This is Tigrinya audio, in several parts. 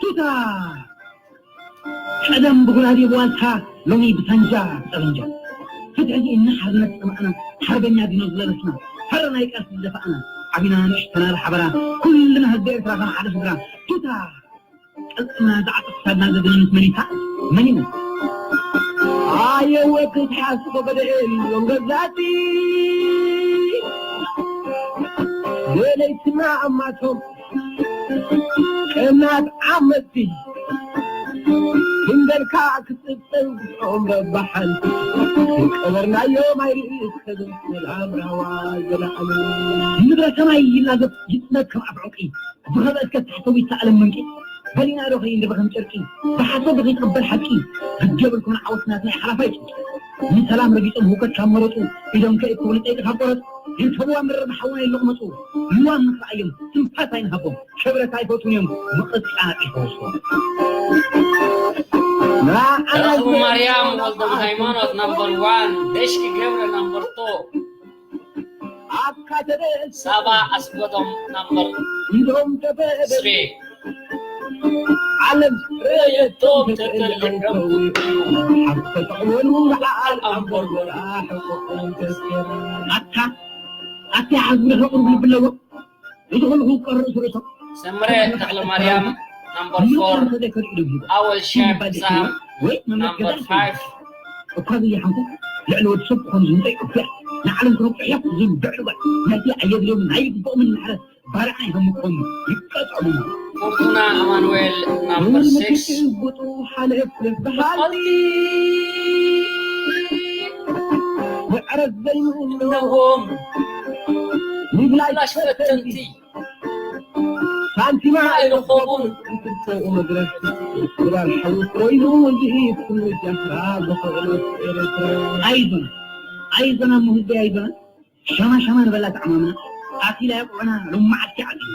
ቱታ! ቀደም ብጉራዴ ብዋልታ፣ ሎሚ ብሳንጃ ጠበንጃ። ፍትሒ ስኢንና ሓርነት ጸማእና፣ ሓርበኛ ዲኖ ዝለበስና፣ ሃረ ናይ ቃልሲ ዝደፋእና፣ ዓቢና ንእሽተና ብሓበራ፣ ኩልና ህዝቢ ኤርትራ ከም ሓደ ስድራ። ቱታ! ቅልጽምና ዝዓጥቕ ክሳድና ዘድንንት መን እዩ? መን እዩ? ኣየወ ክትሓስቦ በደኤ ሎም ገዛእቲ፣ ለይትና ኣማቶም ቀናት ዓመቲ፣ ክንደልካ ክትጽብጸብ ኦም በባሓንቲ፣ ዝቀበርናዮም ኣይርኢ ክብል ሰላም ራህዋ ዘለዓለም። ምድረ ሰማይ ይላገብ ይጽበብ ከም ኣፍ ዑቂ፣ ዝኸበአት ከታሕተዊት ሰኣለም መንቂ፣ በሊና ዶ ከይንርበ ከም ጨርቂ፣ ብሓሶት ዶ ከይትቕበል ሓቂ፣ ግዲ የብልኩምን ዓወት ናትና እዩ ሓላፋይ ጭንቂ። ንሰላም ረጊጾም ህውከት ካብ መረጹ፣ ኢዶም ከእክቡ ንጸይቂ ካብ ቆረጹ፣ ይርከብዋ ምርር ብሓዊ ናይ ልቕመጹ፣ ልዋም ንኽረኣዮም ትንፋስ ኣይንሃቦም፣ ክብረት ኣይፈትዉን እዮም ምቕጻጽ ይፈውስዎም። ንዓና ተኽሉ ማርያም ወልደ ሃይማኖት ናምበር ዋን፣ ደሽኪ ገብረ ናምበር ቱ። ኣብ ካተደ ሳባ ኣስጎዶም ናምበር ኢዶም ተበደ ስሪ። ዓለም ርእየቶም ተጠልዖም ሓፍ ተጠቕመሉ በዓል ኣምበር ኣምበር ጎራ ሕቆኦም ተስከር። ኣታ ኣታ ሓዝቢ ደኸ ቁርብ ልቢ ኣለዎ። እዚ ኩሉ ክውቀር ርእሱ ርእሶም። ሰምረ ተኽለ ማርያም ናምበር ፎር። ኣወል ሸም ሳም ወይ መመገዳ ናምበር ፋይቭ። እኳ ዘይሓንኩ ልዕሊ ወዲ ሰብ ክኾኑ ዝምጸ ይቅፍዕ። ንዓለም ክነቁሕ እዮም ዝብል ብዕሉጋት። ነቲ ኣየድልዮምን ኣይግብኦምን ማሕረት ባርዓ ይሃምቆም ይቀጸሉ። ፎርቱና ኣማኑኤል ናምበር ሲክስ። ሽጉጡ ሓለፍ በሃልቲ። መዕረፍ ዘይምእነዎም። ንብላሽ ፈተንቲ። ሳንቲማ ኣይረኸቡን። ክትንተኡ መድረኽ። ክባር ሓዊ ኮይኑ እዚ እዩ ትምጃ። ካብ ዝኾነ ኤርትራ። ኣይዞና። ኣይዞና እሞ ህዝቢ ኣይዞና። ሸማ ሸማ ንበላ ተዓማምና፣ ኣኪላ የቑዕና ሎማዓት ይዓጽና።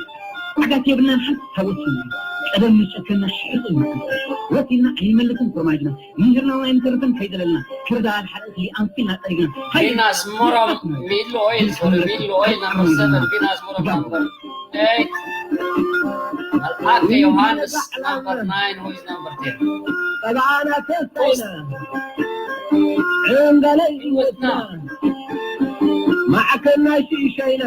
ዓጋት የብልናን ሓንቲ ታወት ስምና፣ ቀደም ንጨከና ሕጹብ መዓልቲ፣ ወሲልና ኣይንመልስን ፍርማጅና፣ ምሂርና እውን ኣይንተርፍን ከይደለልና፣ ክርዳድ ሓርእቲ ኣንፊልና ጠሪግና። ሃየ! ቪናስ ሞሮም ሚሎ ኦይል፣ ሶሪ፣ ሚሎ ኦይል ናምበር ሰቨን፣ ቪናስ ሞሮም ናምበር ኤይት፣ መልኣከ ዮሃንስ ናምበር ናይን፣ ሆይዝ ናምበር ቴን። ጠብዓና ተስፋይና፣ ዕንጋለ ህይወትና፣ ማዕከና ሽሻይና፣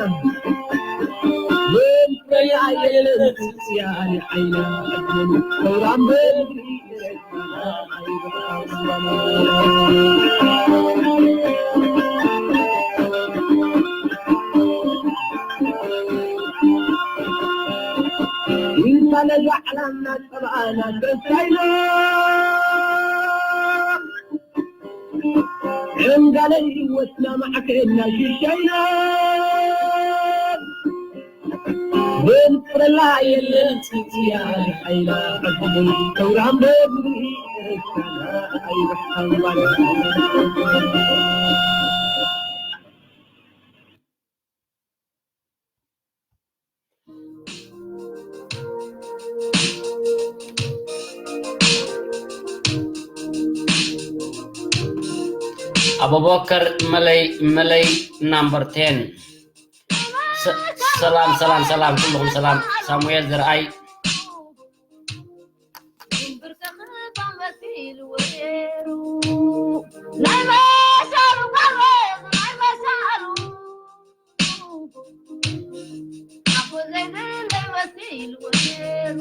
ሌል ቀይ ኣየለን ጽጽያ ኣሊ ዓይና፣ ሰውራም በምድሪ ኢንታ ነዛ ዓላምና ጸብኣና ተስፋይና፣ ዕንጋለ ህይወትና ማዕከና ሽሻይና፣ ዘንጥረላ የለን ጽጽያ ሓይላ፣ ዓድን ተውራም በምድሪ ኤርትራና ኣይብሕታን ጓል። ኣቡበከር መለይ መለይ ናምበር ቴን። ሰ-፣ ሰላም ሰላም ሰላም፣ ኩልኹም ሰላም። ሳሙኤል ዘርኣይ። ናይ መሳሉ ጋበዝ፣ ናይ መሳሉ። ኣኮ ዘይብለይ መሲልዎ ነይሩ።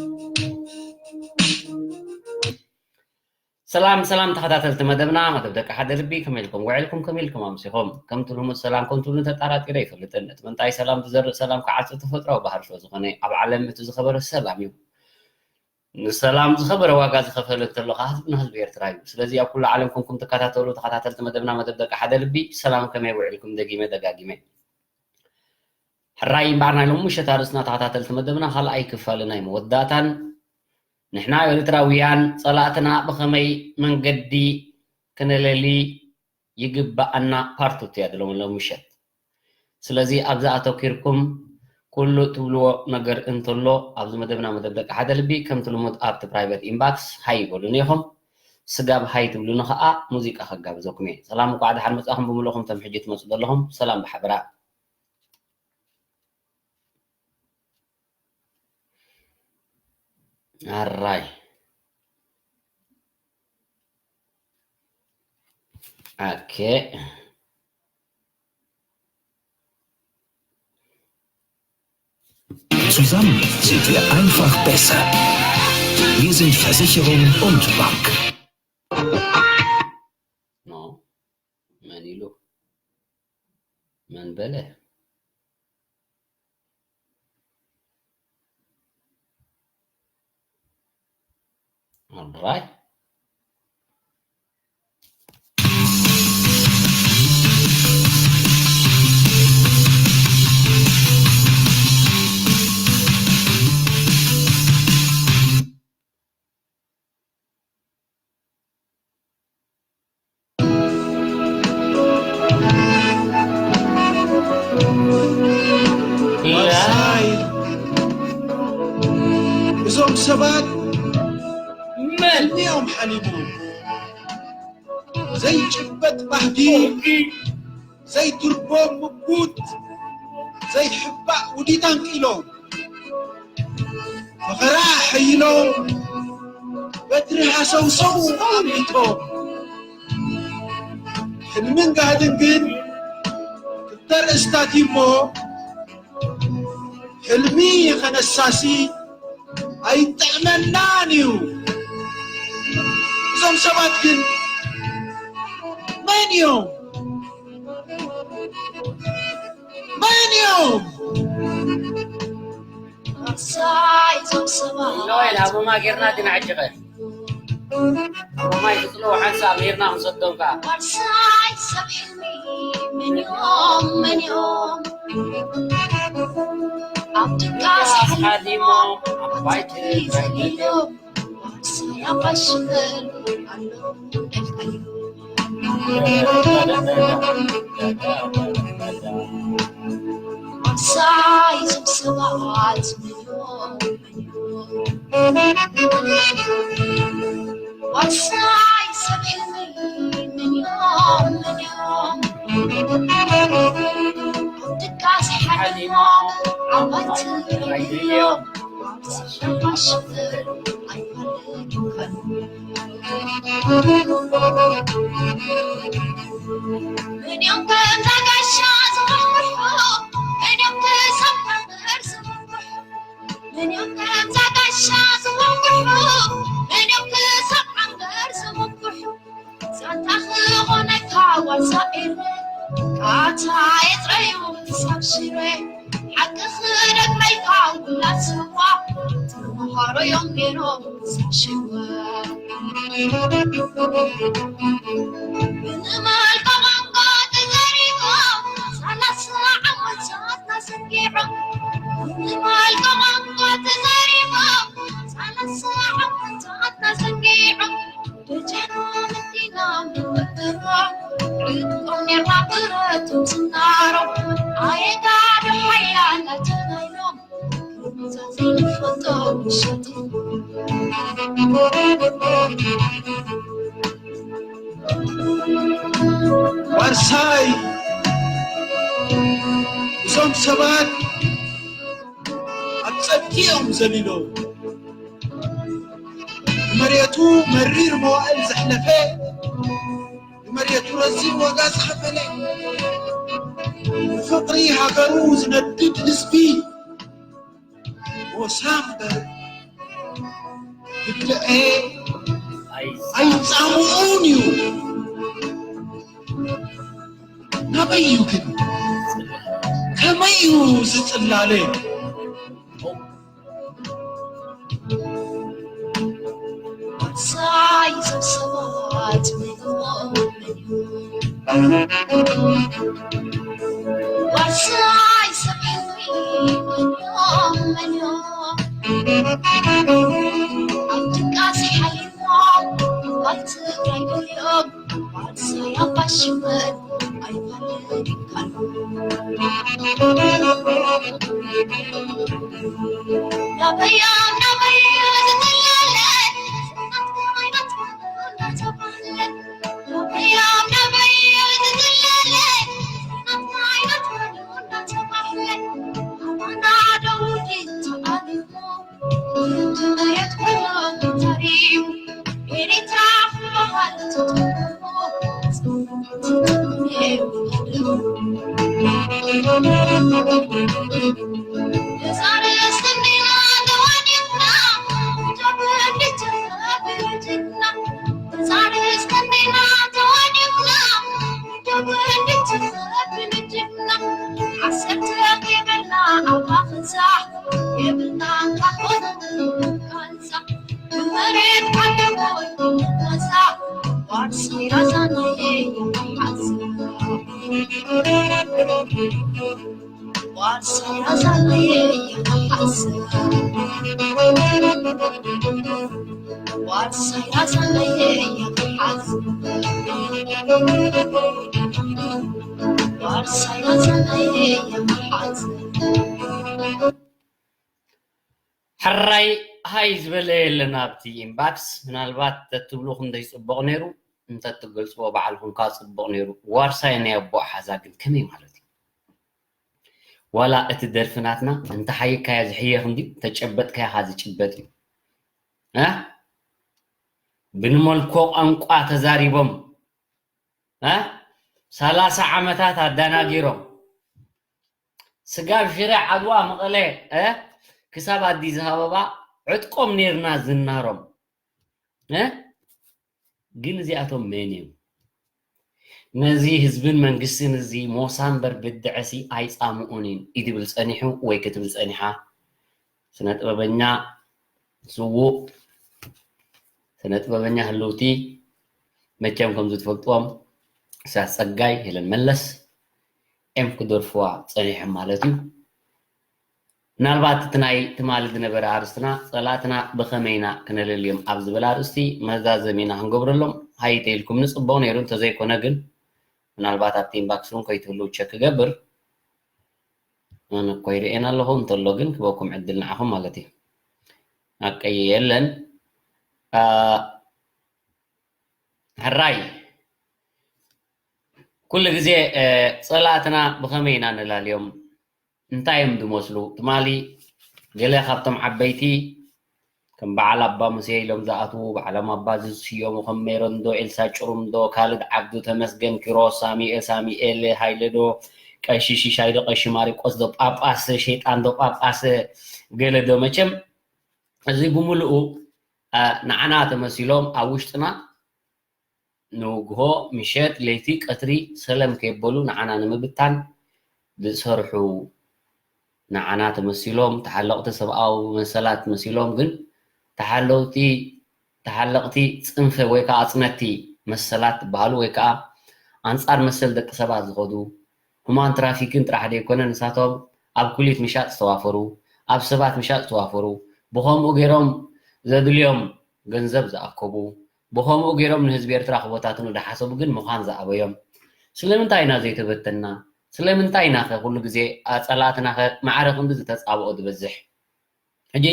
ሰላም ሰላም ተኸታተልቲ መደብና፣ መደብ ደቂ ሓደ ልቢ፣ ከመይ ኢልኩም ውዒልኩም፣ ከመይ ኢልኩም ኣምሲኹም? ከምቲ ልሙድ ሰላም ከም ትብሉ ተጣራጢረ ኣይፈልጥን። እቲ ምንታይ ሰላም ዝዘርእ ሰላም ክዓጽድ ተፈጥሮኣዊ ባህሪ ስለ ዝኾነ፣ ኣብ ዓለም እቲ ዝኸበረ ሰላም እዩ። ንሰላም ዝኸበረ ዋጋ ዝኸፈለ እንተሎ ኸዓ ህዝብና ህዝቢ ኤርትራ እዩ። ስለዚ ኣብ ኩሉ ዓለም ኮንኩም ትከታተሉ ተኸታተልቲ መደብና፣ መደብ ደቂ ሓደ ልቢ፣ ሰላም ከመይ ውዒልኩም? ደጊመ ደጋጊመ። ሕራይ እምበኣር ናይ ሎሚ ምሸት ኣርእስትና ተኸታተልቲ መደብና ካልኣይ ክፋል ናይ መወዳእታን ንሕና ኤርትራውያን ጸላእትና ብኸመይ መንገዲ ክነለሊ ይግበኣና ፓርት ቱ እያ ድሎም ሎም ምሸት። ስለዚ ኣብዚ ኣተኪርኩም ኩሉ ትብልዎ ነገር እንተሎ ኣብዚ መደብና መደብ ደቂ ሓደ ልቢ ከምቲ ልሙድ ኣብቲ ፕራይቨት ኢንባክስ ሃይ ይበሉኒ ኢኹም። ስጋብ ሃይ ትብሉኒ ኸኣ ሙዚቃ ከጋብዘኩም እየ። ሰላም እንኳዕ ደሓን መጻኹም ብምልእኹም እቶም ሕጂ ትመጹ ዘለኹም ሰላም ብሓበራ። ኣራይ። ኦኬ። Zusammen sind wir einfach besser. Wir sind Versicherung und Bank. No. መን ኢሉ? መን በለ? All right. ዋርሳይ፣ እዞም ሰባት መን? ሕልሚኦም ሓሊሞም ዘይጭበጥ ባህጊ ዘይትርጎም ምጉት ዘይሕባእ ውዲት ኣንቂሎም መኸራ ሓይሎም በትሪ ሃሰውሰው ኣሚቶም ሕልምን ጋህድን ግን ክልተ ርእስታት እሞ ሕልሚ ኸነሳሲ ኣይጠቕመናን እዩ። እዞም ሰባት ግን መን እዮም? መን እዮም? ኣሳይ እዞም ሰባት። ኢሎወይ ናብ ሮማ ጌርና ድና ሕጂ ኸ? ሮማይ ክጽልዎ ሓንሳብ ሄርና ክንሰዶም ከኣ። ኣሳይ ሰብ ሕልሚ መን እዮም? መን እዮም? ኣብ ድቃስ ሓዲሞም ኣብ ባይት ዘሊሎም። ኣሳይ ኣባሽመል ኣሎ። ኣሳይ እዞም ሰባት ዋርሳይ ሰብ ሕልሚ መን እዮም? መን እዮም? ኣብ ድቃስ ሓሊሞም ዓባይቲ እዮም። ዋርሳይ እዞም ሰባት ኣብ ጸድቂ እዮም ዘሊሎም። መሬቱ መሪር መዋእል ዘሕለፈ፣ ንመሬቱ ረዚን ዋጋ ዝኸፈለ፣ ንፍቕሪ ሃገሩ ዝነድድ ህዝቢ፣ ሞሳ እምበር ግድዐ ኣይጻምኡን እዩ። ናበይ እዩ ግን? ከመይ እዩ ዝጽላለ? ሳይ ሰብ ሰባት ዋርሳይ ሰብ ሕልሚ መን እዮም? መን እዮም? ኣብ ድቃስ ሓሊሞም ኣብ ትግራይ ድዮም ዋርሳይ ኣባሽመል ኣይፋልን ካሉ ናበዮም ናበዮ ዝትላለ ናትኩም ኣይናትኩም እናተባህለ ናበዮም ናበዮ ዝትላለ ናትኩም ኣይናትኩም እናተባህለ ኣማና ደውዲ ተቓሊሙ እቲ መሬት ኩሉ ኤሪትራ ክበሃል ትጥልፉ ጽቡቕ ሕራይ ሃይ ዝበለ የለን ኣብቲ ኢንባክስ። ምናልባት ተትብሉ ክንደይ ጽቡቕ ነይሩ፣ እንተትገልጽዎ ባዕልኹም ከኣ ጽቡቕ ነይሩ። ዋርሳይ ናይ ኣቦ ሓዛ ግን ከመይ ማለት እዩ? ዋላ እቲ ደርፊ ናትና እንተሓየካያ ዝሕየኽ እንድዩ፣ እንተጨበጥካያ ከኣ ዝጭበጥ እዩ። እ? ብንመልኮ ቋንቋ ተዛሪቦም እ? ሰላሳ ዓመታት ኣዳናጊሮም ስጋብ ሽረ ዓድዋ መቐለ እ? ክሳብ ኣዲስ ኣበባ ዕጥቆም ነይርና ዝናሮም እ? ግን እዚኣቶም መን እዮም? ነዚ ህዝብን መንግስትን እዚ ሞሳ እምበር ብድዐሲ ኣይጻምኡን እዩ ድብል ጸኒሑ ወይ ክትብል ጸኒሓ ስነ ጥበበኛ ስዉእ ስነ ጥበበኛ ህልውቲ መቸም ከምዚ ትፈልጥዎም እሳት ጸጋይ ሄለን መለስ ኤም ክደርፍዋ ጸኒሖም ማለት እዩ። ምናልባት እቲ ናይ ትማሊ ዝነበረ ኣርስትና ጸላእትና ብኸመይ ኢና ክነለልዮም ኣብ ዝብል ኣርእስቲ መዛዘሚና ክንገብረሎም ሃይተ ኢልኩም ንጽበው ነይሩ እንተዘይኮነ ግን ምናልባት ኣብቲ ኢንባክስ እውን ከይትህልው ቸክ ክገብር ኣነ እኮ ይርእየን ኣለኹ እንተሎ ግን ክበኩም ዕድል ንዓኹም ማለት እዩ ኣቀየ የለን ሕራይ ኩሉ ግዜ ጸላእትና ብኸመይ ኢና ንላልዮም እንታይ እዮም ዝመስሉ ትማሊ ገለ ካብቶም ዓበይቲ ከም በዓል ኣባ ሙሴ ኢሎም ዝኣትዉ በዓሎም ኣባ ዝስየሙ ከም ሜሮን ዶ ኤልሳ ጭሩም ዶ ካልድ ዓብዱ ተመስገን ኪሮስ ሳሚኤል ሳሚኤል ሃይለ ዶ ቀሺ ሽሻይ ዶ ቀሺ ማሪቆስ ዶ ጳጳስ ሸይጣን ዶ ጳጳስ ገለ ዶ መቸም እዚ ብምልኡ ንዓና ተመሲሎም ኣብ ውሽጥና ንውግሆ ምሸት ለይቲ ቀትሪ ሰለም ከይበሉ ንዓና ንምብታን ዝሰርሑ ንዓና ተመሲሎም ተሓለቕቲ ሰብኣዊ መሰላት መሲሎም ግን ተሓለውቲ ተሓለቕቲ ፅንፈ ወይ ከዓ ኣፅነቲ መሰላት ዝበሃሉ ወይ ከዓ ኣንፃር መሰል ደቂ ሰባት ዝኸዱ ሁማን ትራፊክን ጥራሕ ዘይኮነ ንሳቶም ኣብ ኩሊት ምሻጥ ዝተዋፈሩ ኣብ ሰባት ምሻጥ ዝተዋፈሩ ብኸምኡ ገይሮም ዘድልዮም ገንዘብ ዝኣከቡ ብኸምኡ ገይሮም ንህዝቢ ኤርትራ ክበታትኑ ዝሓሰቡ ግን ምዃን ዝኣበዮም። ስለምንታይ ኢና ዘይተበተንና? ስለምንታይ ኢና ኸ ኩሉ ግዜ ጸላእትና ኸ ማዕረ ክንዲ ዝተጻብኦ ዝበዝሕ? ሕጂ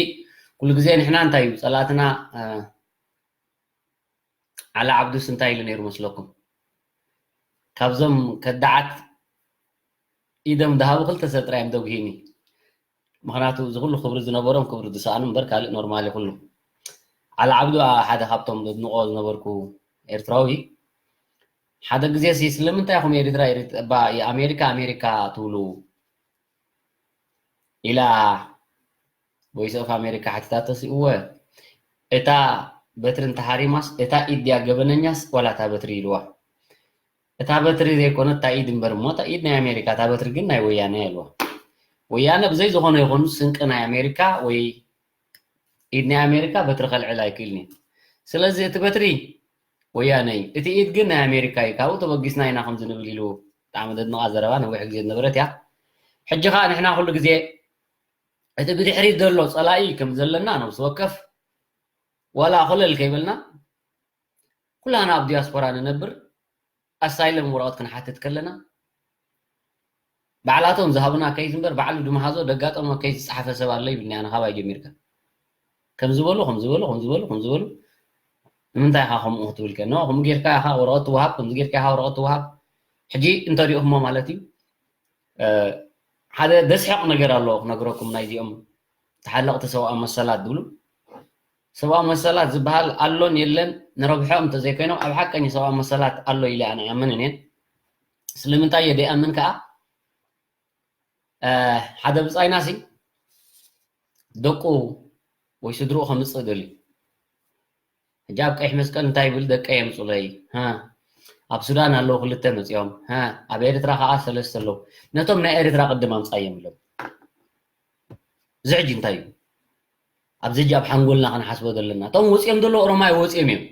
ኩሉ ግዜ ንሕና እንታይ እዩ ጸላእትና ዓሊ ዓብዱስ እንታይ ኢሉ ነይሩ መስለኩም? ካብዞም ከዳዓት ኢዶም ዝሃቡ ክልተ ሰብ ጥራይ እዮም ዘጉሂኒ። ምክንያቱ እዚ ኩሉ ክብሪ ዝነበሮም ክብሪ ዝሰኣኑ እምበር ካልእ ኖርማል እዩ ኩሉ ዓሊ ዓብዱ ሓደ ካብቶም ዘድንቆ ዝነበርኩ ኤርትራዊ ሓደ ግዜ ሲ ስለምንታይ ኢኹም ኤርትራ ኣሜሪካ ኣሜሪካ ትብሉ ኢላ voice of ኣሜሪካ ሓቲታቶ ሲ እወ እታ በትሪ እንተሃሪማስ እታ ኢድ ድያ ገበነኛስ ዋላ እታ በትሪ ኢልዋ እታ በትሪ ዘይኮነ እታ ኢድ እምበር እሞ እታ ኢድ ናይ ኣሜሪካ እታ በትሪ ግን ናይ ወያነ ኢልዋ ወያነ ብዘይ ዝኾነ ይኹን ስንቂ ናይ ኣሜሪካ ወይ ኢድ ናይ ኣሜሪካ በትሪ ከልዕል ኣይክእልን እዩ ስለዚ እቲ በትሪ ወያነ እዩ እቲ ኢድ ግን ናይ ኣሜሪካ እዩ ካብኡ ተበጊስና ኢና ከምዚ ንብል ኢሉ ብጣዕሚ ዘድንቓ ዘረባ ነዊሕ ግዜ ዝነበረት እያ ሕጂ ከዓ ንሕና ኩሉ ግዜ እቲ ብድሕሪት ዘሎ ፀላኢ ከም ዘለና ነብሲ ወከፍ ዋላ ኮለል ከይበልና ኩላና ኣብ ዲያስፖራ ንነብር ኣሳይለም ወረቐት ክንሓትት ከለና ባዕላቶም ዝሃቡና ከይዝ እምበር ባዕሉ ድመሃዞ ደጋጠሞ ከይዝ ዝፀሓፈ ሰብ ኣሎ ይብልኒ ኣነ ካባይ ጀሚርካ ከም ዝበሉ ከም ዝበሉ ከም ዝበሉ ከም ዝበሉ ንምንታይ ኢኻ ከምኡ ክትብል ከ ኖ ከምኡ ጌርካ ኢኻ ወረቐት ትወሃብ ከምዚ ጌርካ ኢኻ ወረቐት ትወሃብ ሕጂ እንተሪእኹሞ ማለት እዩ ሓደ ደስሕቕ ነገር ኣሎ ክነግረኩም ናይዚኦም ተሓለቕቲ ሰብኣዊ መሰላት ዝብሉ ሰብኣዊ መሰላት ዝበሃል ኣሎን የለን፣ ንረብሖም እንተዘይኮይኖም ኣብ ሓቀኛ ሰብኣዊ መሰላት ኣሎ ኢለ ኣነ ኣምንን እየን። ስለምንታይ እየ ደይኣምን ከኣ፣ ሓደ ብጻይናሲ ደቁ ወይ ስድርኡ ከምጽእ ደልዩ። ሕጂ ኣብ ቀይሕ መስቀል እንታይ ይብል? ደቀይ የምጹለይ። ኣብ ሱዳን ኣለዉ ክልተ መጺኦም፣ ኣብ ኤርትራ ከዓ ሰለስተ ኣለዉ። ነቶም ናይ ኤርትራ ቅድም ኣምጻዮም ኢሎም። እዚ ሕጂ እንታይ እዩ? ኣብዚ ሕጂ ኣብ ሓንጎልና ክንሓስቦ ዘለና። እቶም ወጺኦም ዘለዉ ኦሮማይ ወጺኦም እዮም።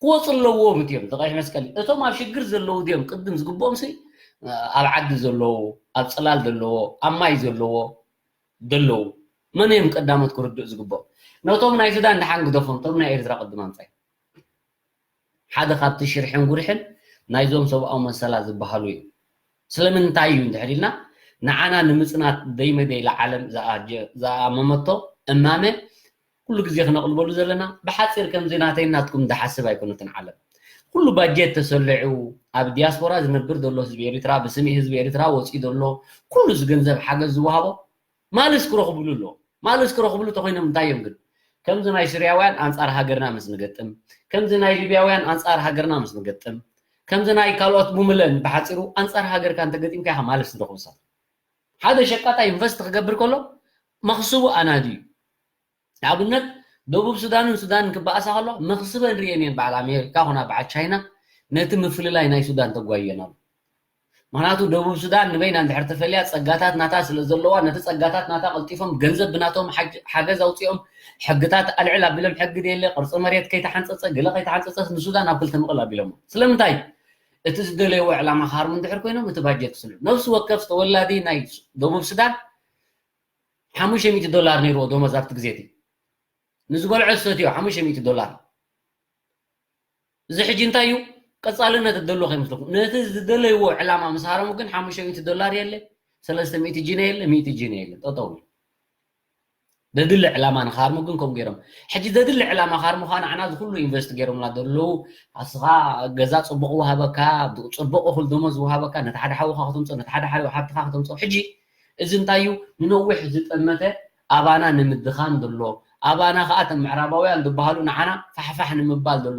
ክወፁ ኣለዎም እትዮም ተቀይሕ መስቀል። እቶም ኣብ ሽግር ዘለዉ ድዮም ቅድም ዝግብኦም ሲ ኣብ ዓዲ ዘለዉ፣ ኣብ ፅላል ዘለዎ፣ ኣብ ማይ ዘለዎ ዘለዉ መን እዮም ቀዳሞት ክርድእ ዝግብኦም? ነቶም ናይ ሱዳን ድሓን ግደፎም፣ እቶም ናይ ኤርትራ ቅድም ኣምፃይ። ሓደ ካብቲ ሽርሕን ጉርሕን ናይዞም ሰብኣዊ መሰላት ዝበሃሉ እዩ። ስለምንታይ እዩ እንድሕር ኢልና ንዓና ንምፅናት ደይመደይ ለዓለም ዝኣመመቶ እማመ ኩሉ ግዜ ክነቕልበሉ ዘለና። ብሓፂር ከምዚ ናተይ ናትኩም ዝሓስብ ኣይኮነትን ዓለም። ኩሉ ባጀት ተሰሊዑ ኣብ ዲያስፖራ ዝነብር ዘሎ ህዝቢ ኤርትራ፣ ብስሚ ህዝቢ ኤርትራ ወፂኡ ዘሎ ኩሉ እዚ ገንዘብ ሓገዝ ዝወሃቦ ማልስ ክረኽብሉ ኣለዎ። ማልስ ክረኽብሉ ተኾይኖም እንታይ እዮም ግን? ከምዚ ናይ ስርያውያን ኣንጻር ሃገርና ምስ ንገጥም፣ ከምዚ ናይ ሊብያውያን ኣንጻር ሃገርና ምስ ንገጥም፣ ከምዚ ናይ ካልኦት ሙምለን ብሓፂሩ ኣንጻር ሃገርካ እንተገጢምካ ኢኻ ማልስ ትረኽቡ። ሰብ ሓደ ሸቃጣ ኢንቨስት ክገብር ከሎ መኽስቡ ኣናዲ እዩ። ንኣብነት ደቡብ ሱዳንን ሱዳንን ክበኣሳ ከሎ መኽስበን ርእየን እየን። በዓል ኣሜሪካ ኮና በዓል ቻይና ነቲ ምፍልላይ ናይ ሱዳን ተጓየን ኣሎ። ምክንያቱ ደቡብ ሱዳን ንበይና እንድሕር ተፈልያ ጸጋታት ናታ ስለ ዘለዋ ነቲ ጸጋታት ናታ ቀልጢፎም ገንዘብ ብናቶም ሓጅ- ሓገዝ ኣውፂኦም ሕግታት ኣልዕል ኣቢሎም ሕጊ ደየለ ቅርፂ መሬት ከይተሓንፀፀ ገለ ከይተሓንፀፀ ንሱዳን ኣብ ክልተ ምቕል ኣቢሎም። ስለምንታይ? እቲ ዝደለይዎ ዕላማ ክሃርሙ እንድሕር ኮይኖም እቲ ባጀት ክስልዑ ነፍሲ ወከፍ ተወላዲ ናይ ደቡብ ሱዳን ሓሙሽተ ሚእቲ ዶላር ነይርዎ ደሞዝ ኣብቲ ግዜ እቲ ንዝበልዖ ዝሰትዮ ሓሙሽተ ሚእቲ ዶላር። እዚ ሕጂ እንታይ እዩ ቀፃልነት እደልዎ ከይመስለኩም። ነቲ ዝደለይዎ ዕላማ ምስ ሃረሙ ግን ሓሙሽተ ሚእቲ ዶላር የለ፣ ሰለስተ ሚእቲ ጂነ የለ፣ ሚእቲ ጂነ የለ፣ ጠጠው እዩ። ዘድሊ ዕላማ ንክሃርሙ ግን ከምኡ ገይሮም። ሕጂ ዘድሊ ዕላማ ክሃርሙ ከዓ ንዓና እዚ ኩሉ ኢንቨስት ገይሮምና ዘለዉ። ኣስኻ ገዛ ፅቡቕ ውሃበካ፣ ፅቡቕ እኹል ደሞዝ ውሃበካ፣ ነቲ ሓደ ሓውኻ ከተምፅኦ፣ ነቲ ሓደ ሓደ ሓብትኻ ከተምፅኦ። ሕጂ እዚ እንታይ እዩ ንነዊሕ ዝጠመተ ኣባና ንምድኻም ዘሎ። ኣባና ከዓ እቶም ምዕራባውያን ዝበሃሉ ንዓና ፋሕፋሕ ንምባል ዘሎ።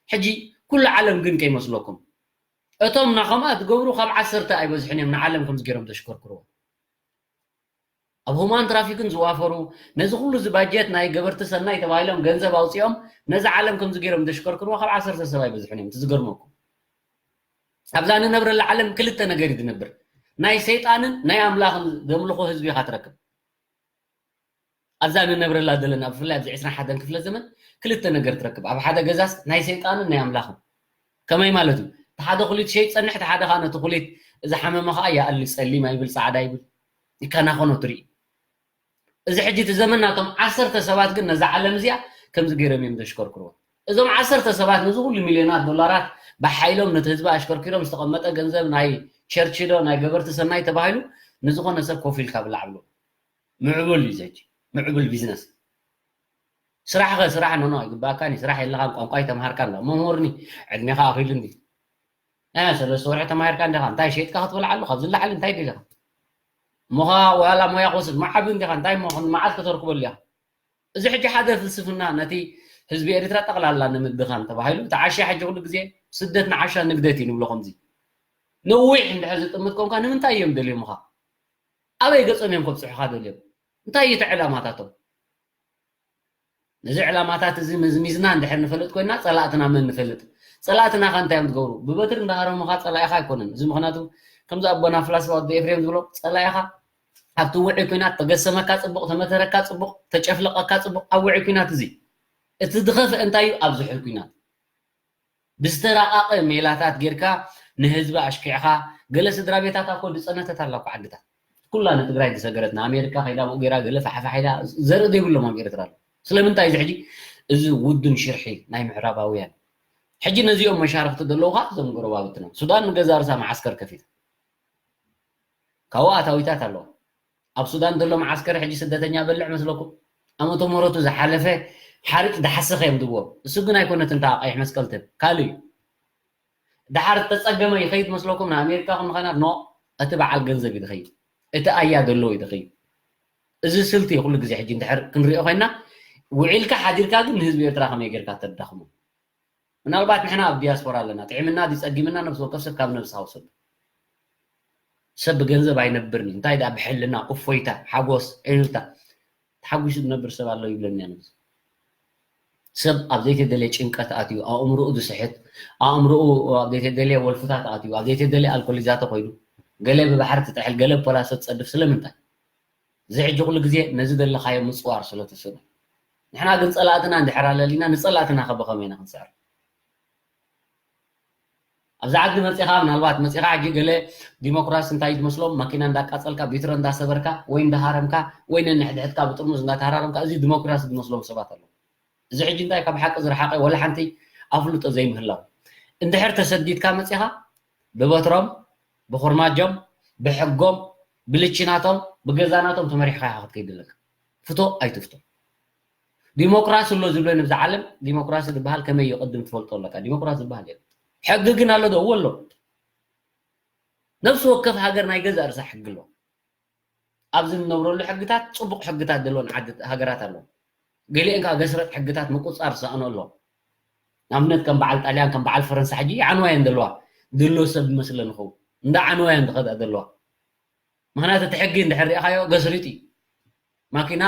ሕጂ ኩሉ ዓለም ግን ከይመስለኩም እቶም ናኸምኣ ዝገብሩ ካብ ዓሰርተ ኣይበዝሑን እዮም ንዓለም ከምዚ ገይሮም ዘሽከርክርዎ። ኣብ ሁማን ትራፊክን ዝዋፈሩ ነዚ ኩሉ እዚ ባጀት ናይ ገበርቲ ሰናይ ተባሂሎም ገንዘብ ኣውፂኦም ነዚ ዓለም ከምዚ ገይሮም ዘሽከርክርዎ ካብ ዓሰርተ ሰብ ኣይበዝሑን እዮም። እቲ ዝገርመኩም ኣብዛ ንነብረላ ዓለም ክልተ ነገር እዩ ዝነብር። ናይ ሰይጣንን ናይ ኣምላኽን ዘምልኾ ህዝቢ ኢኻ ትረክብ። ኣብዛ ንነብረላ ዘለና ብፍላይ ኣብዚ ዕስራን ሓደን ክፍለ ዘመን ክልተ ነገር ትረክብ። ኣብ ሓደ ገዛስ ናይ ሰይጣንን ናይ ኣምላኽን። ከመይ ማለት እዩ? እቲ ሓደ ኩሊት ሸይጥ ጸንሕ፣ እቲ ሓደ ከዓ ነቲ ኩሊት እዚ ሓመመ ከዓ ይኣሊ፣ ጸሊም ኣይብል፣ ጻዕዳ ይብል፣ ይከናኸኖ ትርኢ። እዚ ሕጂ እቲ ዘመን ናቶም ዓሰርተ ሰባት ግን ነዛ ዓለም እዚኣ ከምዚ ገይሮም እዮም ዘሽከርክርዎ። እዞም ዓሰርተ ሰባት ነዚ ኩሉ ሚልዮናት ዶላራት ብሓይሎም ነቲ ህዝቢ ኣሽከርኪሮም ዝተቐመጠ ገንዘብ ናይ ቸርች ዶ ናይ ገበርቲ ሰናይ ተባሂሉ ንዝኾነ ሰብ ኮፍ ኢልካ ብላዕ ብሎ። ምዕቡል እዩ ዘጂ፣ ምዕቡል ቢዝነስ። ስራሕ ኸ ስራሕ ኖኖ ኣይግባእካን እዩ። ስራሕ የለኻን፣ ቋንቋ ኣይተምሃርካን። መምህርኒ ዕድሜኻ ኣኺሉ እንዲ ሰለስተ ወርሒ ተማሂርካ እንዲኻ እንታይ ሸይጥካ ክትበልዓሉ ካብዚ ንላዕሊ እንታይ ደሊኻ? እሞኻ ዋላ ሞያ ክወስድ መዓቢ እንዲኻ እንታይ እሞ መዓት ከተርክበሉ ኢኻ? እዚ ሕጂ ሓደ ፍልስፍና ነቲ ህዝቢ ኤርትራ ጠቕላላ ንምድኻም ተባሂሉ እቲ ዓሻ ሕጂ ኩሉ ግዜ ስደት ንዓሻ ንግደት እዩ ንብሎ። ከምዚ ነዊሕ እንድሕር ዝጥምት ኮንካ ንምንታይ እዮም ደልዮምኻ? ኣበይ ገጾም እዮም ከብፅሑኻ ደልዮም? እንታይ እዩ እቲ ዕላማታቶም? ነዚ ዕላማታት እዚ መዝሚዝና እንድሕር ንፈልጥ ኮይና ጸላእትና መን ንፈልጥ? ጸላእትና ከ እንታይ እዮም ዝገብሩ? ብበትሪ እንዳሃረሙኻ ጸላኢኻ ኣይኮነን። እዚ ምኽንያቱ ከምዚ ኣቦና ፍላስፋ ወዲ ኤፍሬም ዝብሎ ጸላኢኻ ኣብቲ ውዑይ ኩናት ተገሰመካ ጽቡቕ፣ ተመተረካ ጽቡቕ፣ ተጨፍለቐካ ጽቡቕ፣ ኣብ ውዑይ ኩናት እዚ እቲ ዝኸፍአ እንታይ እዩ? ኣብ ዝሑል ኩናት ብዝተራቐቐ ሜላታት ጌርካ ንህዝቢ ኣሽኪዕኻ ገለ ስድራ ቤታት ኣኮ ዝፀነተት ኣላ እኮ ዓድታት ኩላ ንትግራይ ዝሰገረት ንኣሜሪካ ከይዳ ብኡ ገይራ ገለ ፋሕፋሕ ኢላ ዘርኢ ዘይብሎም ኣብ ኤርትራ ኣሎ። ስለምንታይ እዚ ሕጂ እዚ ውዱን ሽርሒ ናይ ምዕራባውያን ሕጂ ነዚኦም መሻርክቲ ዘለዉ ከዓ እዞም ጎረባብትና ሱዳን ንገዛ ርሳ መዓስከር ከፊታ ካብኡ ኣታዊታት ኣለዋ። ኣብ ሱዳን ዘሎ መዓስከር ሕጂ ስደተኛ በልዕ መስለኩም? ኣመቶ ሞረቱ ዝሓለፈ ሓርጭ ዳሓሰኸ እዮም ዝብዎ። እሱ ግን ኣይኮነትን እታ ቀይሕ መስቀል ትህብ ካልእ እዩ። ድሓር ዝተፀገመ ይኸይድ መስለኩም ንኣሜሪካ ክንኸና ኖ እቲ በዓል ገንዘብ እዩ ዝኸይድ። እቲ ኣያ ዘለዎ እዩ ዝኸይድ። እዚ ስልቲ እዩ ኩሉ ግዜ ሕጂ እንድሕር ክንሪኦ ኮይና ውዒልካ ሓዲርካ ግን ንህዝቢ ኤርትራ ከመይ ጌርካ ተዳኽሞ? ምናልባት ንሕና ኣብ ዲያስፖራ ኣለና፣ ጥዕምና ድዩ ጸጊምና፣ ነብሲ ወከፍ ሰብ ካብ ነብስኻ ውሰዶ። ሰብ ብገንዘብ ኣይነብርን እዩ። እንታይ ደኣ ብሕልና፣ እፎይታ፣ ሓጎስ፣ ዕልልታ፣ ተሓጒሱ ዝነብር ሰብ ኣሎ ይብለኒ ኣነ። ሰብ ኣብ ዘይተደልየ ጭንቀት ኣትዩ፣ ኣእምሮኡ ዝስሕት፣ ኣእምሮኡ ኣብ ዘይተደልየ ወልፍታት ኣትዩ፣ ኣብ ዘይተደልየ ኣልኮሊዛተ ኮይኑ፣ ገለ ብባሕሪ ትጥሕል፣ ገለ ብፖላሶ ትጸድፍ። ስለምንታይ? እዚ ሕጂ ኩሉ ግዜ ነዚ ዘለኻዮ ምጽዋር ስለ ትስእኖ። ንሕና ግን ጸላእትና እንድሕር ኣለሊና፣ ንጸላእትና ከ ብኸመይ ኢና ክንስዕር? ኣብዚ ዓዲ መጺኻ፣ ምናልባት መጺኻ ሕጂ ገለ ዲሞክራሲ እንታይ ትመስሎም? መኪና እንዳቃጸልካ፣ ቢትሮ እንዳሰበርካ፣ ወይ እንዳሃረምካ፣ ወይ ነንሕድሕድካ ብጥርሙዝ እንዳተሃራረምካ፣ እዚ ዲሞክራሲ ዝመስሎም ሰባት ኣለዉ። እዚ ሕጂ እንታይ ካብ ሓቂ ዝረሓቐ ወላ ሓንቲ ኣፍልጦ ዘይምህላው። እንድሕር ተሰዲድካ መጺኻ፣ ብበትሮም፣ ብኹርማጆም፣ ብሕጎም፣ ብልችናቶም፣ ብገዛናቶም ተመሪሕካ ኢኻ ክትከይድ ዘለካ። ፍቶ ኣይትፍቶ። ዲሞክራሲ ኣሎ ዝብለን ኣብዚ ዓለም፣ ዲሞክራሲ ዝበሃል ከመይ ይቕድም ትፈልጦ ኣለካ። ዲሞክራሲ ዝበሃል የለን። ሕጊ ግን ኣሎ ዶ? እወ ኣሎ። ነፍሲ ወከፍ ሃገር ናይ ገዛእ ርእሳ ሕጊ ኣሎ። ኣብዚ እንነብረሉ ሕግታት ጽቡቕ ሕግታት ዘለወን ዓዲ-፣ ሃገራት ኣለዋ። ገሊአን ከኣ ገስረጥ ሕግታት ምቁጽጻር ዝሰኣኖ ኣለዋ። ንኣብነት ከም በዓል ጣልያን፣ ከም በዓል ፈረንሳ ሕጂ ይዓንዋ እየን ዘለዋ። ድሎ ሰብ ዝመስለን ንኸውን። እንዳ ዓንዋ እየን ዝኸዳ ዘለዋ። ምኽንያቱ እቲ ሕጊ እንድሕር ሪእኻዮ ገስሪጥ እዩ። ማኪና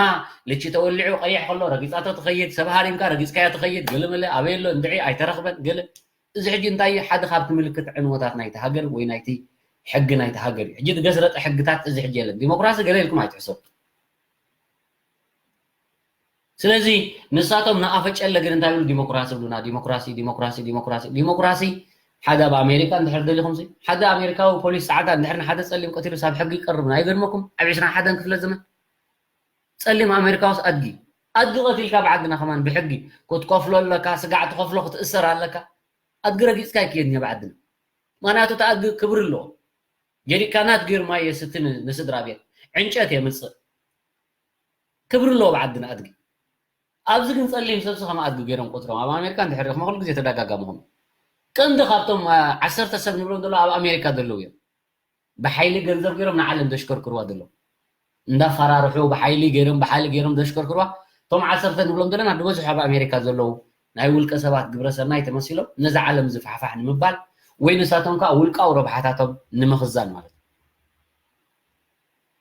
ልቺ ተወሊዑ ቀይሕ ከሎ ረጊጻቶ ትኸይድ፣ ሰብ ሃሪምካ ረጊጽካዮ ትኸይድ፣ ገለመለ ኣበይ ኣሎ እንድዒ ኣይተረኽበን፣ ገለ። እዚ ሕጂ እንታይ እዩ? ሓደ ካብቲ ምልክት ዕንወታት ናይቲ ሃገር ወይ ናይቲ ሕጊ ናይቲ ሃገር እዩ። ሕጂ ዝገስረጠ ሕግታት እዚ ሕጂ የለን። ዲሞክራሲ ገለ ኢልኩም ኣይትሕሰቡ። ስለዚ ንሳቶም ንኣፈጨለ ግን እንታይ ይብሉ? ዲሞክራሲ ይብሉና። ዲሞክራሲ፣ ዲሞክራሲ፣ ዲሞክራሲ። ዲሞክራሲ ሓደ ኣብ ኣሜሪካ እንድሕር ደሊኹም ሲ፣ ሓደ ኣሜሪካዊ ፖሊስ ጻዕዳ እንድሕር ንሓደ ጸሊም ቀቲሉ ሳብ ሕጊ ይቀርብ። ኣይገርመኩም? ኣብ ዕስራን ሓደን ክፍለ ዘመን ጸሊም ኣሜሪካውስ ኣድጊ። ኣድጊ ቀቲልካ ኣብ ዓድና ከማን ብሕጊ ክትከፍሎ ኣለካ፣ ስጋዕ ትኸፍሎ፣ ክትእሰር ኣለካ። ኣድጊ ረጊጽካ ኣይክየድን እዩ ኣብ ዓድና። ምኽንያቱ እቲ ኣድጊ ክብሪ ኣለዎ። ጀሪካናት ገይሩ ማይ የስቲ ን-፣ ንስድራ ቤት። ዕንጨት የምጽእ። ክብሪ ኣለዎ ኣብ ዓድና ኣድጊ። ኣብዚ ግን ጸሊም ሰብሲ ከም ኣድጊ ገይሮም ቆጽሮም። ኣብ ኣሜሪካ እንድሕር ርኢኹም ኩሉ ግዜ ተደጋጋሚ ኹም። ቀንዲ ካብቶም፣ አ፣ ዓሰርተ ሰብ ንብሎም ዘለዉ ኣብ ኣሜሪካ ዘለዉ እዮም። ብሓይሊ ገንዘብ ገይሮም ንዓለም ዘሽከርክርዋ ዘለዉ። እንዳፈራርሑ ብሓይሊ ገይሮም፣ ብሓይሊ ገይሮም ዘሽከርክርዋ። እቶም ዓሰርተ ንብሎም ዘለና ዝበዝሑ ኣብ ኣሜሪካ ዘለዉ ናይ ውልቀ ሰባት ግብረ ሰናይ ተመሲሎም ነዚ ዓለም ዝፋሕፋሕ ንምባል ወይ ንሳቶም ከኣ ውልቃዊ ረብሓታቶም ንምኽዛን ማለት እዩ።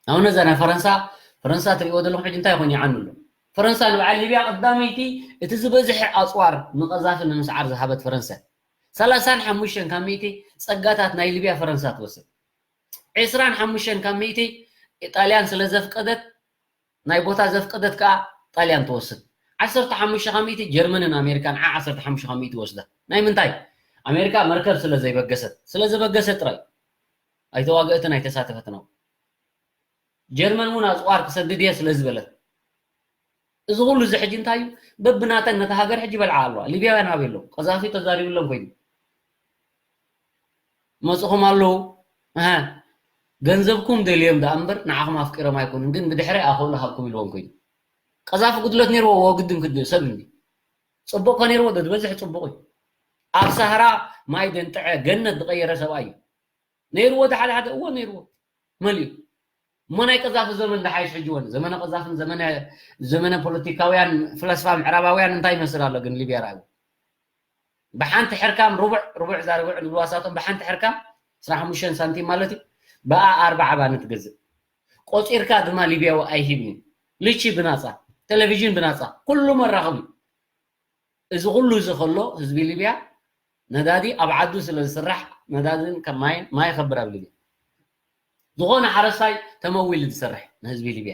ኣሁን እዛ ናይ ፈረንሳ፣ ፈረንሳ ትሪእዎ ዘለኹም ሕጂ እንታይ ኮይኑ ይዓኑ ኣሎ? ፈረንሳ ንበዓል ሊብያ ቀዳመይቲ እቲ ዝበዝሐ ኣጽዋር ንቐዛፊ ንምስዓር ዝሃበት ፈረንሳ። ሰላሳን ሓሙሽተን ካብ ሚእቲ ጸጋታት ናይ ሊብያ ፈረንሳ ትወስድ። ዕስራን ሓሙሽተን ካብ ሚእቲ ጣልያን ስለ ዘፍቀደት፣ ናይ ቦታ ዘፍቀደት ከኣ ጣልያን ትወስድ። ዓሰርተ ሓሙሽተ ካብ ሚእቲ ጀርመንን ኣሜሪካን ዓ-፣ ዓሰርተ ሓሙሽተ ካብ ሚእቲ ይወስዳ። ናይ ምንታይ? ኣሜሪካ መርከብ ስለ ዘይበገሰት፣ ስለ ዝበገሰት ጥራይ ኣይተዋገአትን ኣይተሳተፈትን። ጀርመን እውን ኣጽዋር ክሰድድ እየ ስለ ዝበለት። እዚ ኩሉ እዚ ሕጂ እንታይ እዩ? በብናተን ነታ ሃገር ሕጂ በልዓ ኣለዋ። ሊብያውያን ኣበይ ኣለዉ? ቀዛፊ ተዛሪብሎም ኮይኑ መጽኹም ኣለዉ። ኣሃ፣ ገንዘብኩም ደልዮም ደኣ እምበር ንዓኹም ኣፍቂሮም ኣይኮኑን፣ ግን ብድሕረይ ኣኸእሎ ሃብኩም ኢልዎም ኮይኑ። ቀዛፊ ጉድለት ነይርዎ፣ ወ ግድን ክድ-፣ ሰብ እንዲ። ጽቡቕ ከ ነይርዎ ዶ? ዝበዝሕ ጽቡቕ እዩ። ኣብ ሳህራ ማይ ደንጥዐ ገነት ዝቐየረ ሰብኣይ እዩ። ነይርዎ፣ እቲ ሓደ ሓደ እዎ ነይርዎ። መሊኡ። እሞ ናይ ቀዛፊ ዘመን ዝሓይሽ ሕጂ ወን ዘመነ ቀዛፍን ዘመነ፣ ዘመነ ፖለቲካውያን ፍለስፋ ምዕራባውያን እንታይ ይመስል ኣሎ ግን ሊብያ ረኣዩ። ብሓንቲ ሕርካም ርቡዕ፣ ርቡዕ እዛ ርቡዕ ንብልዋ ሳቶም ብሓንቲ ሕርካም ዕስራን ሓሙሽተን ሳንቲም ማለት እዩ። ብኣ ኣርባዓ ባኒ ትገዝእ። ቆጺርካ ድማ ሊብያዊ ኣይሂብን እዩ። ልቺ ብናጻ፣ ቴሌቪዥን ብናጻ፣ ኩሉ መራኸቢ። እዚ ኩሉ እዚ ከሎ ህዝቢ ሊብያ ነዳዲ ኣብ ዓዱ ስለ ዝስራሕ ነዳድን ከም ማይን፣ ማይ ይኸብር ኣብ ሊብያ። ዝኾነ ሓረስታይ ተመዊሉ ዝሰርሕ ንህዝቢ ሊብያ።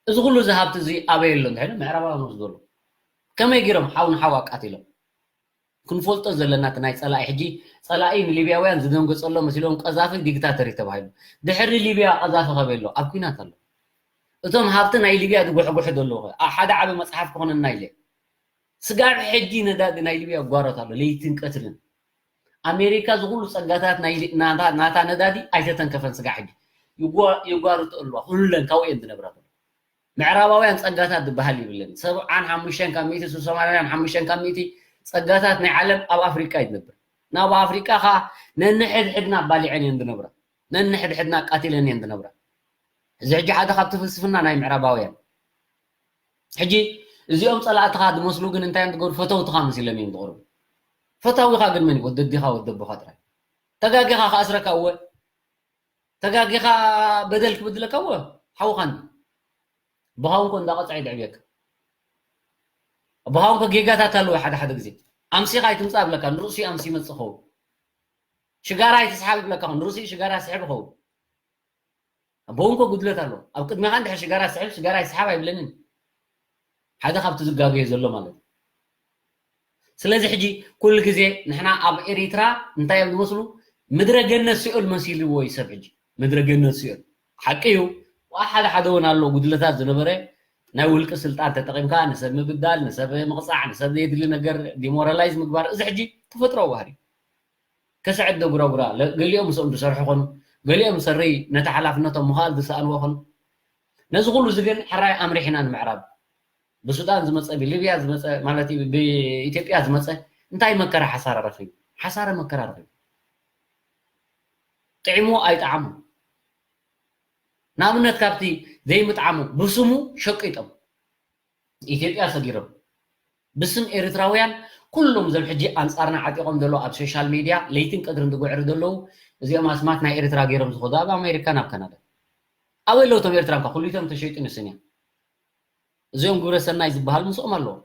እዚ ኩሉ እዚ ሃብቲ እዚ ኣበይ ኣሎ እንድሕር ምዕራባውያን ወስዶ ኣሎ። ከመይ ገይሮም ሓው ንሓው ኣቃቲሎም? ክንፈልጦ ዘለና እቲ ናይ ጸላኢ ሕጂ፣ ጸላኢ ንሊብያውያን ዝደንገጸሎ መሲሎም ቀዛፊ ዲክታተር እዩ ተባሂሉ። ድሕሪ ሊብያ ቀዛፊ ከበይ ኣሎ? ኣብ ኲናት ኣሎ። እቶም ሃብቲ ናይ ሊብያ ዝጉሕጉሑ ዘለዉ ኸ? ኣ-፣ ሓደ ዓቢ መጽሓፍ ክኾነና ኢለ። ስጋብ ሕጂ ነዳዲ ናይ ሊብያ ይጓረት ኣሎ፣ ለይትን ቀትርን። ኣሜሪካ እዚ ኩሉ ጸጋታት ናይ ሊ-፣ ናታ፣ ናታ ነዳዲ ኣይተተንከፈን ስጋብ ሕጂ። ይጓ-፣ ይጓርጡ ኣለዋ፣ ኩለን ካብኡ እየን ዝነብራ ዘለዋ። ምዕራባውያን ጸጋታት ዝበሃል ይብለን። ሰብዓን ሓሙሽተን ካብ ሚእቲ፣ ሶማልያን ሓሙሽተን ካብ ሚእቲ ጸጋታት ናይ ዓለም ኣብ ኣፍሪቃ እዩ ዝነብር። ናብ ኣፍሪቃ ኸኣ ነንሕድሕድና ኣባሊዐን እየን ዝነብራ። ነንሕድሕድና ኣቃቲለን እየን ዝነብራ። እዚ ሕጂ ሓደ ካብቲ ፍልስፍና ናይ ምዕራባውያን። ሕጂ እዚኦም ጸላእትኻ ዝመስሉ ግን እንታይ እዮም ዝገብሩ? ፈተውትኻ መሲሎም እዮም ዝቐርቡ። ፈታዊኻ ግን መን እዩ? ወዲ ኣዴኻ፣ ወዲ ኣቦኻ ጥራይ። ተጋጊኻ ክኣስረካ እወ፣ ተጋጊኻ በደል ክብድለካ እወ፣ ሓውኻ እንዲ። ኣቦኻ እውን እኮ እንዳቐጽዐ እዩ ዘዕብየካ። ኣቦኻ እውን እኮ ጌጋታት ኣለዎ ሓደ ሓደ ግዜ። ኣምሲኻ ኣይትምጻእ እብለካ፣ ንርእሱ ኣምሲ ይመጽእ ይኸውን። ሽጋራ ኣይትስሓብ እብለካ፣ ንርእሱ ሽጋራ ስሕብ ይኸውን። ኣቦ እውን እኮ ጉድለት ኣሎ። ኣብ ቅድሜኻ እንድሕር ሽጋራ ስሕብ፣ ሽጋራ ኣይስሓብ ኣይብለንን። ሓደ ካብቲ ዝጋገየ ዘሎ ማለት እዩ። ስለዚ ሕጂ ኩሉ ግዜ ንሕና ኣብ ኤሪትራ እንታይ እዮም ዝመስሉ? ምድረ ገነት ሲኦል መሲልዎ እዩ ሰብ ሕጂ። ምድረ ገነት ሲኦል። ሓቂ እዩ። ዋ፣ ሓደ ሓደ እውን ኣሎ ጉድለታት ዝነበረ ናይ ውልቂ ስልጣን ተጠቒምካ ንሰብ ምብዳል፣ ንሰብ ምቕጻዕ፣ ንሰብ ዘየድሊ ነገር ዲሞራላይዝ ምግባር። እዚ ሕጂ ተፈጥሮኣዊ ባህሪ እዩ። ከስዕድ ዶ ጉራጉራ፣ ለ-፣ ገሊኦም ምስኦም ዝሰርሑ ኾኑ፣ ገሊኦም ሰሪ ነቲ ሓላፍነቶም ምኽኣል ዝሰኣንዎ ኾኑ። ነዚ ኩሉ እዚ ግን ሕራይ ኣምሪሕና ንምዕራብ። ብሱዳን ዝመጸ፣ ብሊብያ ዝመጸ፣ ማለት እዩ፣ ብኢትዮጵያ ዝመጸ እንታይ መከራ ሓሳረ ረኺቡ? ሓሳረ መከራ ረኺቡ። ጥዕሙ ኣይጠዓሙ። ንኣብነት ካብቲ ዘይምጥዓሙ ብስሙ ሸቂጦም ኢትዮጵያ ሰጊሮም። ብስም ኤርትራውያን ኩሎም እዞም ሕጂ ኣንጻርና ዓጢቖም ዘለዉ ኣብ ሶሻል ሚድያ ለይትን ቀትርን ዝጉዕሩ ዘለዉ እዚኦም ኣስማት ናይ ኤርትራ ገይሮም ዝኸዱ ኣብ ኣሜሪካን ኣብ ካናዳ። ኣበይ ኣለዉ እቶም ኤርትራን ከ? ኩሊቶም ተሸይጡ ንስንያ። እዚኦም ግብረ ሰናይ ዝበሃል ምስኦም ኣለዉ።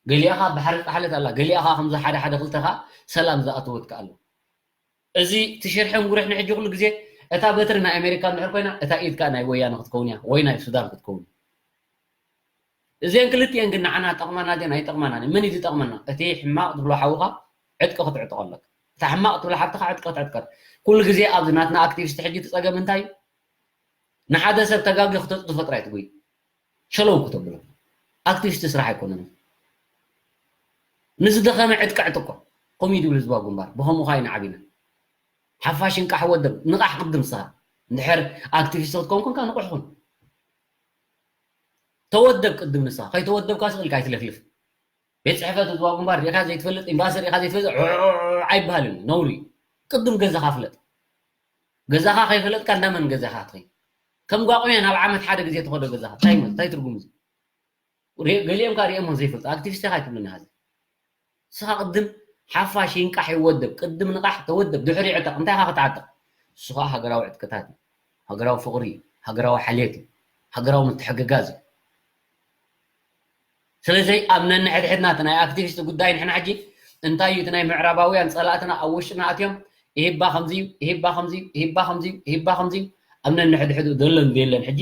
ገሊኣ ኸኣ ባሕሪ ዝጠሓለት ኣላ፣ ገሊኣ ኸኣ ከምዚ ሓደ ሓደ ክልተ ኸኣ ሰላም ዝኣተወት ከኣ ኣሎ። እዚ እቲ ሽርሒ እንጉርሕ ንሕጂ ኩሉ ግዜ እታ በትሪ ናይ ኣሜሪካ እንድሕር ኮይና፣ እታ ኢድ ከኣ ናይ ወያነ ክትከውን እያ፣ ወይ ናይ ሱዳን ክትከውን እያ። እዚአን ክልቲአን ግን ንዓና ጠቕማና ድየን ኣይጠቕማናን? መን እዩ ዝጠቕመና? እቲ ሕማቕ ትብሎ ሓውኻ ዕጥቂ ክትዕጥቆ ኣለካ። እታ ሕማቕ ትብሎ ሓፍትኻ ዕጥቂ ክትዕጥቀት። ኩሉ ግዜ ኣብዚ ናትና ኣክቲቪስት ሕጂ እቲ ጸገም እንታይ እዩ? ንሓደ ሰብ ተጋግዩ ክተጽድፎ ጥራይ ትጉይ። ሸለው ክተብሎ። ኣክቲቪስት ስራሕ ኣይኮነን። ንዝደኸመ ዕጥቂ ዕጥቆ። ከምኡ እዩ ዝብል ህዝባዊ ግንባር። ብኸምኡ ኸኣ ኢና ዓቢና። ሓፋሽ እንቃሕ ወደብ፣ ንቓሕ ቅድም ንስኻ። እንድሕር ኣክቲቪስት ክትከውን ኮንካ ንቑሕ ኩን። ተወደብ ቅድም ንስኻ። ከይተወደብካ ስቕ ኢልካ ኣይትለፍልፍ። ቤት ጽሕፈት ህዝባዊ ግንባር ርኢኻ ዘይትፈልጥ፣ ኤምባሲ ርኢኻ ዘይትፈልጥ፣ ዑዕ ኣይበሃልን እዩ። ነውሪ እዩ። ቅድም ገዛኻ ፍለጥ። ገዛኻ ከይፈለጥካ እንዳመን ገዛኻ ክትኸይድ? ከም ጓቑምያ ናብ ዓመት ሓደ ግዜ ትኸዶ ገዛኻ። እንታይ ማለት? እንታይ ትርጉም እዚ? ሪ-፣ ገሊኦም ከኣ ሪኦሞ ዘይፈልጡ። ኣክቲቪስት ኢኻ ኣይትብለኒ ሐዚ። ንስኻ ቅድም ሓፋሽ ይንቃሕ ይወደብ፣ ቅድም ንቓሕ ተወደብ፣ ድሕሪኡ ዕጠቕ። እንታይ ኢኻ ክትዓጥቕ? ንሱ ኸኣ ሃገራዊ ዕጥቅታት እዩ። ሃገራዊ ፍቕሪ እዩ። ሃገራዊ ሓልዮት እዩ። ሃገራዊ ምትሕግጋዝ እዩ። ስለዚ ኣብ ነንሕድሕድና እቲ ናይ ኣክቲቪስት ጉዳይ ንሕና ሕጂ እንታይ እዩ እቲ ናይ ምዕራባውያን ጸላእትና ኣብ ውሽጥና ኣትዮም ኢህባ ከምዚ እዩ፣ ኢህባ ከምዚ እዩ፣ ኢህባ ከምዚ እዩ፣ ኢህባ ከምዚ እዩ። ኣብ ነንሕድሕዱ ዘሎን ዘየለን ሕጂ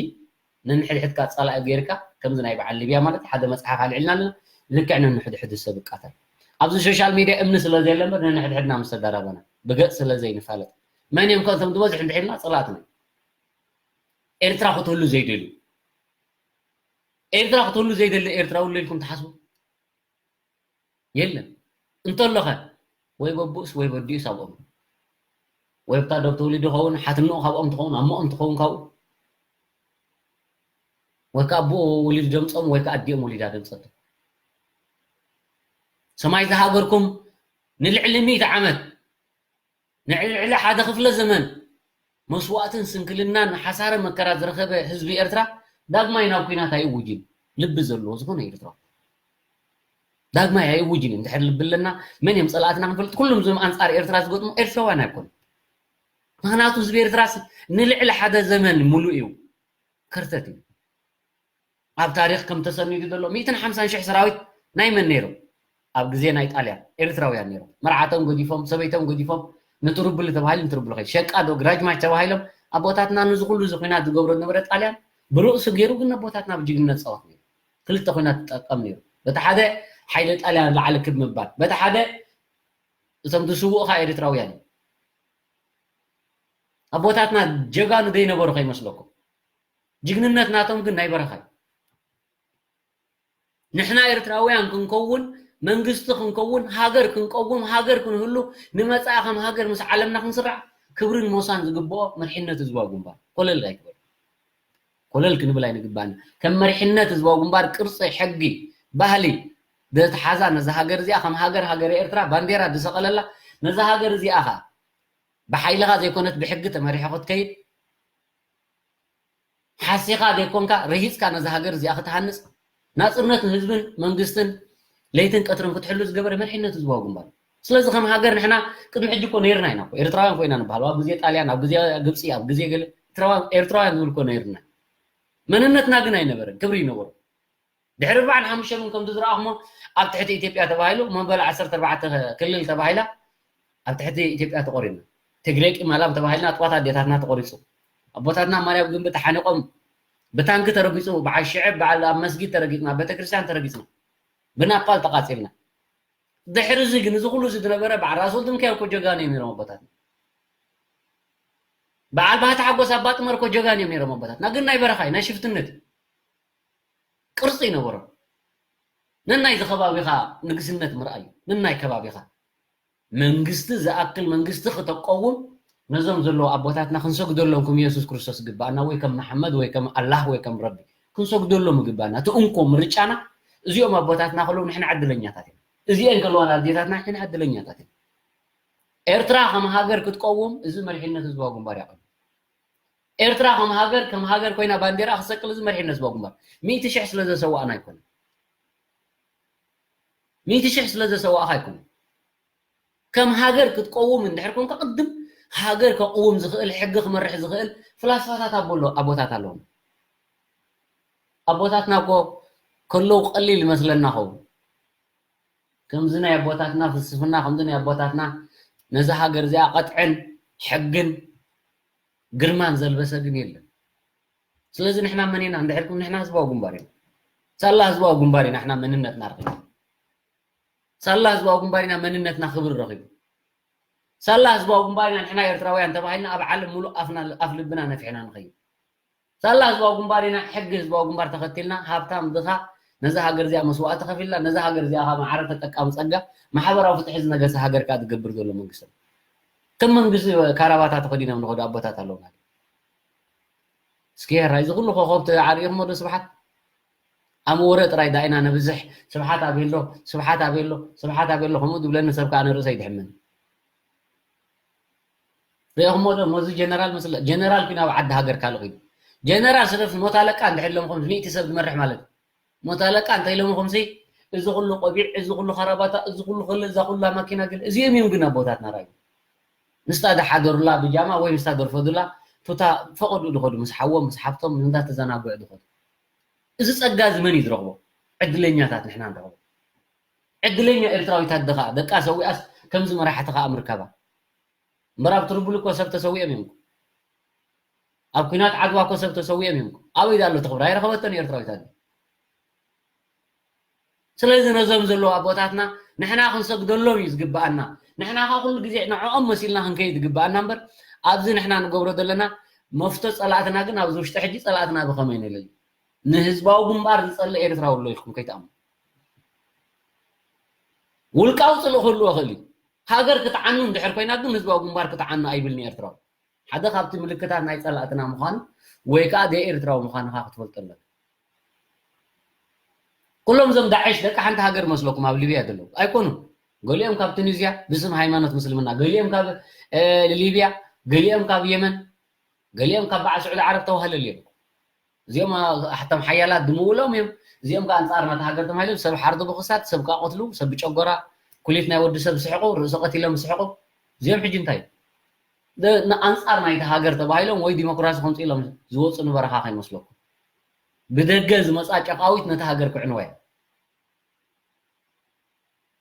ነንሕድሕድካ ጸላኢ ጌርካ ከምዚ ናይ በዓል ሊብያ ማለት ሓደ መጽሓፍ ኣልዒልና ኣለና። ልክዕ ነንሕድሕዱ ሰብ ይቃተል። ኣብዚ ሶሻል ሚድያ እምኒ ስለ ዘየለ እምበር ነንሕድሕድና ምስ ተዳረበና ብገጽ ስለ ዘይንፋለጥ መን እዮም ከ እቶም ዝበዝሑ እንድሕር ኢልና ጸላእትና። ኤርትራ ክትህሉ ዘይደልዩ ኤርትራ ክትህሉ ዘይደሊ ኤርትራዊ ኣሎ ኢልኩም ትሓስቡ? የለን። እንተሎኸ ወይ በቡእስ ወይ በዲኡስ ኣብኦም። ወይ ብታ ዶብ ተወሊዱ ይኸውን፣ ሓትንኡ ካብኦም ትኸውን፣ ኣሞኦም ትኸውን ካብኡ። ወይ ከኣ ኣቦኡ ወሊዱ ደምጾም ወይ ከኣ ኣዲኦም ወሊዳ ደምጸቶም። ሰማይ ዝሃገርኩም ንልዕሊ ሚእቲ ዓመት ንልዕሊ ሓደ ክፍለ ዘመን መስዋእትን ስንክልናን ሓሳረ መከራ ዝረኸበ ህዝቢ ኤርትራ ዳግማይ ናብ ኲናት ኣይእውጅን። ልቢ ዘለዎ ዝኾነ ኤርትራዊ ዳግማይ ኣይእውጅን። እንድሕር ልቢ ኣለና መን እዮም ጸላእትና ክንፈልጥ፣ ኩሎም እዞም ኣንጻር ኤርትራ ዝገጥሙ ኤርትራውያን ኣይኮኑን። ምኽንያቱ ህዝቢ ኤርትራስ ንልዕሊ ሓደ ዘመን ሙሉእ እዩ ከርተት እዩ። ኣብ ታሪኽ ከም ተሰኒዱ ዘሎ ሚእትን ሓምሳን ሽሕ ሰራዊት ናይ መን ነይሮም? ኣብ ግዜ ናይ ጣልያን ኤርትራውያን ነይሮም። መርዓቶም ገዲፎም፣ ሰበይቶም ገዲፎም፣ ንትሩብሊ ተባሂሉ ንትሩብሊ ከይዱ። ሸቃ ዶ ግራጅማች ተባሂሎም ኣቦታትና ነዚ ኩሉ እዚ ኲናት ዝገብሮ ዝነበረ ጣልያን ብርእሱ ገይሩ ግን ኣቦታትና ብጅግንነት ጸወት ነይሩ። ክልተ ኲናት ትጠቀም ነይሩ። በቲ ሓደ ሓይሊ ጣልያን ላዕሊ ክብ ምባል፣ በቲ ሓደ እቶም ዝስውኡ ኸኣ ኤርትራውያን እዮም። ኣቦታትና ጀጋኑ ዘይነበሩ ከይመስለኩም። ጅግንነት ናቶም ግን ናይ በረኻ እዩ። ንሕና ኤርትራውያን ክንከውን፣ መንግስቲ ክንከውን፣ ሃገር ክንቀውም፣ ሃገር ክንህሉ፣ ንመጻኢ ከም ሃገር ምስ ዓለምና ክንስራዕ ክብርን ሞሳን ዝግብኦ መሪሕነት ህዝባዊ ግንባር። ኮለል ኣይትበሉ። ኮለል ክንብል ኣይንግባእን። ከም መሪሕነት ህዝባዊ ግንባር ቅርጺ፣ ሕጊ፣ ባህሊ ዘትሓዛ ነዛ ሃገር እዚኣ ከም ሃገር፣ ሃገረ ኤርትራ ባንዴራ ዝሰቐለላ ነዛ ሃገር እዚኣ ኸኣ ብሓይልኻ ዘይኮነት ብሕጊ ተመሪሖ ክትከይድ ሓሲኻ ዘይኮንካ ረሂጽካ ነዛ ሃገር እዚኣ ክትሃንጽ ናፅነት ህዝብን መንግስትን ለይትን ቀትርን ክትሕሉ ዝገበረ መሪሕነት ህዝባዊ ግንባር። ስለዚ ከም ሃገር ንሕና ቅድሚ ሕጂ እኮ ነይርና ኢና እኮ፣ ኤርትራውያን ኮይና ንበሃል። ኣብ ግዜ ጣልያን፣ ኣብ ግዜ ግብፂ፣ ኣብ ግዜ ገለ ኤርትራውያን፣ ኤርትራውያን ዝብል እኮ ነይርና። መንነትና ግን ኣይነበረን፣ ክብሪ ይነበሮ። ድሕሪ ኣርባዓን ሓሙሽተን እውን ከምቲ ዝረኣኹሞ ኣብ ትሕቲ ኢትዮጵያ ተባሂሉ መበል ዓሰርተ ኣርባዕተ ክልል ተባሂላ ኣብ ትሕቲ ኢትዮጵያ ተቆሪና። ትግሬ ቂማላም ተባሂልና ጥዋት ኣዴታትና ተቆሪፁ። ኣቦታትና ማርያም ግንቢ ተሓኒቆም ብታንኪ ተረጊፁ፣ በዓል ሽዕብ በዓል ኣብ መስጊድ ተረጊፅና፣ ቤተክርስትያን ተረጊፅና፣ ብናፓል ተቃፂልና። ድሕሪ እዚ ግን እዚ ኩሉ እዚ ዝነበረ በዓል ራስ ወልደሚካኤል እኮ ጀጋኑ እዮም ነይሮም ኣቦታትና። በዓል ባህታ ሓጎስ ኣባ ጥመር እኮ ጀጋኑ እዮም ነይሮም ኣቦታትና። ግን ናይ በረኻ እዩ፣ ናይ ሽፍትነት እዩ። ቅርፂ ይነበሮም። ነናይ እዚ ከባቢኻ ንግስነት ምርኣይ እዩ። ነናይ ከባቢኻ መንግስቲ ዝኣክል መንግስቲ ክተቀውም ነዞም ዘለዉ ኣቦታትና ክንሰግደሎም ከም የሱስ ክርስቶስ ይግባኣና፣ ወይ ከም መሓመድ፣ ወይ ከም ኣላህ፣ ወይ ከም ረቢ ክንሰግደሎም ይግባኣና። እቲ እንኮ ምርጫና እዚኦም ኣቦታትና ከለዉ ንሕና ዕድለኛታት ኢና። እዚአን ከለዋ ኣዴታትና ንሕና ዕድለኛታት ኢና። ኤርትራ ከም ሃገር ክትቀውም እዚ መሪሕነት ህዝባዊ ግንባር ይኣኽል። ኤርትራ ከም ሃገር፣ ከም ሃገር ኮይና ባንዴራ ክሰቅል እዚ መሪሕነት ህዝባዊ ግንባር። ሚእቲ ሽሕ ስለ ዘሰዋእና ኣይኮነን። ሚእቲ ሽሕ ስለ ዘሰዋእኻ ኣይኮነን። ከም ሃገር ክትቀውም እንድሕር ኮንካ፣ ቅድም ሃገር ከቕውም ዝኽእል፣ ሕጊ ክመርሕ ዝኽእል ፍላስፋታት ኣቦ ኣሎ-፣ ኣቦታት ኣለዎም። ኣቦታትና እኮ ከለዉ ቀሊል ይመስለና ኸውን። ከምዚ ናይ ኣቦታትና ፍልስፍና፣ ከምዚ ናይ ኣቦታትና ነዛ ሃገር እዚኣ ቀጥዕን ሕግን ግርማን ዘልበሰ ግን የለን። ስለዚ ንሕና መን ኢና እንድሕር ኢልኩም፣ ንሕና ህዝባዊ ግንባር ኢና። ሳላ ህዝባዊ ግንባር ኢና ንሕና መንነትና ረኺብና። ሳላ ህዝባዊ ግንባር ኢና መንነትና ክብሪ ረኺቡ። ሳላ ህዝባዊ ግንባር ኢና ንሕና ኤርትራውያን ተባሂልና ኣብ ዓለም ሙሉእ ኣፍና፣ ኣፍ ልብና ነፊሕና ንኸይድ። ሳላ ህዝባዊ ግንባር ኢና፣ ሕጊ ህዝባዊ ግንባር ተኸቲልና፣ ሃብታም ድኻ፣ ነዛ ሃገር እዚኣ መስዋእቲ ከፊልና፣ ነዛ ሃገር እዚኣ ከዓ ማዕረ ተጠቃሚ ጸጋ፣ ማሕበራዊ ፍትሒ ዝነገሰ ሃገር ከዓ ዝገብር ዘሎ መንግስቲ። ከም መንግስቲ ካራባታ ተኸዲኖም ንኸዱ ኣቦታት ኣለውና። እስኪ ሕራይ፣ እዚ ኩሉ ኮኸብ ተዓሪኹሞ ዶ ስብሓት? ኣብ ወረ ጥራይ ዳኢና ነብዝሕ፣ ስብሓት ኣበይ ኣሎ፣ ስብሓት ኣበይ ኣሎ፣ ስብሓት ኣበይ ኣሎ፣ ከምኡ ዝብለኒ ሰብ ከዓ ንርእሰይ ይድሕመኒ። ሪእኹሞ ዶ? ሞዚ ጀነራል መስለ-፣ ጀነራል ኩን ኣብ ዓዲ ሃገር ካልእ ኮይኑ። ጀነራል ስለፍ ሞት ኣለቃ እንድሕር ኢሎም፣ ከም ሚእቲ ሰብ ዝመርሕ ማለት እዩ። ሞት ኣለቃ እንታይ ኢሎም፣ ከምሲ፣ እዚ ኩሉ ቆቢዕ፣ እዚ ኩሉ ካራባታ፣ እዚ ኩሉ ክሊ፣ እዛ ኩላ ማኪና፣ ግን እዚኦም እዮም ግን ኣቦታትና ራዩ። ምስታ ዝሓደሩላ ብጃማ ወይ ምስታ ደርፈዱላ ቱታ ፈቐዱ ዝኸዱ፣ ምስ ሓዎም፣ ምስ ሓብቶም እንዳተዘናግዑ ዝኸዱ። እዚ ጸጋ እዚ መን እዩ ዝረኽቦ? ዕድለኛታት ንሕና ንረኽቦ። ዕድለኛ ኤርትራዊት ኣደ ኸኣ ደቃ ሰዊኣስ ከምዚ መራሕቲ ኸኣ ምርካባ። እምበር ኣብ ትርቡል እኮ ሰብ ተሰዊኦም እዮም እኮ። ኣብ ኲናት ዓድዋ እኮ ሰብ ተሰዊኦም እዮም እኮ። ኣበይ ዳሎ ትኽብር? ኣይረኸበቶን ኤርትራዊት ኣደ። ስለዚ ነዞም ዘለዉ ኣቦታትና ንሕና ክንሰግደሎም እዩ ዝግብኣና። ንሕና ኸኣ ኩሉ ግዜ ንዕኦም መሲልና ክንከይድ ዝግብኣና እምበር፣ ኣብዚ ንሕና ንገብሮ ዘለና መፍቶ ጸላእትና ግን ኣብዚ ውሽጢ ሕጂ ጸላእትና ብኸመይ ንለዩ? ንህዝባዊ ግንባር ዝጸልእ ኤርትራዊ ኣሎ ኢልኩም ከይትኣምኑ። ውልቃዊ ጽልኢ ክህልዎ ይኽእል እዩ። ሃገር ክትዓኑ እንድሕር ኮይና ግን ህዝባዊ ግንባር ክትዓኑ ኣይብልን ኤርትራዊ። ሓደ ካብቲ ምልክታት ናይ ጸላእትና ምዃኑ ወይ ከኣ ደይ ኤርትራዊ ምዃንኻ ክትፈልጦ ኣለካ። ኩሎም እዞም ዳዕሽ ደቂ ሓንቲ ሃገር መስለኩም ኣብ ሊብያ ዘለዉ? ኣይኮኑን። ገሊኦም ካብ ቱኒዝያ ብስም ሃይማኖት ምስልምና፣ ገሊኦም ካብ፣ እ፣ ሊብያ፣ ገሊኦም ካብ የመን፣ ገሊኦም ካብ በዓል ስዑዲ ዓረብ ተዋህለል እዮም። እዚኦም፣ አ-፣ ኣሕቶም ሓያላት ድምውሎም እዮም። እዚኦም ከኣ ኣንጻር ናታ ሃገር ተማሂሎም ሰብ ሓርዱ ብኽሳት፣ ሰብ ከኣ ቀትሉ፣ ሰብ ብጨጎራ፣ ኩሊት ናይ ወዲ ሰብ ስሕቁ፣ ርእሱ ቀቲሎም ስሕቁ። እዚኦም ሕጂ እንታይ? ደ-፣ ንኣንጻር ናይታ ሃገር ተባሂሎም ወይ ዲሞክራሲ ከምጽኡ ኢሎም ዝወጹ ንበረኻ ከይመስለኩም። ብደገ ዝመጻ ጨቃዊት ነታ ሃገር ክዕንዋ እያ።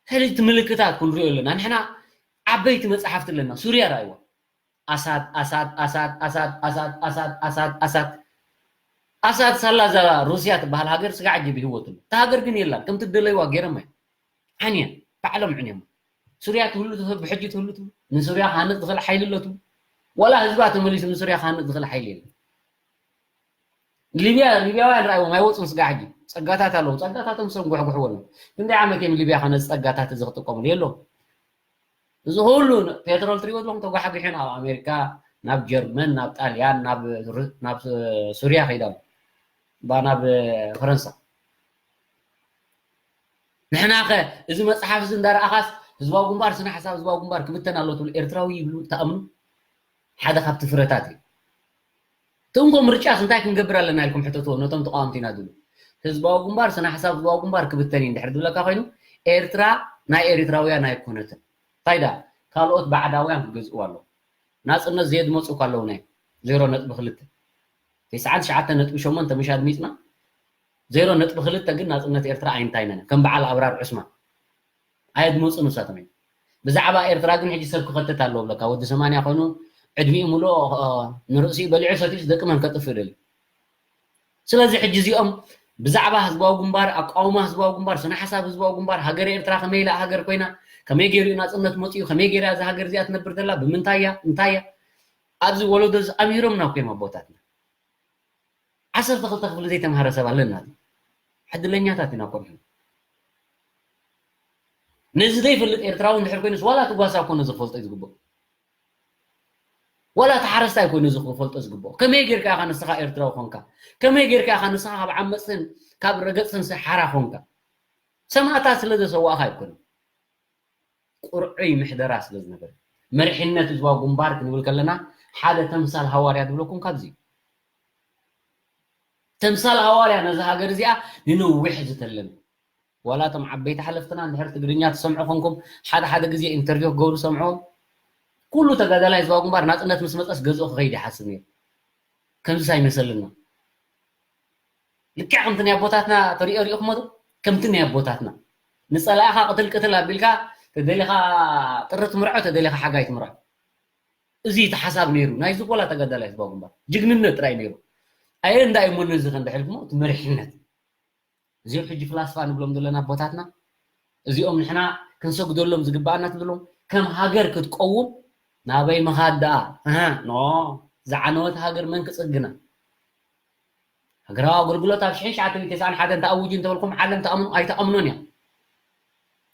ሕጂ እቲ ምልክታት ክንሪኦ ኣለና። ንሕና ዓበይቲ መጻሕፍቲ ኣለና። ሱርያ ረኣይዋ። ኣሳድ፣ ኣሳድ፣ ኣሳድ፣ ኣሳድ፣ ኣሳድ፣ ኣሳድ፣ ኣሳድ፣ ኣሳድ። ኣሳድ ሳላ እዛ ሩስያ ትበሃል ሃገር ስጋዕ ሕጂ ብህይወት ኣሎ። እታ ሃገር ግን የላን። ከምቲ ደለይዋ ገይሮም እዮም። ዓንየን። ባዕሎም ዕንዮም። ሱርያ ትህሉ ትህሉ፣ ብሕጂ ትህሉ ትህሉ። ንሱርያ ክሃንጽ ዝኽእል ሓይሊ ኣሎ ትብሉ። ዋላ ህዝባ ተመሊሱ ንሱርያ ክሃንጽ ዝኽእል ሓይሊ የለን። ሊብያ፣ ሊብያውያን ረኣይዎም ኣይወጹን ስጋዕ ሕጂ። ጸጋታት ኣለዎም። ጸጋታቶም ሰንጓሕጉሕዎ ኣለዉ። ክንደይ ዓመት እዮም ሊብያ ከነዚ ጸጋታት እዚ ክጥቀሙሉ? የለዉን። እዚ ኩሉ ን-፣ ፔትሮል ትሪእዎ ዘለኹም ተጓሕጒሑ ናብ ኣሜሪካ፣ ናብ ጀርመን፣ ናብ ጣልያን፣ ናብ ሩ-፣ ናብ ሱርያ ከይዶም። ባ ናብ ፈረንሳ። ንሕናኸ እዚ መጽሓፍ እዚ እንዳረኣኻስ ህዝባዊ ግንባር ስነ ሓሳብ ህዝባዊ ግንባር ክብተን ኣሎ ትብሉ ኤርትራዊ ይብሉ ትኣምኑ? ሓደ ካብቲ ፍረታት እዩ። እቲ እንኮ ምርጫስ እንታይ ክንገብር ኣለና ኢልኩም ሕተትዎ ነቶም ተቃወምቲ ኢና ዝብሉ። ህዝባዊ ግንባር፣ ስነ ሓሳብ ህዝባዊ ግንባር ክብተን እዩ እንድሕር ዝብለካ ኮይኑ፣ ኤርትራ ናይ ኤሪትራውያን ኣይኮነትን። እንታይ ደኣ፣ ካልኦት ባዕዳውያን ክገዝእዋ ኣለዉ። ናጽነት ዘየድመጹ እኳ ኣለዉ ናይ ዜሮ ነጥቢ ክልተ። ተስዓን ትሽዓተ ነጥቢ ሸሞንተ ምሽ ኣድሚጽና፣ ዜሮ ነጥቢ ክልተ ግን ናጽነት ኤርትራ ኣይንታይነን። ከም በዓል ኣብራር ዑስማን ኣየድመጹን ንሳቶም እዮም። ብዛዕባ ኤርትራ ግን ሕጂ ሰብ ክኸትት ኣለዎ ብለካ። ወዲ ሰማንያ ኮይኑ ዕድሚኡ ምሉእ፣ እ፣ ንርእሲኡ በሊዑ ሰቲዩስ ደቂ መን ከጥፍእ ደልዩ? ስለዚ ሕጂ እዚኦም ብዛዕባ ህዝባዊ ግንባር፣ ኣቃውማ ህዝባዊ ግንባር፣ ስነ ሓሳብ ህዝባዊ ግንባር፣ ሃገር ኤርትራ ከመይ ኢላ ሃገር ኮይና፣ ከመይ ገይሩ እዩ ናጽነት መጺኡ፣ ከመይ ገይራ እዛ ሃገር እዚኣ ትነብር ዘላ፣ ብምንታይ እያ፣ እንታይ እያ፣ ኣብዚ ወለዶ እዚ ኣምሂሮምና እኮ እዮም ኣቦታትና። ዓሰርተ ክልተ ክፍሊ ዘይተምሃረ ሰብ ኣለና። ዕድለኛታት ኢና እኮ ንሕና። ነዚ ዘይፈልጥ ኤርትራዊ እንድሕር ኮይኑስ ዋላ እቲ ጓሳ እኮ ነዚ ክፈልጦ እዩ ዝግብኦ። ዋላ እቲ ሓረስታይ እኮ ነዚ ክፈልጦ ዝግብኦ። ከመይ ጌርካ ኢኻ ንስኻ ኤርትራዊ ኾንካ? ከመይ ጌርካ ኢኻ ንስኻ ካብ ዓመፅትን ካብ ረገፅትን ሓራ ኾንካ? ሰማእታት ስለ ዘሰዋእኻ ኣይኮነን። ቁርዑይ ምሕደራ ስለ ዝነበረ። መሪሕነት ህዝባዊ ግንባር ክንብል ከለና ሓደ ተምሳል ሃዋርያ ዝብለኩም ካብዚ እዩ። ተምሳል ሃዋርያ ነዚ ሃገር እዚኣ ንነዊሕ ዝተለመ። ዋላ እቶም ዓበይቲ ሓለፍትና እንድሕር ትግርኛ ትሰምዑ ኮንኩም፣ ሓደ ሓደ ግዜ ኢንተርቪው ክገብሩ ሰምዑ። ኩሉ ተጋዳላይ ህዝባዊ ግንባር ናጽነት ምስ መጸስ ገዝኡ ክኸይድ ይሓስብ ነይሩ። ከምዚስ ኣይመሰልና። ልክዕ ከምቲ ናይ ኣቦታትና ተሪኦ ሪኢኹሞ ዶ? ከምቲ ናይ ኣቦታትና። ንጸላእኻ ቅትል ቅትል ኣቢልካ፣ ተደሊኻ ጥሪ ትምርዖ፣ ተደሊኻ ሓጋይ ትምርዖ። እዚ እቲ ሓሳብ ነይሩ። ናይዚ ቆላ ተጋዳላይ ህዝባዊ ግንባር። ጅግንነት ጥራይ ነይሩ። ኣየ እንዳ እሞ ነዚ ከንድሕልኩሞ፣ እቲ መሪሕነት። እዚኦም ሕጂ ፍላስፋ ንብሎም ዘለና ኣቦታትና፣ እዚኦም ንሕና ክንሰግደሎም ዝግባኣና ትብሎም፣ ከም ሃገር ክትቀውም ናበይ ምኻድ ደኣ? ኣሃ፣ ኖ፣ ዝዓነወት ሃገር መን ክጽግና? ሃገራዊ ኣገልግሎት ኣብ ሽሕን ትሽዓተ ሚእትን ተስዓን ሓደን ተኣዊጁ እንተበልኩም ዓለም ተኣምኖ ኣይተኣምኖን እያ።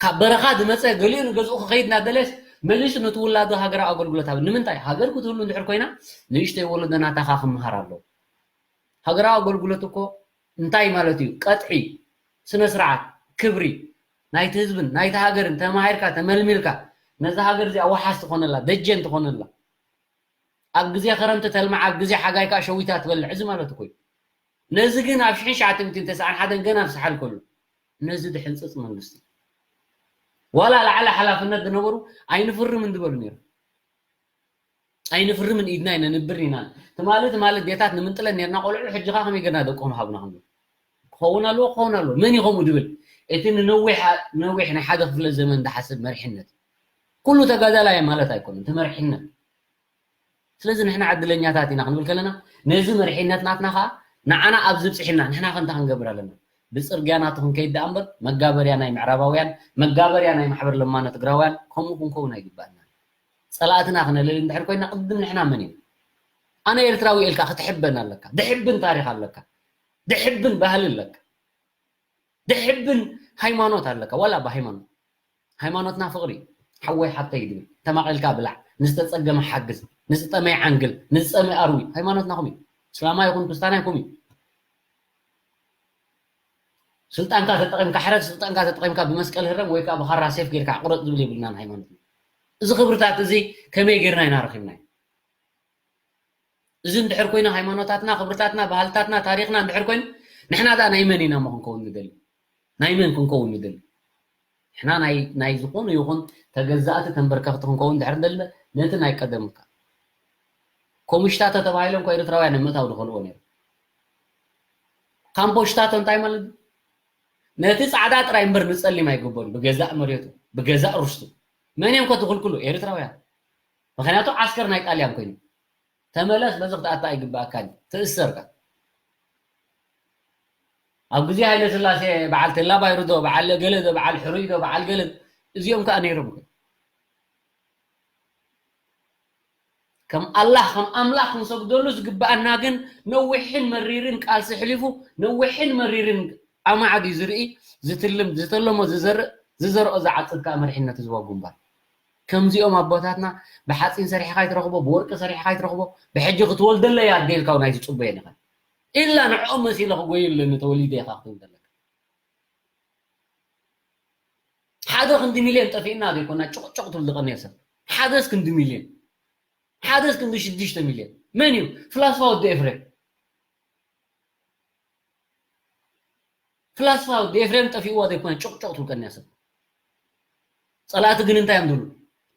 ካብ በረኻ ዝመጸ ገሊኡ ንገዝኡ ክኸይድ እናደለየስ መሊሱ ነቲ ውላዱ ሃገራዊ ኣገልግሎት ኣብ ንምንታይ? ሃገር ክትህሉ እንድሕር ኮይና ንእሽተይ ወለዶ ናታኻ ክምሃር ኣለዎ። ሃገራዊ ኣገልግሎት እኮ እንታይ ማለት እዩ? ቀጥዒ፣ ስነ ስርዓት፣ ክብሪ ናይቲ ህዝብን ናይቲ ሃገርን ተማሂርካ ተመልሚልካ ነዛ ሃገር እዚኣ ወሓስ ትኾነላ፣ ደጀን ትኾነላ። ኣብ ግዜ ክረምቲ ተልማዕ፣ ኣብ ግዜ ሓጋይ ከኣ ሸዊታ ትበልዕ። እዚ ማለት እኮ እዩ። ነዚ ግን ኣብ ሽሕን ትሽዓተ ሚእትን ተስዓን ሓደን ገና ዝሰሓል ከሎ ነዚ ድሕንጽጽ መንግስቲ ዋላ ላዕሊ ሓላፍነት ዝነበሩ ኣይንፍርምን ዝበሉ ነይሮም። ኣይንፍርምን፣ ኢድና ኣይነንብርን ኢና። ትማሊ ትማሊ ዴታት ንምንጥለን ነርና ቆልዑ፣ ሕጂ ኸ ከመይ ጌርና ደቆም ሃቡና ክንብል? ክኸውን ኣለዎ፣ ክኸውን ኣለዎ። መን እዩ ከምኡ ድብል? እቲ ንነዊሕ፣ ነዊሕ ናይ ሓደ ክፍለ ዘመን ዝሓስብ መሪሕነት። ኩሉ ተጋዳላይ ማለት ኣይኮነን፣ እቲ መሪሕነት። ስለዚ ንሕና ዕድለኛታት ኢና ክንብል ከለና፣ ነዚ መሪሕነት ናትና ኸኣ ንዓና ኣብ ዝብጽሕና ንሕና ከ እንታይ ክንገብር ኣለና? ብጽርግያ ናቱ ክንከይድ ደኣ እምበር፣ መጋበርያ ናይ ምዕራባውያን፣ መጋበርያ ናይ ማሕበር ለማኖ ትግራውያን ከምኡ ክንከውን ኣይግባእና። ጸላእትና ክነለሊ እንድሕር ኮይና፣ ቅድም ንሕና መን ኢና? ኣነ ኤርትራዊ ኢልካ ክትሕበን ኣለካ። ድሕብን ታሪኽ ኣለካ። ድሕብን ባህሊ ኣለካ። ድሕብን ሃይማኖት ኣለካ። ዋላ ብሃይማኖት። ሃይማኖትና ፍቕሪ፣ ሓወይ ሓብተይ ድብል። ተማቒልካ ብላዕ፣ ንዝተጸገመ ሓግዝ፣ ንዝጠመየ ዓንግል፣ ንዝጸመየ ኣርዊ። ሃይማኖትና ከምኡ እዩ። እስላማይ ይኹን ክርስታናይ ከምኡ እዩ። ስልጣንካ ተጠቒምካ ሕረድ፣ ስልጣንካ ተጠቒምካ ብመስቀል ህረም ወይ ከኣ ብኻራ ሴፍ ጌርካ ቁረጽ ዝብል የብልናን ሃይማኖትና። እዚ ክብርታት እዚ ከመይ ጌርና ኢና ረኺብናዮ? እዚ እንድሕር ኮይኑ ሃይማኖታትና፣ ክብርታትና፣ ባህልታትና፣ ታሪኽና እንድሕር ኮይኑ ንሕና ደኣ ናይ መን ኢና እሞ ክንከውን ንደሊ? ናይ መን ክንከውን ንደሊ? ንሕና ናይ፣ ናይ ዝኾነ ይኹን ተገዛእቲ ተንበርከኽቲ ክንከውን እንድሕር እንደሊ ነቲ ናይ ቀደምካ። ኮሙሽታቶ ተባሂሎም እኮ ኤርትራውያን ንምእታው ዝኸልኦ ነይሩ። ካምፖሽታቶ እንታይ ማለት እዩ? ነቲ ጻዕዳ ጥራይ እምበር ንጸሊም ኣይግበሩ። ብገዛእ መሬቱ፣ ብገዛእ ርስቱ። መን እዮም ከ ዝኽልክሉ? ኤርትራውያን። ምኽንያቱ ዓስከር ናይ ጣልያን ኮይኑ። ተመለስ፣ በዚ ክትኣቱ ኣይግባኣካን እዩ። ትእሰር ከ። ኣብ ግዜ ሃይለ ስላሴ በዓል ቴላ ባይሩ ዶ፣ በዓል ገለ ዶ፣ በዓል ሕሩይ ዶ፣ በዓል ገለ ዶ፣ እዚኦም ከኣ ነይሮም እኮ። ከም ኣላህ፣ ከም ኣምላኽ ክንሰግደሉ ዝግባኣና ግን ነዊሕን መሪርን ቃልሲ ኣሕሊፉ፣ ነዊሕን መሪርን ኣማዕድዩ ዝርኢ፣ ዝትልም፣ ዝተለሞ ዝዘርእ፣ ዝዘርኦ ዝዓጽድ ከኣ መሪሕነት ህዝባዊ ግንባር። ከምዚኦም ኣቦታትና ብሓጺን ሰሪሕኻ ኣይትረኽቦ፣ ብወርቂ ሰሪሕኻ ኣይትረኽቦ፣ ብሕጂ ክትወልደለይ ኣደ ኢልካ እውን ኣይትጽበዮን ኢኻ። ኢላ ንዕኦም መሲለ ክጎይ ኣለኒ ተወሊደ ኢኻ ክትብል ዘለካ። ሓደ ክንዲ ሚልዮን ጠፊእና ዘይኮና ጭቕጭቕ ትብል ዝቐንየ ሰብ። ሓደስ ክንዲ ሚልዮን። ሓደስ ክንዲ ሽዱሽተ ሚልዮን። መን እዩ? ፍላስፋ ወዲ ኤፍሬም። ፕላስ ፋውድ ኤፍሬም ጠፊእዋ ዘይኮነ ጭቕጭቕ ትውልቀንያ ሰብ። ጸላእቲ ግን እንታይ እዮም ዝብሉ?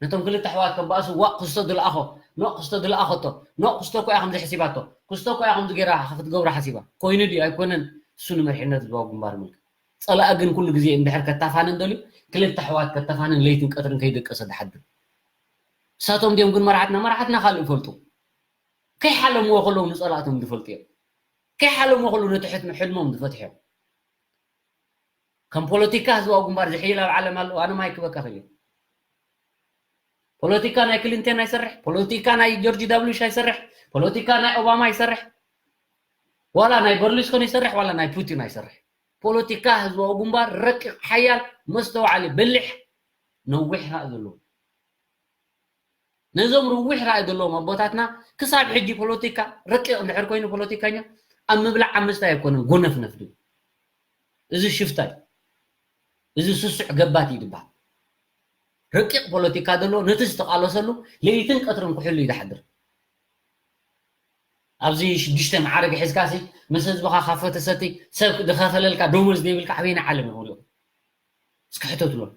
ነቶም ክልተ ኣሕዋት ከባእሱ ዋእ ክስቶ ዝለኣኾ፣ ኖእ ክስቶ ዝለኣኸቶ፣ ኖእ ክስቶ እኮ እያ ከምዚ ሕሲባቶ፣ ክስቶ እኮ እያ ከምዚ ገይራ ክትገብሮ ሓሲባ። ኮይኑ ድዩ ኣይኮነን? እሱ ንመሪሕነት ህዝባዊ ግንባር ይምልከት። ጸላኢ ግን ኩሉ ግዜ እንድሕር ከታፋንን ደልዩ ክልተ ኣሕዋት ከተፋንን ለይትን ቀትርን ከይደቀሰ ዝሓድር። እሳቶም ድዮም ግን መራሕትና? መራሕትና ካልእ ይፈልጡ። ከይሓለምዎ ከለዉ ንጸላእቶም ዝፈልጡ እዮም። ከይሓለምዎ ከለዉ ነቲ ሕትሚ ሕልሞም ዝፈትሑ እዮም። ከም ፖለቲካ ህዝባዊ ግንባር ዝሕይል ኣብ ዓለም ኣሎ? ኣነ ማይ ክበካ ክእል። ፖለቲካ ናይ ክሊንተን ኣይሰርሕ፣ ፖለቲካ ናይ ጆርጅ ዳብሊሽ ኣይሰርሕ፣ ፖለቲካ ናይ ኦባማ ኣይሰርሕ፣ ዋላ ናይ በርሉስኮኒ ይሰርሕ ዋላ ናይ ፑቲን ኣይሰርሕ። ፖለቲካ ህዝባዊ ግንባር ረቂቕ፣ ሓያል፣ መስተውዓሊ፣ በሊሕ፣ ነዊሕ ራእ ዘለዎ። ነዞም ርዊሕ ራእይ ዘለዎም ኣቦታትና ክሳብ ሕጂ ፖለቲካ ረቂቕ እንድሕር ኮይኑ ፖለቲካኛ ኣብ ምብላዕ ኣብ ምስታይ ኣይኮነን ጎነፍነፍ ድብል። እዚ ሽፍታ እዩ። እዚ ስሱዕ ገባቲ እዩ ዝበሃል። ረቂቕ ፖለቲካ ዘለዎ ነቲ ዝተቓለሰሉ ለይትን ቀትርን ክሕሉ እዩ ዝሓድር። ኣብዚ ሽዱሽተ መዓርግ ሒዝካሲ ምስ ህዝብኻ ካፈ ተሰቲ ሰብ ዝኸፈለልካ ደሞዝ ዘይብልካ ኣበየናይ ዓለም ይኸውን? እስኪ ሕተትሎም።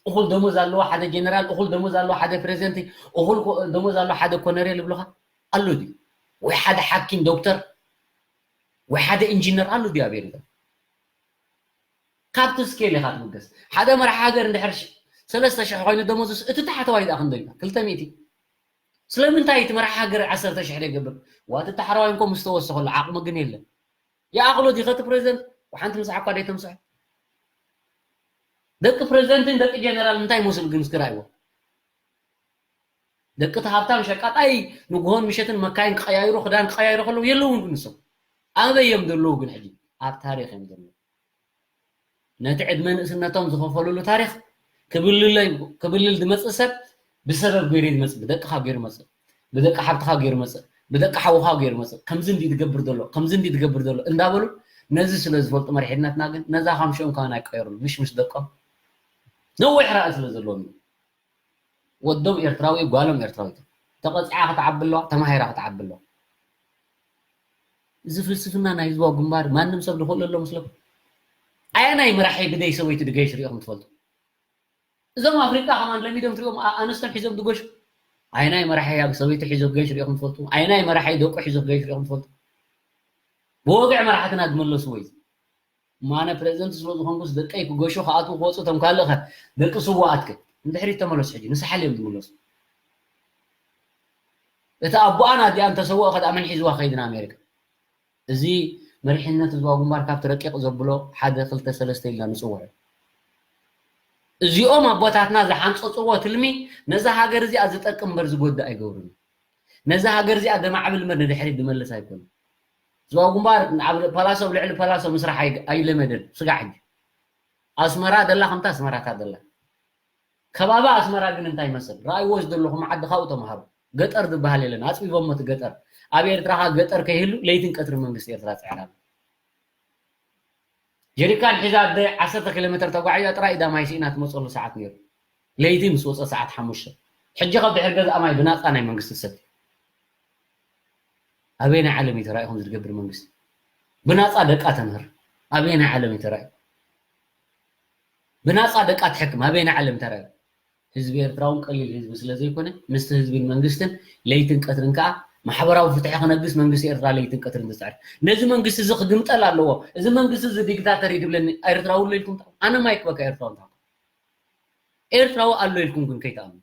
እኹል ደሞዝ ኣለዎ ሓደ ጀነራል፣ እኹል ደሞዝ ኣለዎ ሓደ ፕሬዚደንት፣ እኹል ኮ- ደሞዝ ኣለዎ ሓደ ኮነሬል ይብሉኻ ኣሎ ድዩ? ወይ ሓደ ሓኪም ዶክተር ወይ ሓደ ኢንጂነር ኣሎ ድዩ ኣብ ኤርትራ? ካብቲ ስኬል ኢኻ ትብገስ። ሓደ መራሒ ሃገር እንድሕር ሽ- ሰለስተ ሽሕ ኮይኑ ደሞዝስ እቲ ታሕተዋይ ደኣ ክንደይ እዩ? ክልተ ሚእቲ። ስለምንታይ እቲ መራሒ ሃገር ዓሰርተ ሽሕ ዘይገብር? ዋቲ ታሕረዋይ እንኮ ምስ ተወሰኸሉ ዓቕሚ ግን የለን። ይኣኽሎ ዲኸ እቲ ፕሬዚደንት? ሓንቲ ምሳሕ እኳ ደይተምስሐ። ደቂ ፕሬዚደንትን ደቂ ጀነራል እንታይ ይመስሉ ግን እስኪ ርኣይዎ። ደቂ እቲ ሃብታም ሸቃጣይ ንግሆን ምሸትን መካይን ክቀያይሩ ክዳን ክቀያይሩ ከለዉ የለውን ግን ንሶም ኣበይ እዮም ዘለዉ? ግን ሕጂ ኣብ ታሪኽ እዮም ዘለዉ። ነቲ ዕድመ ንእስነቶም ዝኸፈሉሉ ታሪኽ ክብልለይ ክብልል ዝመጽእ ሰብ ብሰበብ ገይሩ ዝመጽእ ብደቅኻ ገይሩ መጽእ ብደቂ ሓብትኻ ገይሩ መጽእ ብደቂ ሓውኻ ገይሩ መጽእ ከምዚ እንዲ ትገብር ዘሎ ከምዚ እንዲ ትገብር ዘሎ እንዳበሉ ነዚ ስለ ዝፈልጡ መሪሕነትና ግን ነዛ ካምሽኦም ከማን ኣይቀየሩሉ ምሽ ምስ ደቆም ነዊሕ ራእይ ስለ ዘለዎም እዩ። ወዶም ኤርትራዊ ጓሎም ኤርትራዊት ተቐጺዓ ክትዓቢ ኣለዋ ተማሂራ ክትዓቢ ኣለዋ። እዚ ፍልስፍና ናይ ህዝባዊ ግንባር ማንም ሰብ ዝኽእሎ ኣሎ መስለኩም? ኣየናይ መራሒ ብደይ ሰበይቱ ድገሽ ሪእኹም ትፈልጡ? እዞም ኣፍሪቃ ከማን ለሚዶም ትሪኦም ኣንስቶም ሒዞም ድገሹ ኣየናይ መራሒ ኣብ ሰበይቱ ሒዞ ገሽ ሪእኹም ትፈልጡ? ኣየናይ መራሒ ደቁ ሒዞ ገሽ ሪእኹም ትፈልጡ? ብወግዒ መራሕትና ዝመለስዎ እዩ። ማነ ፕሬዚደንት ስለ ዝኾንኩስ ደቀይ ክገሹ ክኣትዉ ክወፁ እቶም ካልእ ኸ ደቂ ስዋኣት ከ ንድሕሪት ተመለሱ ሕጂ ንሳሕል እዮም ዝምለሱ። እቲ ኣቦኣን ኣዲኣን ተሰውኦ ከ ደኣ መን ሒዝዋ ክኸይድ ንኣሜሪካ? እዚ መሪሕነት ህዝባዊ ግንባር ካብቲ ረቂቕ ዘብሎ ሓደ ክልተ ሰለስተ ኢልና ንፅውዖ። እዚኦም ኣቦታትና ዝሓንፀፅዎ ትልሚ ነዛ ሃገር እዚኣ ዝጠቅም እምበር ዝጎድእ ኣይገብርን። ነዛ ሃገር እዚኣ ደማዕብል እምበር ንድሕሪት ዝመልስ ኣይኮነን። ህዝባዊ ግንባር ኣብ ፓላሶ ኣብ ልዕሊ ፓላሶ ምስራሕ ኣይ- ኣይለመደን። ስጋዕ ሕጂ ኣስመራ ደላ ከምታ ኣስመራ እታ ደላ ከባቢ ኣስመራ ግን እንታይ ይመስል ረኣይዎ ዘለኹም ዓዲ ካብኡ ተምሃሩ። ገጠር ዝበሃል የለን ኣፅቢቦሞ እቲ ገጠር። ኣብ ኤርትራ ከ ገጠር ከይህሉ ለይትን ቀትሪ መንግስቲ ኤርትራ ፅዕር ኣሎ። ጀሪካን ሒዛ ኣደ ዓሰርተ ኪሎ ሜትር ተጓዒዛ ጥራይ ኢዳ ማይ ስኢና ትመፀሉ ሰዓት ነይሩ። ለይቲ ምስ ወፀ ሰዓት ሓሙሽተ ሕጂ ካብ ድሕሪ ገዛኣ ማይ ብናፃ ናይ መንግስቲ ትሰቲ። ኣበየናይ ዓለም እዩ ተራእዩ ከምዚ ዝገብር መንግስቲ? ብናፃ ደቃ ተምህር ኣበየናይ ዓለም እዩ ተራእዩ? ብናፃ ደቃ ትሕክም ኣበየናይ ዓለም ተራእዩ? ህዝቢ ኤርትራ እውን ቀሊል ህዝቢ ስለ ዘይኮነ ምስቲ ህዝብን መንግስትን ለይትን ቀትርን ከዓ ማሕበራዊ ፍትሒ ክነግስ መንግስቲ ኤርትራ ለይትን ቀትርን ዝፅዕር። ነዚ መንግስቲ እዚ ክግምጠል ኣለዎ። እዚ መንግስቲ እዚ ዲክታተር እዩ ድብለኒ ኤርትራዊ ኣሎ ኢልኩም ትኣምኑ? ኣነ ማይ ክበካ ኤርትራዊ እንታ ኤርትራዊ ኣሎ ኢልኩም ግን ከይትኣምኑ።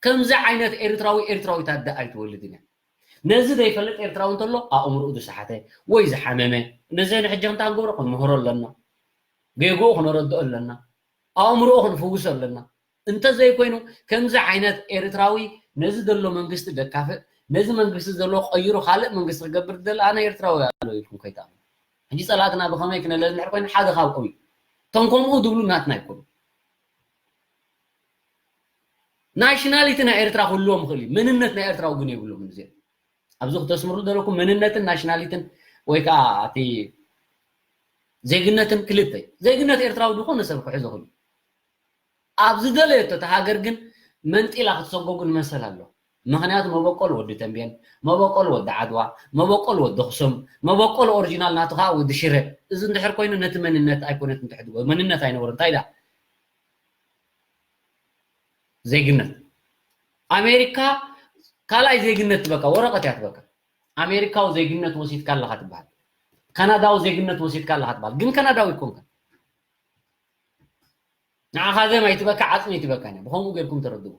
ከምዚ ዓይነት ኤርትራዊ ኤርትራዊት ኣደ ኣይትወልድን እያ። ነዚ ዘይፈልጥ ኤርትራዊ እንተሎ ኣእምርኡ ዝሰሓተ ወይ ዝሓመመ ነዚ ንሕጂ ክንታ ክንገብሮ ክንምህሮ ኣለና። ጌግኡ ክነረድኦ ኣለና። ኣእምርኡ ክንፍውሶ ኣለና። እንተዘይኮይኑ ከምዚ ዓይነት ኤርትራዊ ነዚ ዘሎ መንግስቲ ደካፍእ ነዚ መንግስቲ ዘሎ ቀይሩ ካልእ መንግስቲ ክገብር ዝደሊ ኣነ ኤርትራዊ ኣሎ ኢልኩም ከይትኣምኑ። ሕጂ ጸላእትና ብኸመይ ክነለሊ እንድሕር ኮይኑ ሓደ ካብኦም እዩ። እቶም ከምኡ ዝብሉ ናትና ኣይኮኑ። ናሽናሊቲ ናይ ኤርትራ ክህልዎም ይኽእል እዩ። መንነት ናይ ኤርትራዊ ግን የብሎምን እዚኦም። ኣብዚ ክተስምሩ ዘለኩም መንነትን ናሽናሊትን ወይ ከዓ እቲ ዜግነትን ክልተ እዩ። ዜግነት ኤርትራዊ ዝኾነ ሰብ ክሕዞ ይኽእል እዩ። ኣብ ዝደለየቶ እታ ሃገር ግን መንጢላ ክትሰጎጉ ንመሰል ኣሎ። ምኽንያቱ መበቆል ወዲ ተንቤን፣ መበቆል ወዲ ዓድዋ፣ መበቆል ወዲ ኣኽሱም፣ መበቆል ኦሪጂናል ናቱ ከዓ ወዲ ሽረ። እዚ እንድሕር ኮይኑ ነቲ መንነት ኣይኮነትን ትሕድጎ መንነት ኣይነበሮ። እንታይ ዳ ዜግነት ኣሜሪካ ካልኣይ ዜግነት ትበካ፣ ወረቐት እያ ትበካ። ኣሜሪካዊ ዜግነት ወሲድካ ኣለኻ ትበሃል፣ ካናዳዊ ዜግነት ወሲድካ ኣለኻ ትበሃል። ግን ካናዳዊ ይኮንካ። ንዓኻ ዘም ኣይትበካ፣ ዓፅሚ ኣይትበካ። ብኸምኡ ጌርኩም ተረድኡ።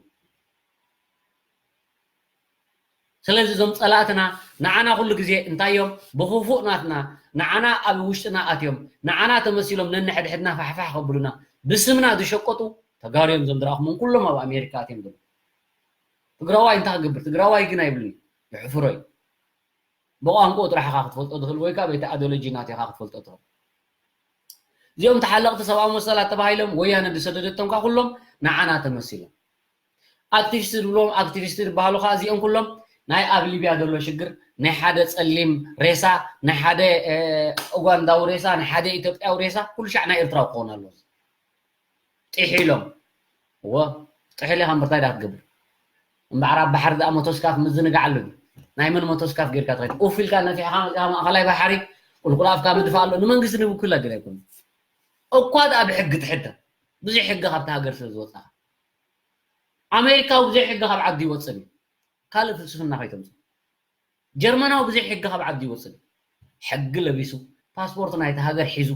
ስለዚ እዞም ፀላእትና ንዓና ኩሉ ግዜ እንታይ እዮም? ብኽፉእ ናትና ንዓና ኣብ ውሽጥና ኣትዮም ንዓና ተመሲሎም ነንሕድሕድና ፋሕፋሕ ከብሉና፣ ብስምና ዝሸቀጡ ተጋሩ እዮም። እዞም ዝረኣኹሞም ኩሎም ኣብ ኣሜሪካ ኣትዮም ዘለዉ። ትግራዋይ እንታይ ክገብር? ትግራዋይ ግን ኣይብሉን እዩ፣ የሕፍሮ እዩ። ብቋንቋኡ ጥራሕ ኢኻ ክትፈልጦ ትኽእል ወይ ከዓ በቲ ኣዶሎጂ ናትኻ ክትፈልጦ ትኽእል። እዚኦም ተሓለቕቲ ሰብኣዊ መሰላት ተባሂሎም ወያነ ዝሰደደቶም ከዓ ኩሎም ንዓና ተመሲሎም። ኣክቲቪስት ዝብሎም ኣክቲቪስት ዝበሃሉ ከዓ እዚኦም ኩሎም ናይ ኣብ ሊብያ ዘሎ ሽግር፣ ናይ ሓደ ፀሊም ሬሳ፣ ናይ ሓደ ኡጋንዳዊ ሬሳ፣ ናይ ሓደ ኢትዮጵያዊ ሬሳ ኩሉ ሻዕ ናይ ኤርትራዊ ክኸውን ኣለዎ። ጥሒሎም። እዎ፣ ጥሒል ኢኻ እምበር እንታይ ዳ ክትገብር? እምበኣር ኣብ ባሕሪ ደኣ ሞቶስካፍ ምዝንጋዕ ኣሎ ድዩ? ናይ መን ሞቶስካፍ ጌርካ ትኸይድ? ኡፍ ኢልካ ነፊሕኻ መጺኻ ማእኸላይ ባሕሪ ቁልቁል ኣፍካ ምድፋእ ኣሎ። ንመንግስቲ ንብኩላ ግን ኣይኮነን። እኳ ደኣ ብሕጊ ትሕተት። ብዙሕ ሕጊ ካብቲ ሃገር ስለ ዝወጻኻ። ኣሜሪካዊ ብዘይ ሕጊ ካብ ዓዲ ይወጽእ እዩ። ካልእ ፍልስፍና ከይተምጽእ። ጀርመናዊ ብዘይ ሕጊ ካብ ዓዲ ይወፅእ። ሕጊ ለቢሱ፣ ፓስፖርት ናይቲ ሃገር ሒዙ፣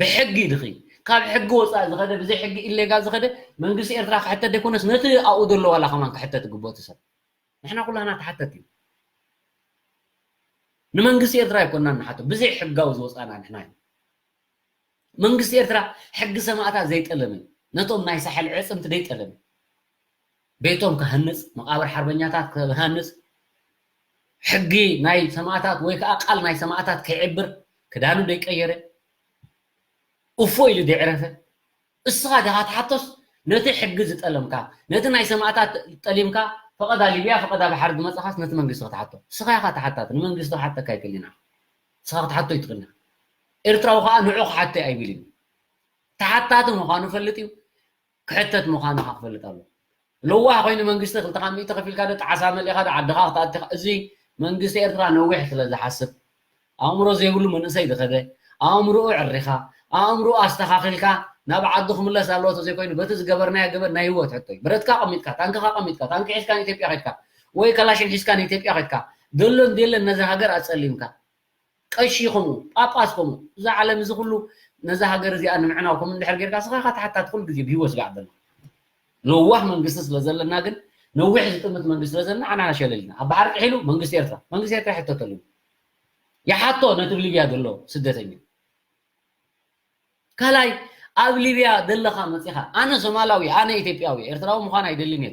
ብሕጊ ድኺ ካብ ሕጊ ወፃኢ ዝኸደ፣ ብዘይ ሕጊ ኢሌጋል ዝኸደ መንግስቲ ኤርትራ ክሕተት ዘይኮነስ ነቲ ኣብኡ ዘሎ ዋላ ከማን ክሕተት ይግብኦ እቲ ሰብ። ንሕና ኩላና ተሓተት እዩ። ንመንግስቲ ኤርትራ ኣይኮንና ንሓቶ፣ ብዘይ ሕጋዊ ዝወፃና ንሕና እዩ። መንግስቲ ኤርትራ ሕጊ ሰማእታት ዘይጠለመ፣ ነቶም ናይ ሳሕል ዕፅምቲ ዘይጠለመ፣ ቤቶም ክሃንፅ፣ መቃብር ሓርበኛታት ክሃንፅ፣ ሕጊ ናይ ሰማእታት ወይ ከዓ ቃል ናይ ሰማእታት ከይዕብር፣ ክዳኑ ዘይቀየረ፣ እፎ ኢሉ ዘይዕረፈ፣ እስኻ ዲኻ ትሓቶስ ነቲ ሕጊ ዝጠለምካ፣ ነቲ ናይ ሰማእታት ጠሊምካ፣ ፈቐዳ ሊብያ ፈቐዳ ባሕሪ ዝመጻኻስ ነቲ መንግስቲ ክትሓቶ? እስኻ ኢኻ ተሓታቲ፣ ንመንግስቲ ክሓተካ ኣይክእልን ኢና። እስኻ ክትሓቶ ኣይትኽእልን ኢኻ። ኤርትራዊ ከዓ ንዑ ክሓቶ ኣይብልን እዩ። ተሓታቲ ምዃኑ ፈልጥ እዩ። ክሕተት ምዃኑ ከዓ ክፈልጥ ኣለዎ። ለዋህ ኮይኑ መንግስቲ ክልተ ሚእቲ ከፊልካ ዶ ጣዕሳ መሊእኻ ዶ ዓድኻ ክትኣቲ ኢኻ? እዚ መንግስቲ ኤርትራ ነዊሕ ስለ ዝሓስብ፣ ኣእምሮ ዘይብሉ መንእሰይ ዝኸደ፣ ኣእምሮኡ ዕሪኻ፣ ኣእምሮኡ ኣስተኻኺልካ ናብ ዓዱ ክምለስ ኣለዎ። ተዘይኮይኑ በቲ ዝገበርናዮ ገበር ናይ ህይወት ሕቶ እዩ። ብረትካ ቀሚጥካ፣ ታንክኻ ቀሚጥካ፣ ታንኪ ሒዝካ ንኢትዮጵያ ከድካ ወይ ከላሽን ሒዝካ ንኢትዮጵያ ከድካ፣ ደሎን ደለን ነዛ ሃገር ኣጸሊምካ፣ ቀሺ ከምኡ፣ ጳጳስ ከምኡ፣ እዛ ዓለም እዚ ኩሉ ነዛ ሃገር እዚኣ ንምዕናው ከምኡ እንድሕር ጌርካ፣ ስኻ ኢኻ ተሓታቲ ኩሉ ግዜ ብህይወት ስጋዕ ዘሎ። ለዋህ መንግስቲ ስለ ዘለና ግን፣ ነዊሕ ዝጥምት መንግስቲ ስለ ዘለና፣ ዓናና ሸለል ኢና። ኣብ ባሕሪ ጥሒሉ መንግስቲ ኤርትራ፣ መንግስቲ ኤርትራ ይሕተተሉ። ይሓቶ ነቲ ኣብ ሊብያ ዘሎ ስደተኛ። ካልኣይ፣ ኣብ ሊብያ ዘለኻ መጺኻ፣ ኣነ ሶማላዊ፣ ኣነ ኢትዮጵያዊ፣ ኤርትራዊ ምዃን ኣይደልን እየ።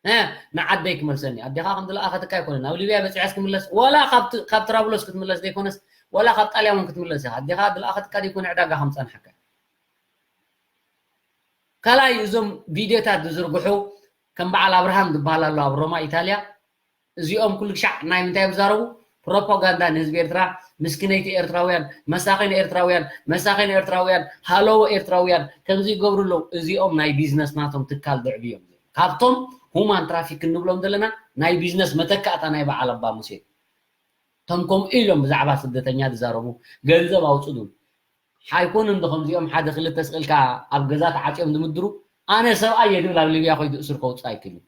እ፣ ንዓደይ ክመልሰኒ። ኣዴኻ ከም ዝለኣኸትካ ኣይኮነን። ኣብ ሊብያ በጺሐስ ክምለስ፣ ዋላ ካብ ት-፣ ካብ ትራብሎስ ክትምለስ ዘይኮነስ፣ ዋላ ካብ ጣልያን እውን ክትምለስ ኢኻ። ኣዴኻ ዝለኣኸትካ ዘይኮነ ዕዳጋ ከም ጸንሓካ። ካልኣይ፣ እዞም ቪድዮታት ዝዝርግሑ ከም በዓል ኣብርሃም ዝበሃል ኣሎ ኣብ ሮማ ኢታልያ፣ እዚኦም ኩሉ ሻዕ ናይ ምንታይ እዮም ዝዛረቡ? ፕሮፓጋንዳ ንህዝቢ ኤርትራ፣ ምስኪነይቲ ኤርትራውያን፣ መሳኺን ኤርትራውያን፣ መሳኺን ኤርትራውያን፣ ሃለዎ ኤርትራውያን፣ ከምዚ ይገብሩ ኣለዉ። እዚኦም ናይ ቢዝነስ ናቶም ትካል ዘዕብዮም። ካብቶም ሁማን ትራፊክ እንብሎም ዘለና ናይ ቢዝነስ መተካእታ ናይ በዓል ኣባ ሙሴ። እቶም ከምኡ ኢሎም ብዛዕባ ስደተኛ ዝዛረቡ፣ ገንዘብ ኣውፅኡ። ሓይኮኑን ዶ ከምዚኦም ሓደ ክልተ ስቕ ኢልካ ኣብ ገዛ ተዓፅዮም ዝምድሩ? ኣነ ሰብኣይ እየ ድብል ኣብ ሊብያ ከይዱ እሱር ከውፅእ ኣይክእልን።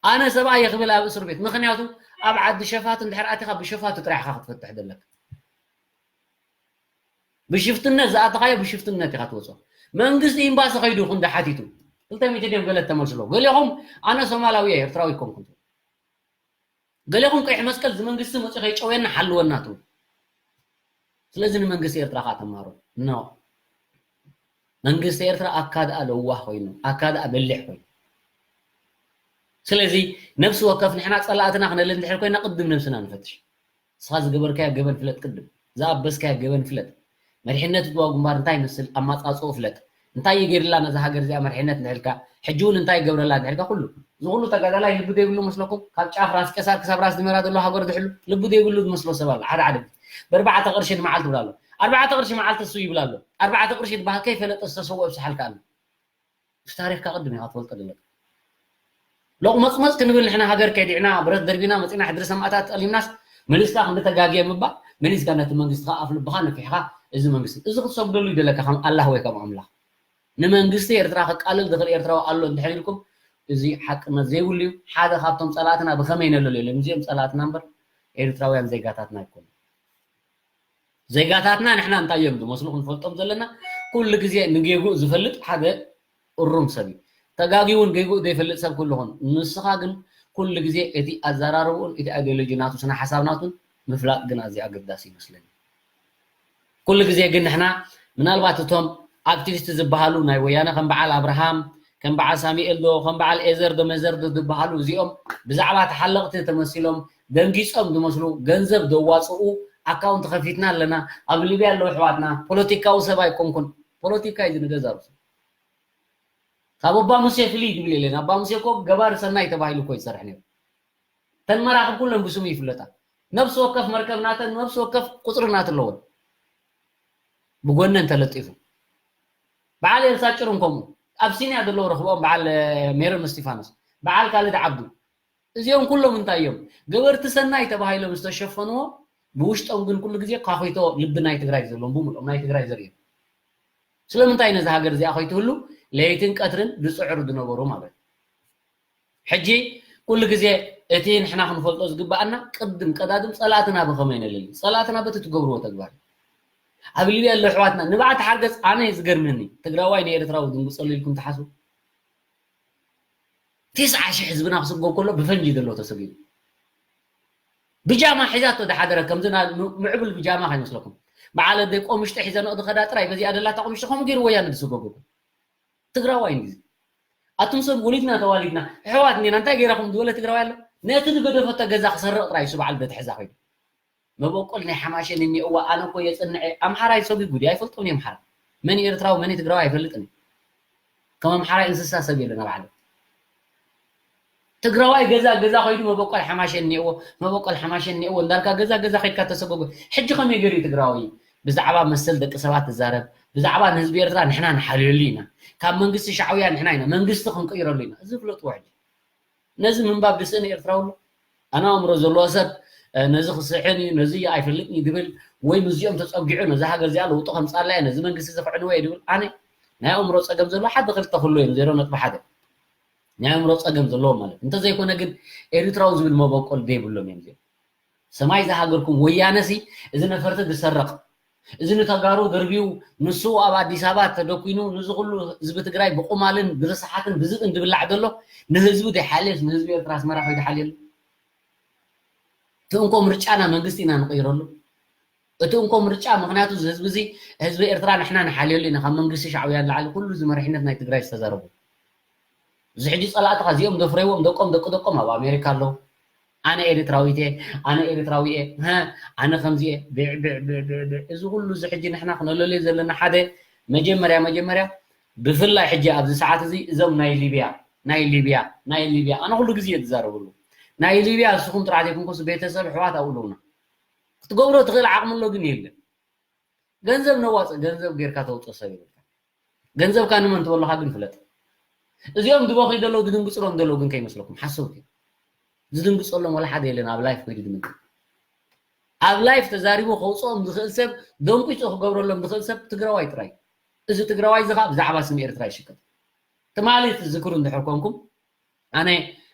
ኣነ ሰብኣይ እየ ክብል ኣብ እስር ቤት። ምኽንያቱ ኣብ ዓዲ ሸፋቱ እንድሕር ኣቲኻ ብሸፋቱ ጥራሕ ኢኻ ክትፈትሕ ዘለካ። ብሽፍትነት ዝኣተኻዮ ብሽፍትነት ኢኻ ትወፅኦ። መንግስቲ ኤምባሲ ከይዱ ይኹን ዶ ሓቲቱ? ክልተ ሚእቲ ድዮም ገለ ተመልስሎ? ገሊኹም ኣነ ሶማላዊ እየ ኤርትራዊ ኣይኮንኩን። ገሊኹም ቀይሕ መስቀል እዚ መንግስቲ መፂኡ ከይጨውየና ሓልወና ትብሉ። ስለዚ ንመንግስቲ ኤርትራ ከዓ ተማሃሩ። ኖ። መንግስቲ ኤርትራ ኣካድኣ ለዋህ ኮይኑ፣ ኣካድኣ በሊሕ ኮይኑ። ስለዚ ነብሲ ወከፍ ንሕና ጸላእትና ክነሊ እንድሕር ኮይና ቅድም ነብስና ንፈትሽ። ንስኻ ዝገበርካዮ ገበን ፍለጥ ቅድም። ዝኣበስካዮ ገበን ፍለጥ። መሪሕነት ህዝባዊ ግንባር እንታይ ይመስል ኣማጻጽኡ ፍለጥ። እንታይ እዩ ገይርላ ነዛ ሃገር እዚኣ መሪሕነት እንድሕልካ፣ ሕጂ እውን እንታይ ይገብረላ እንድሕልካ ኩሉ። እዚ ኩሉ ተጋዳላይ ልቢ ዘይብሉ መስለኩም? ካብ ጫፍ ራስ ቄሳር ክሳብ ራስ ድመራ ዘሎ ሃገር ዝሕሉ ልቢ ዘይብሉ ዝመስሎ ሰብ ኣሎ። ሓደ ሓደ በርባዕተ ቅርሺ ንመዓልቲ ይብላ ኣሎ። ኣርባዕተ ቅርሺ መዓልቲ እሱ ይብላ ኣሎ። ኣርባዕተ ቅርሺ ዝበሃል ከይፈለጠ ዝተሰወ ብሰሓልካ ኣሎ። ብታሪኽካ ቅድም ኢኻ ትፈልጦ ዘለካ። ሎቕመጽመጽ ክንብል ንሕና ሃገር ከዲዕና፣ ብረት ደርቢና መጺና፣ ሕድሪ ሰማእታት ጠሊምናስ፣ መሊስካ ክንዲ ተጋግየ ምባል፣ መሊስካ ነቲ መንግስቲ ከኣ ኣፍ ልብኻ ነፊሕኻ፣ እዚ መንግስቲ፣ እዚ ክትሰግደሉ ይደለካ ከም ኣላህ ወይ ከም ኣምላኽ። ንመንግስቲ ኤርትራ ከቃልል ዝኽእል ኤርትራዊ ኣሎ እንድሕር ኢልኩም፣ እዚ ሓቅነት ዘይብሉ እዩ። ሓደ ካብቶም ጸላእትና ብኸመይ ነለልየሎም? እዚኦም ጸላእትና እምበር ኤርትራውያን ዜጋታትና ኣይኮኑን። ዜጋታትና ንሕና እንታይ እዮም ዝመስሉ ክንፈልጦም ዘለና፣ ኩሉ ግዜ ንጌግኡ ዝፈልጥ ሓደ እሩም ሰብ እዩ። ተጋግዩ እውን ጌግኡ ዘይፈልጥ ሰብ ክህሉ ይኸውን። ንስኻ ግን ኩሉ ግዜ እቲ ኣዘራርብኡን እቲ ኣይዲዮሎጂ ናቱ፣ ስነ ሓሳብ ናቱን ምፍላጥ ግን ኣዝዩ ኣገዳሲ ይመስለኒ። ኩሉ ግዜ ግን ንሕና ምናልባት እቶም ኣክቲቪስት ዝበሃሉ ናይ ወያነ ከም በዓል ኣብርሃም፣ ከም በዓል ሳሙኤል ዶ፣ ከም በዓል ኤዘር ዶ፣ መዘር ዶ ዝበሃሉ እዚኦም ብዛዕባ ተሓለቕቲ ተመሲሎም ደንጊጾም ዝመስሉ ገንዘብ ዘዋፅኡ ኣካውንት ከፊትና ኣለና፣ ኣብ ሊብያ ኣለዉ ኣሕዋትና፣ ፖለቲካዊ ሰብ ኣይኮንኩን። ፖለቲካ እዩ ንገዛ ርእሱ። ካብ ኣባ ሙሴ ፍልይ ዝብል የለን። ኣባ ሙሴ እኮ ገባሪ ሰናይ ተባሂሉ እኮ ይሰርሕ ነይሩ። ተን መራኽብ ኩለን ብስሙ ይፍለጣ። ነፍሲ ወከፍ መርከብ ናተን፣ ነፍሲ ወከፍ ቁፅሪ ናት ኣለወን። ብጎነን ተለጢፉ። በዓል ኤልሳ ጭሩን ከምኡ። ኣብሲንያ ዘለዉ ረኽቦም በዓል፣ እ፣ ሜሮን እስጢፋኖስ፣ በዓል ካልድ ዓብዱ። እዚኦም ኩሎም እንታይ እዮም? ገበርቲ ሰናይ ተባሂሎም ዝተሸፈንዎ፣ ብውሽጦም ግን ኩሉ ግዜ ኳኺቶ ልቢ ናይ ትግራይ ዘለዎም፣ ብምልኦም ናይ ትግራይ ዘርእዮም። ስለምንታይ ነዚ ሃገር እዚኣ ከይትህሉ ለይትን ቀትርን ዝጽዕሩ ዝነበሩ ማለት እዩ? ሕጂ ኩሉ ግዜ እቲ ንሕና ክንፈልጦ ዝግብኣና ቅድም ቀዳድም ጸላእትና ብኸመይ ነለሊ? ጸላእትና በቲ ትገብርዎ ተግባር እዩ። ኣብ ሊብያ ኣሎ ኣሕዋትና ንብዓት ሓርገጽ ኣነ እዩ ዝገርመኒ። ትግራዋይ ንኤርትራዊ ድንግጸሉ ኢልኩም ትሓስቡ? ቴስዓ ሽሕ ህዝብና ክስጎ ከሎ ብፈንጂ ዘሎ ተሰጊሩ። ብጃማ ሒዛቶ ዝሓደረ ከምዚ ና-፣ ም-፣ ምዕቡል ብጃማ ከይመስለኩም። በዓል ኣደይ ቆምሽጢ ሒዘንኦ ዝኸዳ ጥራይ በዚኣ ደላታ ቆምሽጢ ከምኡ ገይሩ ወያነ ዝስጎጎ። ትግራዋይ እንዲዚ። ኣቱም ሰብ ወሊድና ተዋሊድና ኣሕዋት እንዲና እንታይ ገይራኹም ዝበለ ትግራዋይ ኣሎ? ነቲ ዝገደፈቶ ገዛ ክሰርቕ ጥራይ እሱ በዓል ዘትሕዛ ከይዱ። መበቆል ናይ ሓማሸን እኒኦዋ ኣነ እኮ የጽንዐ። ኣምሓራይ ሰጉ ጉዲ ኣይፈልጦም እዮም። ኣምሓራ መን እዩ ኤርትራዊ መን እዩ ትግራዋይ ኣይፈልጥን እዩ። ከም ኣምሓራይ እንስሳ ሰብ የለን ኣብ ዓለም። ትግራዋይ ገዛ ገዛ ከይዱ መበቆል ሓማሸን እኒኦዎ፣ መበቆል ሓማሸን እኒኦዎ እንዳልካ ገዛ ገዛ ከይድካ ተሰጎጎ። ሕጂ ከመይ ገይሩ እዩ ትግራዋይ ብዛዕባ መሰል ደቂ ሰባት ትዛረብ? ብዛዕባ ንህዝቢ ኤርትራ ንሕና ንሓልየሉ ኢና፣ ካብ መንግስቲ ሻዕውያ ንሕና ኢና መንግስቲ ክንቅይረሉ ኢና። እዚ ፍለጥዎ ሕጂ። ነዚ ምንባብ ዝስእን ኤርትራዊ ኣሎ? ኣነ ኣእምሮ ዘለዎ ሰብ፣ እ፣ ነዚ ክስሕን እዩ፣ ነዚ ኣይፈልጥን እዩ ዝብል፣ ወይ ምስዚኦም ተጸጊዑ ነዚ ሃገር እዚኣ ለውጢ ከምጻላ እየ፣ ነዚ መንግስቲ እዚ ክዕንዎ እየ ዝብል፣ ኣነ ናይ ኣእምሮ ጸገም ዘለዎ ሓደ ክልተ ክህሉ እዮም፣ ዜሮ ነጥቢ ሓደ። ናይ ኣእምሮ ጸገም ዘለዎ ማለት። እንተዘይኮነ ግን ኤርትራዊ ዝብል መበቆል ዘይብሎም እዮም እዚኦም። ሰማይ ዝሃገርኩም ወያነሲ፣ እዚ ነፈርቲ ዝሰርቕ፣ እዚ ንተጋሩ ደርብዩ፣ ንሱ ኣብ ኣዲስ ኣበባ ተደኲኑ፣ ንዚ ኩሉ ህዝቢ ትግራይ ብቁማልን ብርስሓትን ብዝብን ዝብላዕ ዘሎ፣ ንህዝቢ ዘይሓልየስ ንህዝቢ ኤርትራ ኣስመራ ከይዱ ሓልየሉ? እቲ እንኮ ምርጫና መንግስቲ ኢና ንቕይረሉ። እቲ እንኮ ምርጫ፣ ምኽንያቱ እዚ ህዝቢ እዚ፣ ህዝቢ ኤርትራ ንሕና ንሓልየሉ ኢና፣ ካብ መንግስቲ ሻዕብያ ንላዕሊ ኩሉ እዚ መሪሕነት ናይ ትግራይ ዝተዛረቡ። እዚ ሕጂ ጸላእትኻ እዚኦም ዘፍረይዎም ደቆም ደቂ ደቆም ኣብ ኣሜሪካ ኣለዉ። ኣነ ኤርትራዊት እየ፣ ኣነ ኤርትራዊ እየ፣ ሀ፣ ኣነ ከምዚ እየ፣ ብዕ፣ ብዕ፣ ብዕ፣ ብዕ፣ ብዕ። እዚ ኩሉ እዚ ሕጂ ንሕና ክነለልዮ ዘለና ሓደ መጀመርያ፣ መጀመርያ ብፍላይ ሕጂ ኣብዚ ሰዓት እዚ እዞም ናይ ሊብያ፣ ናይ ሊብያ፣ ናይ ሊብያ፣ ኣነ ኩሉ ግዜ እየ ዝዛረበሉ። ናይ ሊብያ ንስኹም ጥራሕ ዘይኮንኩስ ቤተሰብ ኣሕዋት ኣብኡ ኣለዉና። ክትገብሮ ትኽእል ዓቕሚ ኣሎ ግን የለን። ገንዘብ ነዋጽእ፣ ገንዘብ ጌርካ ተውጽኦ ሰብ የብልካ። ገንዘብካ ንመን ትበልኻ ግን ፍለጥ። እዚኦም ዝበኽዩ ዘለዉ ዝድንግጽሎም ዘለዉ ግን ከይመስለኩም ሓሰውቲ እዮም። ዝድንግጸሎም ወላ ሓደ የለን ኣብ ላይፍ ከይዱ ዝምንጥል። ኣብ ላይፍ ተዛሪቡ ከውጽኦም ዝኽእል ሰብ፣ ደንቂጹ ክገብረሎም ዝኽእል ሰብ ትግራዋይ ጥራይ። እዚ ትግራዋይ እዚ ኸኣ ብዛዕባ ስም ኤርትራ ይሽቅጥ። ትማሊ ትዝክሩ እንድሕር ኮንኩም፣ ኣነ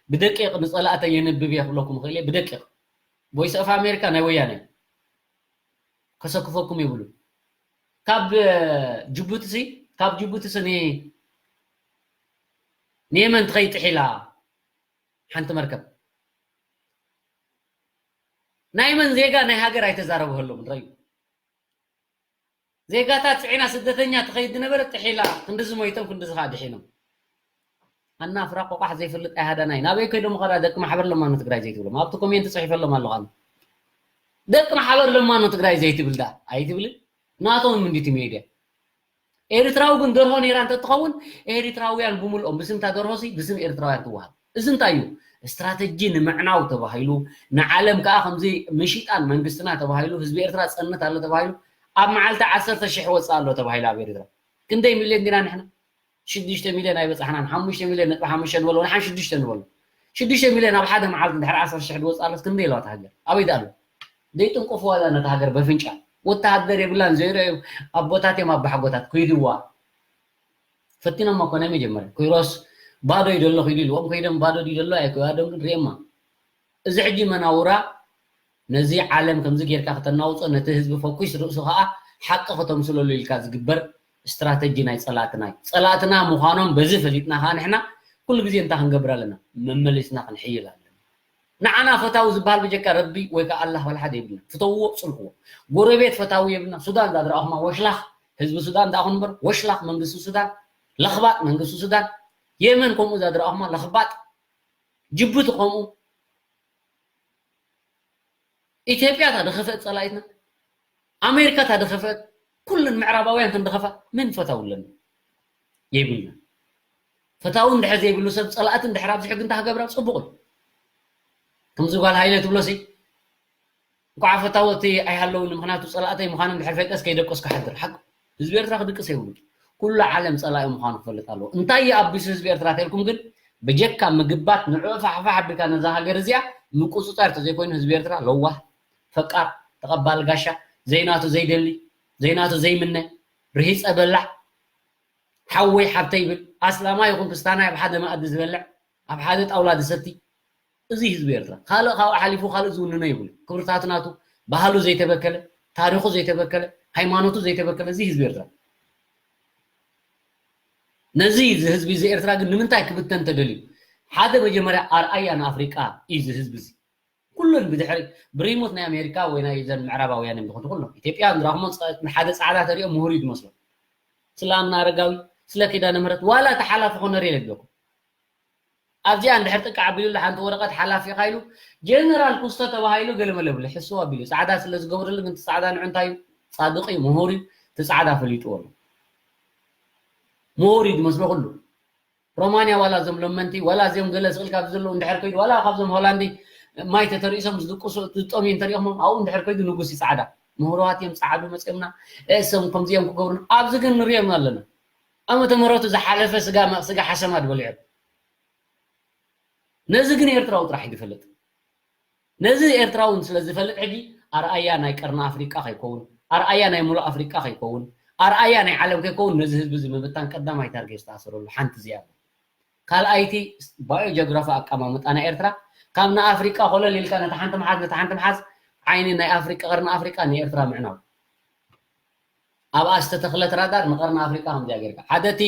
ብደቂቕ ንጸላእተይ የንብብ እየ ክብለኩም እኽእል እየ፣ ብደቂቕ። ቮይስ ኦፍ ኣሜሪካ ናይ ወያነ። ከሰክፈኩም የብሉን። ካብ ጅቡቲ ሲ፣ ካብ ጅቡቲ ሲ ን-፣ ንየመን ትኸይድ ጥሒላ ሓንቲ መርከብ። ናይ መን ዜጋ ናይ ሃገር ኣይተዛረብህሎም፣ ንረዩ። ዜጋታት ጽዒና ስደተኛ ትኸይድ ዝነበረት ጥሒላ፣ ክንድዚ ሞይቶም፣ ክንድዚ ኸኣ ድሒኖም። ኣናፍራ ቆቋሕ ዘይፈልጥ ኣይሃዳናይ። ናበይ ከይዶም ኸዳ ደቂ ማሕበር ለማኖ ትግራይ ዘይትብሎም? ኣብቲ ኮሜንት ጽሒፈሎም ኣለኹ ኣነ። ደቂ ማሕበር ለማኖ ትግራይ ዘይትብል ዳ ኣይትብልን? ናቶም እንዲቲ ሜድያ። ኤርትራዊ ግን ደርሆ ነይራ እንተትኸውን፣ ኤርትራውያን ብምልኦም፣ ብስምታ ደርሆ ሲ ብስም ኤርትራውያን ትወሃብ። እዚ እንታይ እዩ? ስትራተጂ ንምዕናው ተባሂሉ፣ ንዓለም ከኣ ከምዚ ምሽጣን መንግስትና ተባሂሉ፣ ህዝቢ ኤርትራ ጸንት ኣሎ ተባሂሉ፣ ኣብ መዓልቲ ዓሰርተ ሽሕ ወጽእ ኣሎ ተባሂሉ ኣብ ኤርትራ። ክንደይ ሚልዮን ዲና ንሕና? ሽዱሽተ ሚልዮን ኣይበፃሕናን። ሓሙሽተ ሚልዮን ነጥቢ ሓሙሽተ ንበሎ፣ ንሓን ሽዱሽተ ንበሎ። ሽዱሽተ ሚልዮን ኣብ ሓደ መዓልቲ ድሕሪ ዓሰርተ ሽሕ ድወፅእ ኣሎስ ክንደይ ኣለዋ እታ ሃገር? ኣበይ ደኣ ኣሎ? ዘይጥንቆፍዋ እዛ ነታ ሃገር በፍንጫ። ወተሃደር የብላን፣ ዘይረኣዩ ኣቦታት እዮም ኣባሓጎታት፣ ኮይድዋ። ፈቲኖም እኮ ናይ መጀመርያ። ኮይሮስ ባዶ እዩ ደሎ ኪዱ ኢልዎም ከይዶም፣ ባዶ ድዩ ደሎ ኣይኮ ኣዶም ግን ሪኦማ። እዚ ሕጂ መናውራ ነዚ ዓለም ከምዚ ጌርካ ከተናውጾ፣ ነቲ ህዝቢ ፈኩስ ርእሱ ከኣ ሓቂ ከተምስለሉ ኢልካ ዝግበር ስትራተጂ ናይ ጸላእትና እዩ። ጸላእትና ምዃኖም በዚ ፈሊጥና ከኣ ንሕና ኩሉ ግዜ እንታይ ክንገብር ኣለና? መመሊስና ክንሕይል ኣለና። ንዓና ፈታዊ ዝበሃል ብጀካ ረቢ ወይ ከኣ ኣላህ ዋላ ሓደ የብልና። ፍተውዎ፣ ጽልእዎ። ጎረቤት ፈታዊ የብልና። ሱዳን እዛ ዝረኣኹማ ወሽላኽ ህዝቢ ሱዳን ደኣ ኹን እምበር፣ ወሽላኽ መንግስቲ ሱዳን፣ ለኽባጥ መንግስቲ ሱዳን። የመን ከምኡ እዛ ዝረኣኹማ ለኽባጥ። ጅቡቲ ከምኡ። ኢትዮጵያ እታ ዝኸፍአት ጸላኢትና፣ ኣሜሪካ እታ ዝኸፍአት፣ ኩለን ምዕራባውያን ክንድኸፋ መን ፈታዊ ኣለና? የብልና። ፈታዊ እንድሕር ዘይብሉ ሰብ ጸላእቲ እንድሕር ኣብዚሑ ግን እንታይ ክገብር ኣብ ጽቡቕ እዩ። ከምዚ ጓል ሃይለ ትብሎሲ፣ እንኳዕ ፈታወቲ ኣይሃለውኒ፣ ምኽንያቱ ጸላእተይ ምዃኑ እንድሕር ፈሊጠስ ከይደቀስኩ ሓድር። ሓቁ። ህዝቢ ኤርትራ ክድቅስ የብሉን። ኩሉ ዓለም ጸላኢ ምዃኑ ክፈልጥ ኣለዎ። እንታይ ይኣቢሱ ህዝቢ ኤርትራ ተልኩም ግን፣ ብጀካ ምግባት ንዕኡ ፋሕፋሕ ኣቢልካ ነዛ ሃገር እዚኣ ምቁጽጻር ተዘይኮይኑ ህዝቢ ኤርትራ ለዋህ፣ ፈቃር፣ ተቐባሊ ጋሻ፣ ዘይናቱ ዘይደሊ፣ ዘይናቱ ዘይምነ፣ ርሂጸ በላዕ፣ ሓወይ ሓብተይ ይብል፣ ኣስላማይ ይኹን ክስታናይ ኣብ ሓደ መኣዲ ዝበልዕ፣ ኣብ ሓደ ጣውላ ዝሰቲ፣ እዚ ህዝቢ ኤርትራ። ካልእ ካብኡ ሓሊፉ ካልእ ዝውንኖ የብሉ። ክብርታቱ ናቱ፣ ባህሉ ዘይተበከለ፣ ታሪኹ ዘይተበከለ፣ ሃይማኖቱ ዘይተበከለ፣ እዚ ህዝቢ ኤርትራ። ነዚ እዚ ህዝቢ እዚ ኤርትራ ግን ንምንታይ ክብተን ተደልዩ? ሓደ መጀመርያ ኣርኣያ ንኣፍሪቃ እዩ እዚ ህዝቢ እዚ። ኩለን ብድሕሪ ብሪሞት ናይ ኣሜሪካ ወይ ናይ ዘን ምዕራባውያን እዮም ዝኸዱ ኩሎም። ኢትዮጵያ ንራኽሞ ንሓደ ጻዕዳ ተሪኦ ምሁር እዩ ዝመስሎ። ስለ ኣምና ኣረጋዊ፣ ስለ ኪዳነ ምህረት፣ ዋላ እቲ ሓላፊ ኮነ ሪለ ይብለኩም። ኣብዚኣ እንድሕር ጥቃዕ ኣቢሉሉ ሓንቲ ወረቐት ሓላፊ ኢኻ ኢሉ፣ ጀነራል ኩስቶ ተባሂሉ ገለመለ ብለ ሕስው ኣቢሉ። ጻዕዳ ስለ ዝገብርሉ ግን እቲ ጻዕዳ ንዑ እንታይ እዩ? ጻድቕ እዩ፣ ምሁር እዩ፣ እቲ ጻዕዳ ፈሊጥዎ ኣሎ። ምሁር እዩ ዝመስሎ ኩሉ። ሮማንያ ዋላ እዞም ለመንቲ፣ ዋላ እዚኦም ገለ ስቕል ካብዚ ዘለዉ እንድሕር ከይዱ፣ ዋላ ካብዞም ሆላንዲ ማይ ተተሪሶም ዝድቅሱ፣ ዝጠምዩ እንተሪኦምዎም፣ ኣብኡ እንድሕር ከይዱ ንጉስ እዩ ጻዕዳ። ምሁራት እዮም፣ ጻዕዱ መጺኦምና፣ እሶም ከምዚኦም ክገብሩና። ኣብዚ ግን ንሪኦም ኣለና። ዓመተ ምህረቱ ዝሓለፈ ስጋ፣ ስጋ ሓሰማ ድበልዑ። ነዚ ግን ኤርትራዊ ጥራሕ እዩ ዝፈልጥ። ነዚ ኤርትራዊ ስለ ዝፈልጥ ሕጂ ኣርኣያ ናይ ቀርኒ ኣፍሪቃ ከይከውን፣ ኣርኣያ ናይ ሙሉእ ኣፍሪቃ ከይከውን፣ ኣርኣያ ናይ ዓለም ከይከውን ነዚ ህዝቢ እዚ ምብታን ቀዳማይ ታርጌት ዝተኣሰረሉ ሓንቲ እዚኣ እያ። ካልኣይቲ ባዮ ጂኦግራፊ ኣቀማምጣ ናይ ኤርትራ ካብ ንኣፍሪቃ ኮለል ኢልካ ነታ ሓንቲ መሓዝ ነታ ሓንቲ መሓዝ ዓይኒ ናይ ኣፍሪቃ ቀርኒ ኣፍሪቃ ንኤርትራ ምዕናው። ኣብኣ ዝተተኽለት ራዳር ንቐርኒ ኣፍሪቃ ከምዚኣ ጌርካ። ሓደ እቲ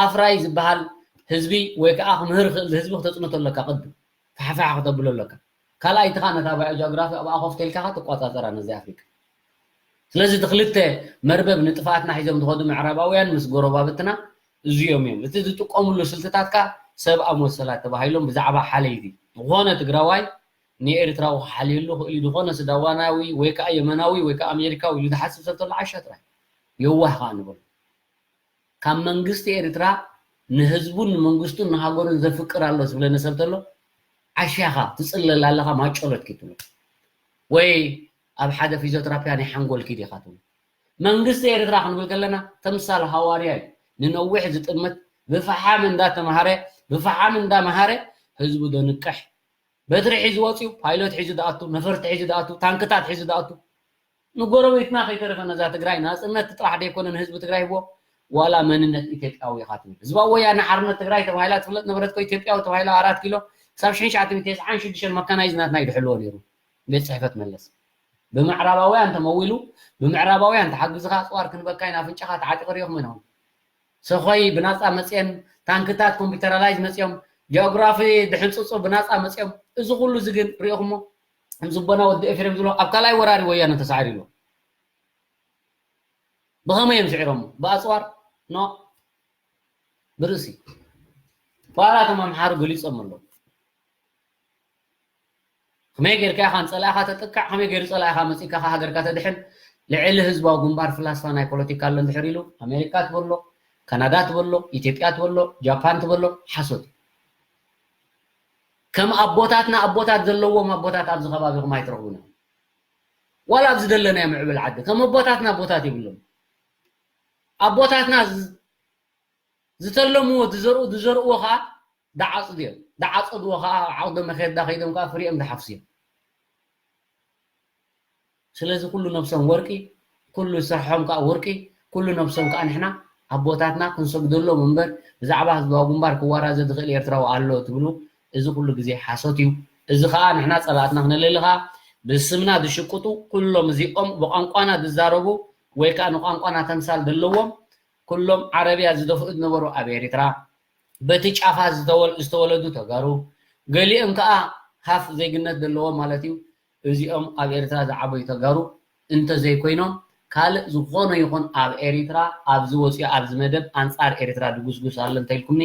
ኣፍራይ ዝበሃል ህዝቢ ወይ ከዓ ክምህር ክእል ህዝቢ ክተጽንቶ ኣለካ ቅድም። ፋሕፋሕ ክተብሎ ኣለካ። ካልኣይቲ ከዓ ነታ ባዮ ጂኦግራፊ ኣብኣ ኮፍ ተልካ ከዓ ትቆጻጸራ ነዚ ኣፍሪቃ። ስለዚ እቲ ክልተ መርበብ ንጥፍኣትና ሒዞም ዝኸዱ ምዕራባውያን ምስ ጎረባብትና እዚኦም እዮም። እቲ ዝጥቀምሉ ስልትታት ከዓ ሰብኣዊ መሰላት ተባሂሎም ብዛዕባ ሓለይቲ ዝኾነ ትግራዋይ ንኤርትራዊ ክሓልየሉ ክእል እዩ። ዝኾነ ሱዳናዊ ወይ ከዓ የመናዊ ወይ ከዓ ኣሜሪካዊ ኢሉ ዝሓስብ ሰብ ተሎ ዓሻ ጥራይ። የዋህ ከዓ ንበሎ። ካብ መንግስቲ ኤርትራ ንህዝቡን ንመንግስቱን ንሃገሩን ዘፍቅር ኣሎ ዝብለኒ ሰብ ተሎ ዓሻኻ ትጽለል ኣለኻ ማጨሎት ኪትብሎ። ወይ ኣብ ሓደ ፊዚዮትራፒያ ናይ ሓንጎል ኪድ ኢኻ ትብሎ። መንግስቲ ኤርትራ ክንብል ከለና ተምሳል ሃዋርያ እዩ። ንነዊሕ ዝጥምት ብፈሓም እንዳተምሃረ ብፈሓም እንዳምሃረ ህዝቡ ደንቅሕ። በትሪ ሒዙ ወፂኡ፣ ፓይሎት ሒዙ ደኣቱ፣ ነፈርቲ ሒዙ ደኣቱ፣ ታንክታት ሒዙ ደኣቱ። ንጎረቤትና ከይተረፈ ነዛ ትግራይ ናፅነት ጥራሕ ደይኮነ ንህዝቢ ትግራይ ህቦ ዋላ መንነት ኢትዮጵያዊ ኢኻ ትብል። ህዝባዊ ወያነ ሓርነት ትግራይ ተባሂላ ትፍለጥ ነበረት እኮ ኢትዮጵያዊ ተባሂላ ኣራት ኪሎ ክሳብ ሽሕን ትሽዓተ ሚእትን ተስዓን ሽዱሽተን መካናይዝ ናትና ይድሕልዎ ነይሩ ቤት ፅሕፈት መለስ። ብምዕራባውያን ተመዊሉ ብምዕራባውያን ተሓጊዝኻ ኣፅዋር ክንበካ ኢና ኣፍንጫኻ ተዓጢቑ ሪኦኹም ኢና። ሰኾይ ብናፃ መፅየን፣ ታንክታት ኮምፒውተራላይዝ መፅዮም፣ ጂኦግራፊ ድሕንፅፁ ብናፃ መፅዮም። እዚ ኩሉ እዚ ግን ሪኦኹሞ? ከም ዝቦና ወዲ ኤፍሬም ዝብሎ ኣብ ካልኣይ ወራሪ ወያነ ተሳዒሩ ኣሎ። ብኸመይ እዮም ስዒሮሞ? ብኣፅዋር? ኖ፣ ብርእሲ። ዋላ እቶም ኣምሓሩ ገሊፆም ኣለዉ። ከመይ ጌርካ ኢኻ ንፀላእኻ ተጥቃዕ? ከመይ ገይሩ ፀላእኻ መፂእካ ሃገርካ ተድሕን? ልዕሊ ህዝባዊ ግንባር ፍላስፋ ናይ ፖለቲካ ኣሎ እንድሕር ኢሉ ኣሜሪካ ትበሎ፣ ካናዳ ትበሎ፣ ኢትዮጵያ ትበሎ፣ ጃፓን ትበሎ፣ ሓሶት እዩ። ከም ኣቦታትና ኣቦታት ዘለዎም ኣቦታት ኣብዚ ከባቢኹም ኣይትረኽቡን ኢኹም። ዋላ ኣብዚ ዘለናዮ ምዕብል ዓዲ ከም ኣቦታትና ኣቦታት የብሎም። ኣቦታትና ዝ- ዝተለምዎ ዝዘርኡ ዝዘርእዎ ከዓ ዳዓፅዱ እዮም። ዳዓፀድዎ ከዓ ዓቕዶ መኼዳ ከይዶም ከዓ ፍሪኦም ዝሓፍሱ እዮም። ስለዚ ኩሉ ነብሶም ወርቂ፣ ኩሉ ስርሖም ከዓ ወርቂ፣ ኩሉ ነብሶም ከዓ ንሕና ኣቦታትና ክንሰግደሎም እምበር ብዛዕባ ህዝባዊ ግንባር ክዋራዘ ዝኽእል ኤርትራዊ ኣሎ ትብሉ፣ እዚ ኩሉ ግዜ ሓሶት እዩ። እዚ ከዓ ንሕና ጸላእትና ክነለሊ ከዓ ብስምና ዝሽቅጡ ኩሎም እዚኦም ብቋንቋና ዝዛረቡ ወይ ከዓ ንቋንቋና ተምሳል ዘለዎም ኩሎም ዓረብያ ዝደፍኡ ዝነበሩ ኣብ ኤሪትራ በቲ ጫፋ ዝተወል- ዝተወለዱ ተጋሩ ገሊኦም ከዓ ሃፍ ዜግነት ዘለዎም ማለት እዩ። እዚኦም ኣብ ኤርትራ ዝዓበዩ ተጋሩ እንተዘይኮይኖም ካልእ ዝኾነ ይኹን ኣብ ኤሪትራ ኣብዚ ወፂኡ ኣብዚ መደብ ኣንፃር ኤሪትራ ድጉስጉስ ኣሎ እንተኢልኩምኒ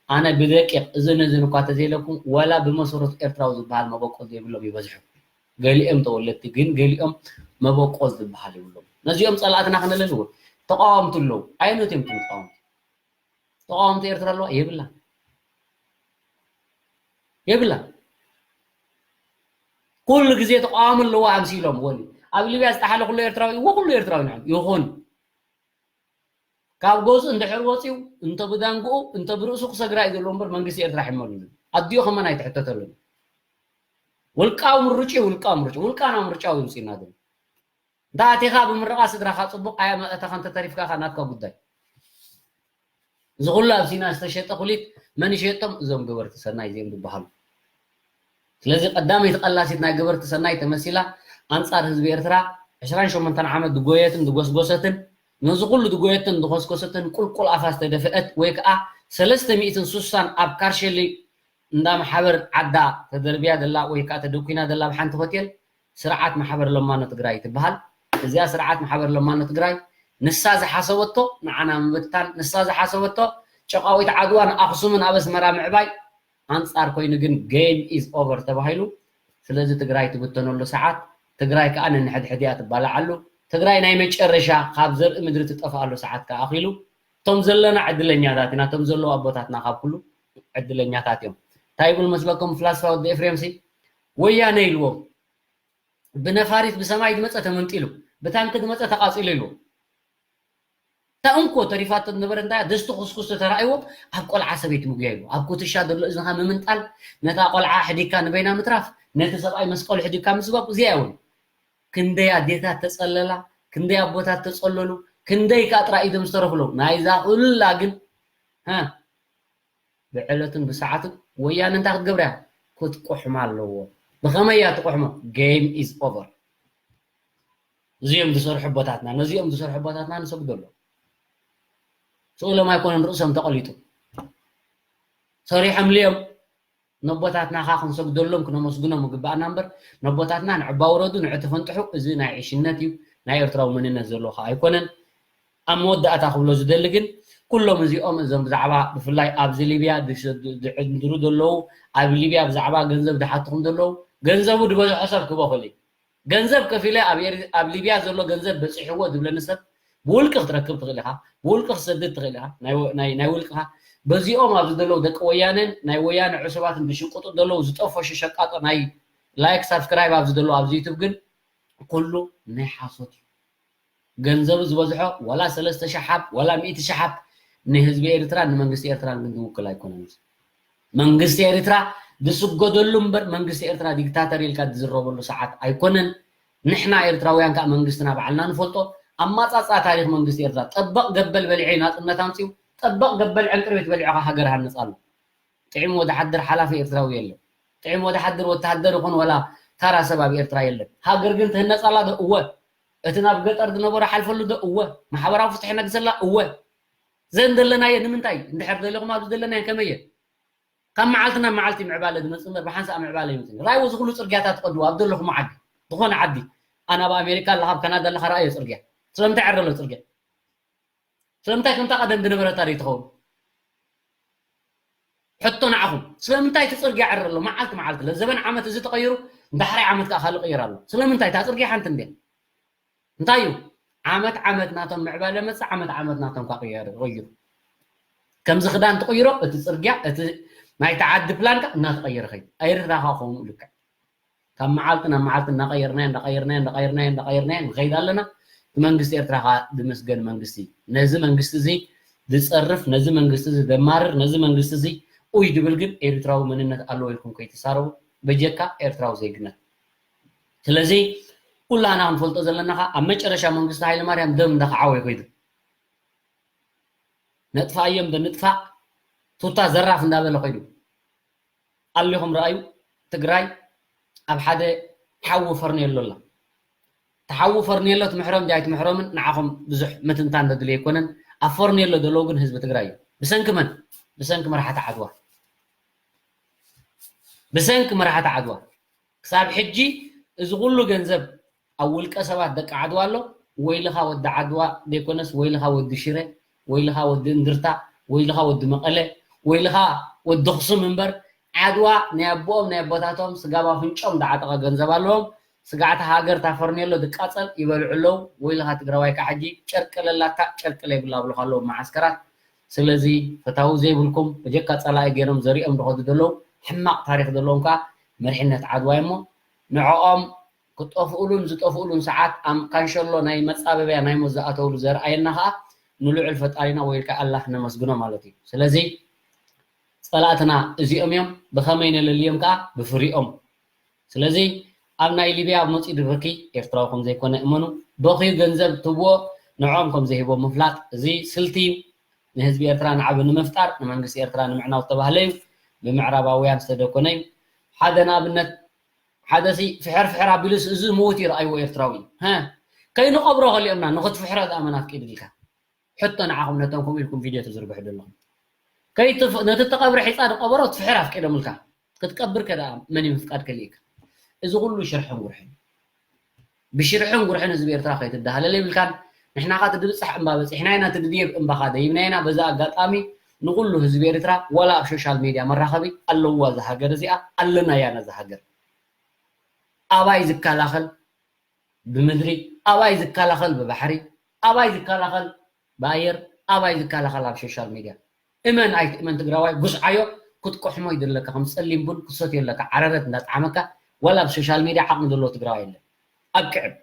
ኣነ ብደቂቕ እዝን እዝን እኳ ተዘይለኩም ወላ ብመሰረቱ ኤርትራዊ ዝበሃል መበቆል ዘይብሎም ይበዝሑ። ገሊኦም ተወለድቲ ግን ገሊኦም መበቆል ዝበሃል ይብሎም። ነዚኦም ፀላእትና ክንለልዎ ተቃወምቲ ኣለዉ። ኣየኖት እዮም እቶም ተቃወምቲ? ተቃወምቲ ኤርትራ ኣለዋ የብላ የብላ። ኩሉ ግዜ ተቃዋሚ ኣለዋ ኣምሲሎም ወኒ ኣብ ሊብያ ዝጠሓለ ኩሉ ኤርትራዊ እዎ ኩሉ ኤርትራዊ ንዕም ይኹን ካብ ገዙ እንድሕር ወፂኡ እንተ ብዳንግኡ እንተ ብርእሱ ክሰግራ እዩ ዘለዎ እምበር መንግስቲ ኤርትራ ሕመሉ ኣዲኡ ከመን ኣይትሕተተሉን። ውልቃዊ ምርጭ ውልቃዊ ምርጭ ውልቃና ምርጫዊ ይምፅና ግን እንተ ኣቲኻ ብምርቓ ስድራኻ ፅቡቕ ኣያ መእተኻ እንተተሪፍካ ኸ ናትካ ጉዳይ። እዚ ኩሉ ኣብ ሲና ዝተሸጠ ኩሊት መን ይሸጦም? እዞም ገበርቲ ሰናይ እዚኦም ዝበሃሉ። ስለዚ ቀዳመይቲ ቀላሲት ናይ ገበርቲ ሰናይ ተመሲላ ኣንጻር ህዝቢ ኤርትራ ዕስራን ሸሞንተን ዓመት ዝጎየትን ዝጎስጎሰትን ነዚ ኩሉ ዝጎየትን ዝጎስጎሰትን ቁልቁል ኣፋ ዝተደፍአት ወይ ከዓ ሰለስተ ሚእትን ስሳን ኣብ ካርሸሊ እንዳ ማሕበር ዓዳ ተደርብያ ዘላ ወይ ከዓ ተደኩና ዘላ ብሓንቲ ሆቴል ስርዓት ማሕበር ለማኖ ትግራይ ትበሃል። እዚኣ ስርዓት ማሕበር ለማኖ ትግራይ ንሳ ዝሓሰበቶ ንዓና ምብትታን፣ ንሳ ዝሓሰበቶ ጨቃዊት ዓድዋ ንኣኽሱምን ኣብ ኣስመራ ምዕባይ ኣንፃር ኮይኑ ግን game is over ተባሂሉ። ስለዚ ትግራይ ትብተነሉ ሰዓት ትግራይ ከዓ ነንሕድሕድያ ትባላዓሉ። ትግራይ ናይ መጨረሻ ካብ ዘርኢ ምድሪ ትጠፍኣሉ ሰዓት ከዓ ኣኺሉ። እቶም ዘለና ዕድለኛታት ኢና። እቶም ዘለዉ ኣቦታትና ካብ ኩሉ ዕድለኛታት እዮም። እንታይ ይብል መስለኩም ፍላስፋ ወዲ ኤፍሬም ሲ ወያነ ኢልዎም ብነፋሪት ብሰማይ ዝመፀ ተመንጢሉ ብታንኪ ዝመፀ ተቃፂሉ ኢልዎም። እታ እንኮ ተሪፋቶ ዝነበረ እንታይ ድስቲ ኩስኩስ ተራእይዎ ኣብ ቆልዓ ሰበይቲ ምጉያ ኢሉ ኣብ ኩትሻ ዘሎ እዝንኻ ምምንጣል ነታ ቆልዓ ሕዲካ ንበይና ምትራፍ ነቲ ሰብኣይ መስቀሉ ሕዲካ ምስባብ እዚኣ እውን ክንደይ ኣዴታት ተጸለላ ክንደይ ኣቦታት ተጸለሉ ክንደይ ከዓ ጥራይ ኢዶም ዝተረፍሎም ናይዛ ኩላ ግን ብዕለቱን ብሰዓቱን ወያነ እንታይ ክትገብር እያ? ክትቁሕማ ኣለዎ። ብኸመይ እያ ትቁሕሞ? Game is over። እዚኦም ዝሰርሑ ኣቦታትና ነዚኦም ዝሰርሑ ኣቦታትና ንሰግደሎም። ስእሎም ኣይኮነን ርእሶም ተቐሊጡ ሰሪሖምልዮም ነቦታትና ኻ ክንሰግደሎም ክነመስግኖም ይግባኣና እምበር ነቦታትና ንዕባ ውረዱ ንዕቲ ፈንጥሑ እዚ ናይ ዕሽነት እዩ ናይ ኤርትራዊ መንነት ዘለዎ ኸዓ ኣይኮነን። ኣብ መወዳእታ ክብሎ ዝደሊ ግን ኩሎም እዚኦም እዞም ብዛዕባ ብፍላይ ኣብዚ ሊብያ ዝዕንድሩ ዘለዉ ኣብ ሊብያ ብዛዕባ ገንዘብ ዝሓትኹም ዘለዉ ገንዘቡ ዝበዝሖ ሰብ ክበኽል እዩ። ገንዘብ ከፊለ ኣብ ሊብያ ዘሎ ገንዘብ በፂሕዎ ዝብለኒ ሰብ ብውልቂ ክትረክብ ትኽእል ኢኻ፣ ብውልቂ ክትሰድድ ትኽእል ኢኻ፣ ናይ ውልቅኻ። በዚኦም ኣብዚ ዘለዉ ደቂ ወያነን ናይ ወያነ ዕሱባትን ዝሽቅጡ ዘለዉ ዝጠፈሹ ሸቃጦ ናይ ላይክ ሳብስክራይብ ኣብዚ ዘለዉ ኣብዚ ዩቱብ ግን ኩሉ ናይ ሓሶት እዩ። ገንዘቡ ዝበዝሖ ዋላ ሰለስተ ሺሕ ሓብ ዋላ ሚእቲ ሺሕ ሓብ ንህዝቢ ኤርትራ ንመንግስቲ ኤርትራ ግን ዝውክል ኣይኮነን። መንግስቲ ኤርትራ ዝስገደሉ እምበር መንግስቲ ኤርትራ ዲክታተር ኢልካ ዝዝረበሉ ሰዓት ኣይኮነን። ንሕና ኤርትራውያን ከዓ መንግስትና ባዕልና ንፈልጦ። ኣማፃፅኣ ታሪክ መንግስቲ ኤርትራ ጠበቕ ገበል በሊዐ ናፅነት ኣምፅኡ፣ ጠበቕ ገበል ዕንቅርቤት በሊዑ ከዓ ሃገር ሃንፅ ኣሎ። ጥዒም ወደሓድር ሓላፊ ኤርትራዊ የለን። ጥዒም ወደሓድር ወተሃደር ይኹን ወላ ታራ ሰብ ኣብ ኤርትራ የለን። ሃገር ግን ትህነፅ ኣላ ዶ? እወ። እቲ ናብ ገጠር ዝነበረ ሓልፈሉ ዶ? እወ። ማሕበራዊ ፍትሒ ነግሰላ? እወ። ዘን ዘለናየ ንምንታይ? እንድሕር ደለኹም ኣብዚ ዘለናየ ከመየ? ካብ መዓልቲ ናብ መዓልቲ ምዕባለ ዝመፅእ እምበር ብሓንሳእ ምዕባለ ይመፅእ። ራእይዎ እዚ ኩሉ ፅርግያታት ትቐድዎ ኣብ ዘለኹም ዓዲ ዝኾነ ዓዲ ኣነ ኣብ ኣሜሪካ ኣለኻ ኣብ ካናዳ ኣለኻ ራእዮ ፅርግያ ስለምንታይ ዕረ ኣሎ ፅርግያ? ስለምንታይ ከምታ ቀደም ዝነበረታ ደይ ትኸውን? ሕቶ ንዓኹም ስለምንታይ እቲ ፅርግያ ዕረ ኣሎ መዓልቲ መዓልቲ ለዘበን ዓመት እዚ ተቐይሩ ዳሕራይ ዓመት ከዓ ካልእ ቅይር ኣሎ ስለምንታይ እታ ፅርግያ ሓንቲ እንድያ እንታይ እዩ ዓመት ዓመት ናቶም ምዕባለ መፅእ ዓመት ዓመት ናቶም ከዓ ቅይሩ ከምዚ ክዳን ትቕይሮ እቲ ፅርግያ እቲ ናይቲ ዓዲ ፕላን ከዓ እናተቐየረ ኸይዱ ኣይርዳኻ ከምኡ ልክዕ ካብ መዓልቲ ናብ መዓልቲ እናቐየርናዮ እንዳቐየርናዮ እንዳቐየርናዮ እንዳቐየርናዮ ንኸይድ ኣለና እቲ መንግስቲ ኤርትራ ከዓ ዝመስገን መንግስቲ እዩ ነዚ መንግስቲ እዚ ዝፀርፍ፣ ነዚ መንግስቲ እዚ ዘማርር፣ ነዚ መንግስቲ እዚ ኡይ ድብል ግን ኤርትራዊ መንነት ኣለዎ ኢልኩም ከይትሳረቡ፣ በጀካ ኤርትራዊ ዜግነት። ስለዚ ኩላና ክንፈልጦ ዘለና ከዓ ኣብ መጨረሻ መንግስቲ ሃይለማርያም ደም እንዳኸዓወ ኮይኑ ነጥፋዮም ዶ ንጥፋእ ቱታ ዘራፍ እንዳበለ ኮይኑ ኣሊኹም ረኣዩ። ትግራይ ኣብ ሓደ ሓዊ ፈርኔሎ ኣላ። ተሓዊ ፈርኔሎ ትምሕሮም ጃይ ትምሕሮምን ንዓኹም ብዙሕ ምትንታን ዘድልዮ ኣይኮነን። ኣብ ፈርኔሎ ዘለዉ ግን ህዝቢ ትግራይ እዩ። ብሰንኪ መን? ብሰንኪ መራሕቲ ዓድዋ። ብሰንኪ መራሕቲ ዓድዋ ክሳብ ሕጂ እዚ ኩሉ ገንዘብ ኣብ ውልቀ ሰባት ደቂ ዓድዋ ኣሎ። ወይልኻ ወዲ ዓድዋ ዘይኮነስ ወይልኻ ወዲ ሽረ፣ ወይልኻ ወዲ እንድርታ፣ ወይልኻ ወዲ መቐለ፣ ወይልኻ ወዲ ኣኽሱም እምበር ዓድዋ ናይ ኣቦኦም ናይ ኣቦታቶም ስጋብ ኣፍንጮም ዝዓጠቐ ገንዘብ ኣለዎም። ስጋዕቲ ሃገር ታፈርኔሎ ዝቃጸል ይበልዑ ኣለዉ። ወይልኻ ትግራዋይ ከዓ ሕጂ ጨርቂ ለላታ ጨርቂ ለይብላ ብሉኻ ኣለዉ መዓስከራት። ስለዚ ፈታዊ ዘይብልኩም በጀካ ጸላኢ ገይሮም ዘሪኦም ዝኸዱ ዘለዉ ሕማቕ ታሪኽ ዘለዎም ከዓ መሪሕነት ዓድዋ እሞ ንዕኦም ክጠፍኡሉን ዝጠፍኡሉን ሰዓት ኣብ ካንሸሎ ናይ መጻበብያ ናይ ሞት ዝኣተውሉ ዘርኣየና ከዓ ንልዑል ፈጣሪና ወይ ከዓ ኣላህ ነመስግኖ ማለት እዩ። ስለዚ ጸላእትና እዚኦም እዮም። ብኸመይ ነለልዮም ከዓ ብፍሪኦም። ስለዚ ኣብ ናይ ሊብያ መፂኡ ድብርኪ ኤርትራዊ ከም ዘይኮነ እመኑ። በኽዩ ገንዘብ ትብዎ ንዕኦም ከም ዘይህቦም ምፍላጥ እዚ ስልቲ እዩ። ንህዝቢ ኤርትራ ንዓቢ ንምፍጣር ንመንግስቲ ኤርትራ ንምዕናው ዝተባህለ እዩ። ብምዕራባውያን ዝተደኮነ እዩ። ሓደ ንኣብነት ሓደ ሲ ፍሕር ፍሕር ኣቢሉስ እዚ ምዉት ይረኣይዎ ኤርትራዊ እዩ። ከይንቐብሮ ከሊኦምና ንኽትፍሕሮ ዝኣመን ኣፍቂድልካ። ሕቶ ንዓኹም ነቶም ከምኡ ኢልኩም ቪድዮ ትዝርግሑ ዘለኹም። ከይትፍ- ነቲ ተቐብረ ሒፃ ዝቐበሮ ትፍሕር ኣፍቂዶምልካ። ክትቀብር ከ ደኣ መን እዩ ምፍቃድ ከሊእካ? እዚ ኩሉ ሽርሕን ጉርሕን። ብሽርሕን ጉርሕን ህዝቢ ኤርትራ ከይትዳሃለል የብልካን። ንሕና ኸ ትድብጻሕ እምባ በጺሕና ኢና፣ ትድድየብ እምባኻ ደይብና ኢና። በዚ ኣጋጣሚ ንኹሉ ህዝቢ ኤርትራ ዋላ ኣብ ሶሻል ሜድያ መራኸቢ ኣለዋ እዛ ሃገር እዚኣ፣ ኣለናያ ነዛ ሃገር። ኣባይ ዝከላኸል ብምድሪ፣ ኣባይ ዝከላኸል ብባሕሪ፣ ኣባይ ዝከላኸል ብኣየር፣ ኣባይ ዝከላኸል ኣብ ሶሻል ሜድያ። እመን ኣይትእመን ትግራዋይ ጉስዓዮ ክትቆሕሞ ይደለካ ከም ፀሊም ቡን ክትሰትዮ ኣለካ ዓረረት እንዳጠዓመካ ዋላ ኣብ ሶሻል ሜድያ ዓቕሚ ዘለዎ ትግራዋይ የለን። ኣብቅዕም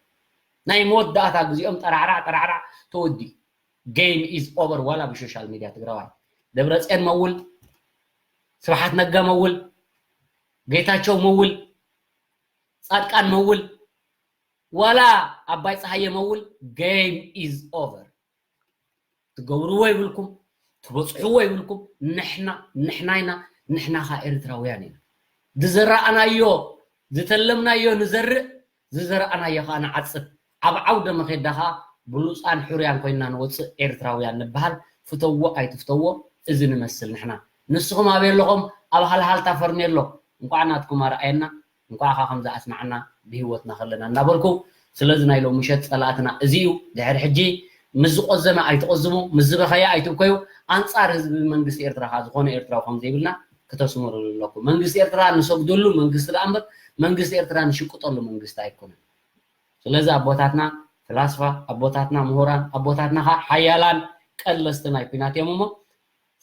ናይ መወዳእታ ግዜኦም ጠራዕራዕ ጠራዕራዕ ተወዲ game is over ዋላ ብሶሻል ሜድያ ትግራዋይ ደብረፅዮን መውል ስብሓት ነጋ መውል ጌታቸው መውል ፃድቃን መውል ዋላ ኣባይ ፀሃየ መውል game is over ትገብርዎ ይብልኩም ትበፅሕዎ ይብልኩም ንሕና ንሕና ኢና ንሕና ኻ ኤርትራውያን ኢና ዝዘራእናዮ ዝተለምናዮ ንዘርእ ዝዘራእናዮ ኸዓ ንዓፅድ ኣብ ዓውደ መኼዳ ኸዓ ብሉፃን ሕሩያን ኮይንና ንወፅእ ኤርትራውያን ንበሃል ፍተዎ ኣይትፍተዎ እዚ ንመስል ንሕና ንስኹም ኣበይ ኣለኹም ኣብ ሃልሃልታ ፈርኔሎ እንኳዕ ናትኩም ኣርኣየና እንኳዕ ኸዓ ከምዚ ኣስማዓና ብህይወትና ከለና እናበልኩ ስለዚ ናይ ሎም ምሸት ጸላእትና እዚ እዩ ድሕሪ ሕጂ ምስ ዝቆዘመ ኣይትቆዝሙ ምስ ዝበኸየ ኣይትብከዩ ኣንጻር ህዝቢ መንግስቲ ኤርትራ ኸዓ ዝኾነ ኤርትራዊ ከም ዘይብልና ክተስምሩሉ ኣለኩም መንግስቲ ኤርትራ ንሰግደሉ መንግስቲ ደኣ እምበር መንግስቲ ኤርትራ ንሽቅጠሉ መንግስቲ ኣይኮነን ስለዚ ኣቦታትና ፍላስፋ ኣቦታትና ምሁራን ኣቦታትና ኸዓ ሓያላን ቀለስቲ ናይ ኩናት እዮም እሞ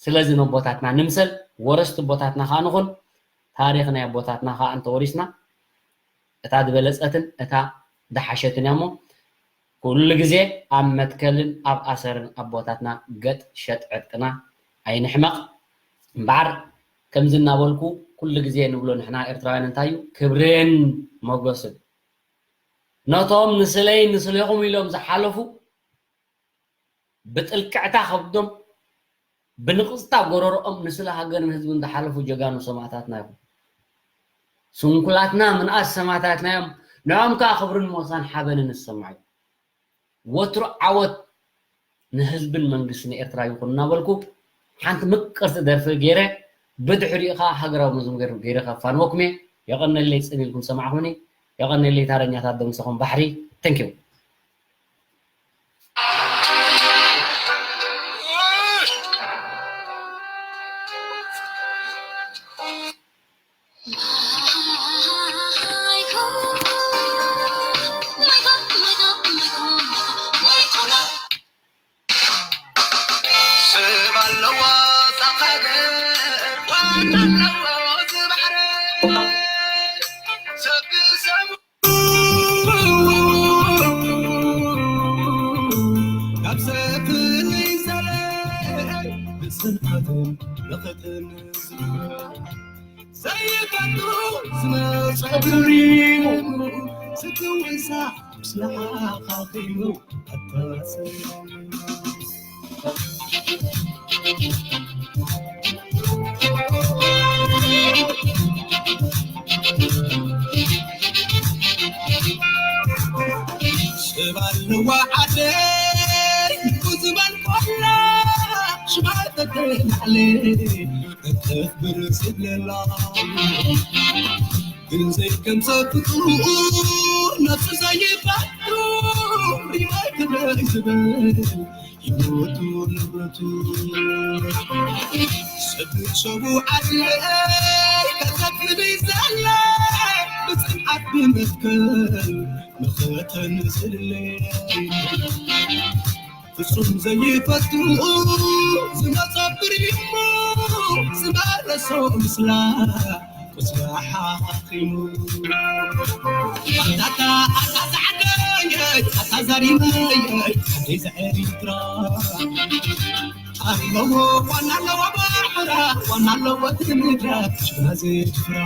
ስለዚ ነቦታትና ንምሰል ወረስቲ ኣቦታትና ኸዓ ንኹን ታሪኽ ናይ ኣቦታትና ኸዓ እንተወሪስና እታ ዝበለፀትን እታ ዝሓሸትን እያ እሞ ኩሉ ግዜ ኣብ መትከልን ኣብ ኣሰርን ኣቦታትና ገጥ ሸጥ ዕጥቅና ኣይንሕመቕ እምበዓር ከምዚ እናበልኩ ኩሉ ግዜ ንብሎ ንሕና ኤርትራውያን እንታይ እዩ ክብርን ሞገስን ነቶም ንስለይ ንስሌኹም ኢሎም ዝሓለፉ ብጥልቅዕታ ከብዶም ብንቕጽታ ጎረርኦም ንስለ ሃገርን ህዝብን ዝሓለፉ ጀጋኑ ሰማእታትና ይኹን። ስንኩላትና ምንኣስ ሰማእታትና እዮም። ንዕኦም ከኣ ክብርን ሞሳን ሓበንን ዝሰምዖ እዩ። ወትሩ ዓወት ንህዝብን መንግስትን ኤርትራ ይኹን እናበልኩ ሓንቲ ምቅርቲ ደርፊ ገይረ ብድሕሪኡ ከኣ ሃገራዊ መዝሙር ገይረ ከፋንወኩም እየ። የቐነለይ ጽን ኢልኩም ዝሰማዕኹምኒ። የቐነለይ ታረኛታት ደምሰኹም ባሕሪ። Thank you። መኸተን ዝብል ዘይፈቱ ዝመጸ ድሪሙ ስትውንሳ ምስላ ሓኺሙ ኣተሰ ስባል ንዋዓደይ ኩዝበል ኮላ ሽባል ተተላዕለ እተፍብር ስብለላ ግን ዘይከምሰ ፍጡር ነፍሱ ዘይፈቱ ሪማይ ክብረይ ዝብል ህይወቱ ንብረቱ ሰብእ ሰቡ ዓድለይ ከተፍልይ ዘለ ብፅንዓት ብመትከል መኸተን ዝልለ ፍጹም ዘይፈቱ ዝመጸብር እሞ ዝመለሶ ምስላ ቁስላ ሓኺሙ ኣታታ ኣታ ዛዕደየይ ኣታ ዛሪመየይ ኣደይ ዘኤሪትራ ኣለዎ ዋና ኣለዎ ባሕራ ዋና ኣለዎ ትምድራ ሽና ዘይትፍራ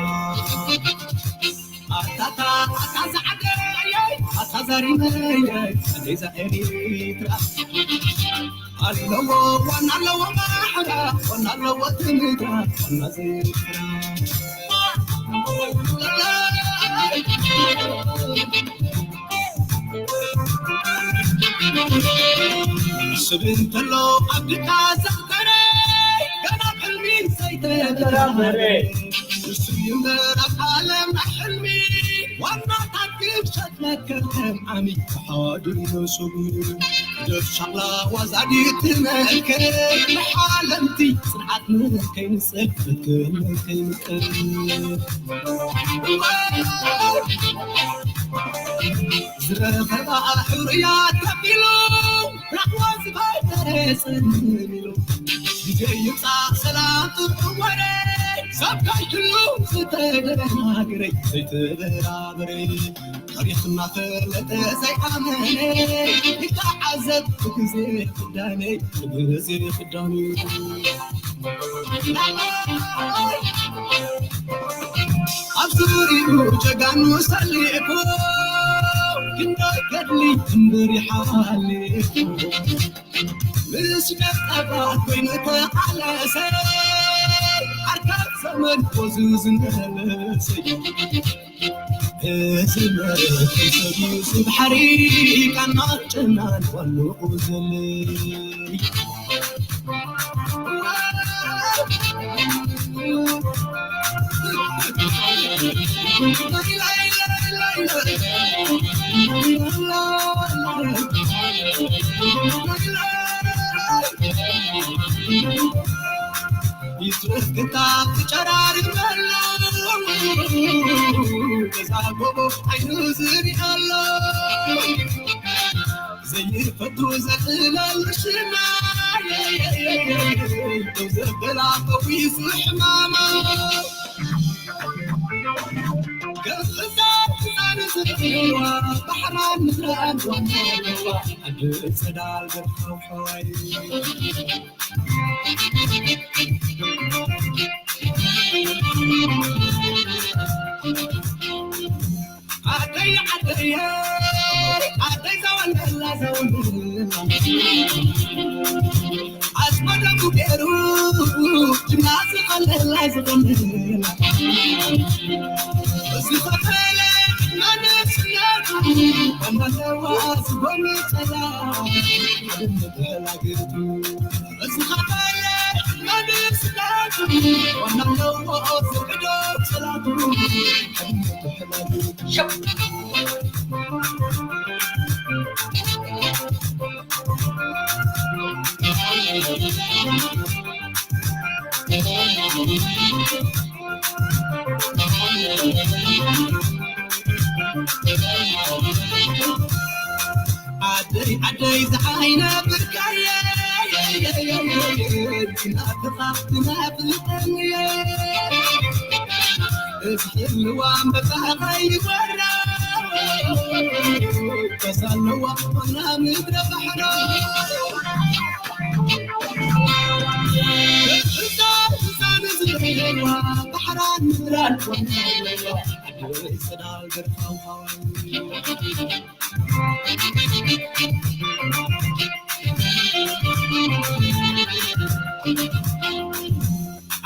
ኣታታ ኣታ ዛዕደየይ ኣታ ዛሪመየይ ኣደይ ዘኤሪትራ ኣለዎ ዋና ኣለዎ ባሕራ ዋና ኣለዎ ትምድራ ዋና ዘይትፍራ ስብ እንተሎ ኣብ ድካ ዘኽተረ ገና ሕልሚ ዘይተተራመረ ንሱ ይንበር ኣብ ዓለም ናይ ሕልሚ ዋናታት ግብሸት መከተም ዓሚ ተሓዋድር ነሱብ ደብ ሻቕላ ዋዛዲት መከ ንሓለምቲ ጽንዓት መከይንጽል መከ መከይንጽል ዝረኸባ ሕሩያት ከፊሉ ራሕዋ ዝፈጠረ ጽልም ኢሉ ግዜ ይምጻእ ሰላም ጥዑም ወረ ሰብ ካይትሉ ዝተደናግረ ዘይተበራበረ ታሪኽ እናፈለጠ ዘይኣመነ ይተዓዘብ ብግዜ ክዳነ ብግዜ ክዳነ ኣብ ዙሪኡ ጀጋኑ ሰሊዕኩ ክንደይ ገድሊ እምበር ይሓልኩ ምስ ደቀባት ኮይኑ ተቓለሰ ኣርካብ ዘመን ወዙ ዝመለሰ እዚ መሬት ሰብ ስብ ሓሪቃና ጨናን ዋንኡ ዘለይ ይትረፍ ክታብ ትጨራርመሉ ገዛ ጎቦ ዓይኑ ዝሪኣሎ ዘይፈቱ ዘጥለሉ ሽማ ዘበላ ፈዊሱ ሕማማ ገዛ ዛነ ዝርእዋ ባሕራን ምድራን ዋና ኣለዋ ዓዲ ጸዳል ገርፋው ሓዋይ ዓደይ ዓደይ ዓደይ ዘወንደላ ዘወንደላ ኣዝመደሙ ገይሩ ጅና ዝቐለላ ዝቐለላ ዝኸፈለ መንስነቱ እናለዋ ዝጎኑ ጸላ ሓድነት ተላግቱ ዝኸፈለ መንስነቱ እናለዎ ዝሕዶ ጸላቱ ሓድነት ተላግቱ ዓደይ ዓደይ ዝዓይነ ብርካየ ናፍቓ ትናፍቐኒ እዝሕልዋ ኣንበጣ ኸይወራ ተሳለዋ ዋና ምድረ ባሕሮ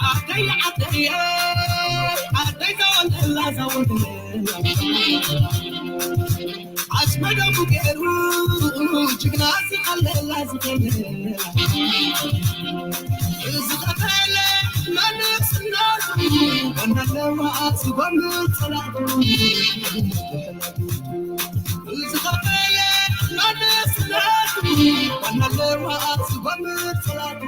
ዓደይ ዓደይ ዓደይ ዘወለላ ዘወለላ ዓስመ ደሙ ገይሩ ጅግና ዝቐለላ ዝቐለላ ዝቐበለ መንግስና ወናለዋ ዝጎምር ጸላቱ ዝቐበለ መንግስና ወናለዋ ዝጎምር ጸላቱ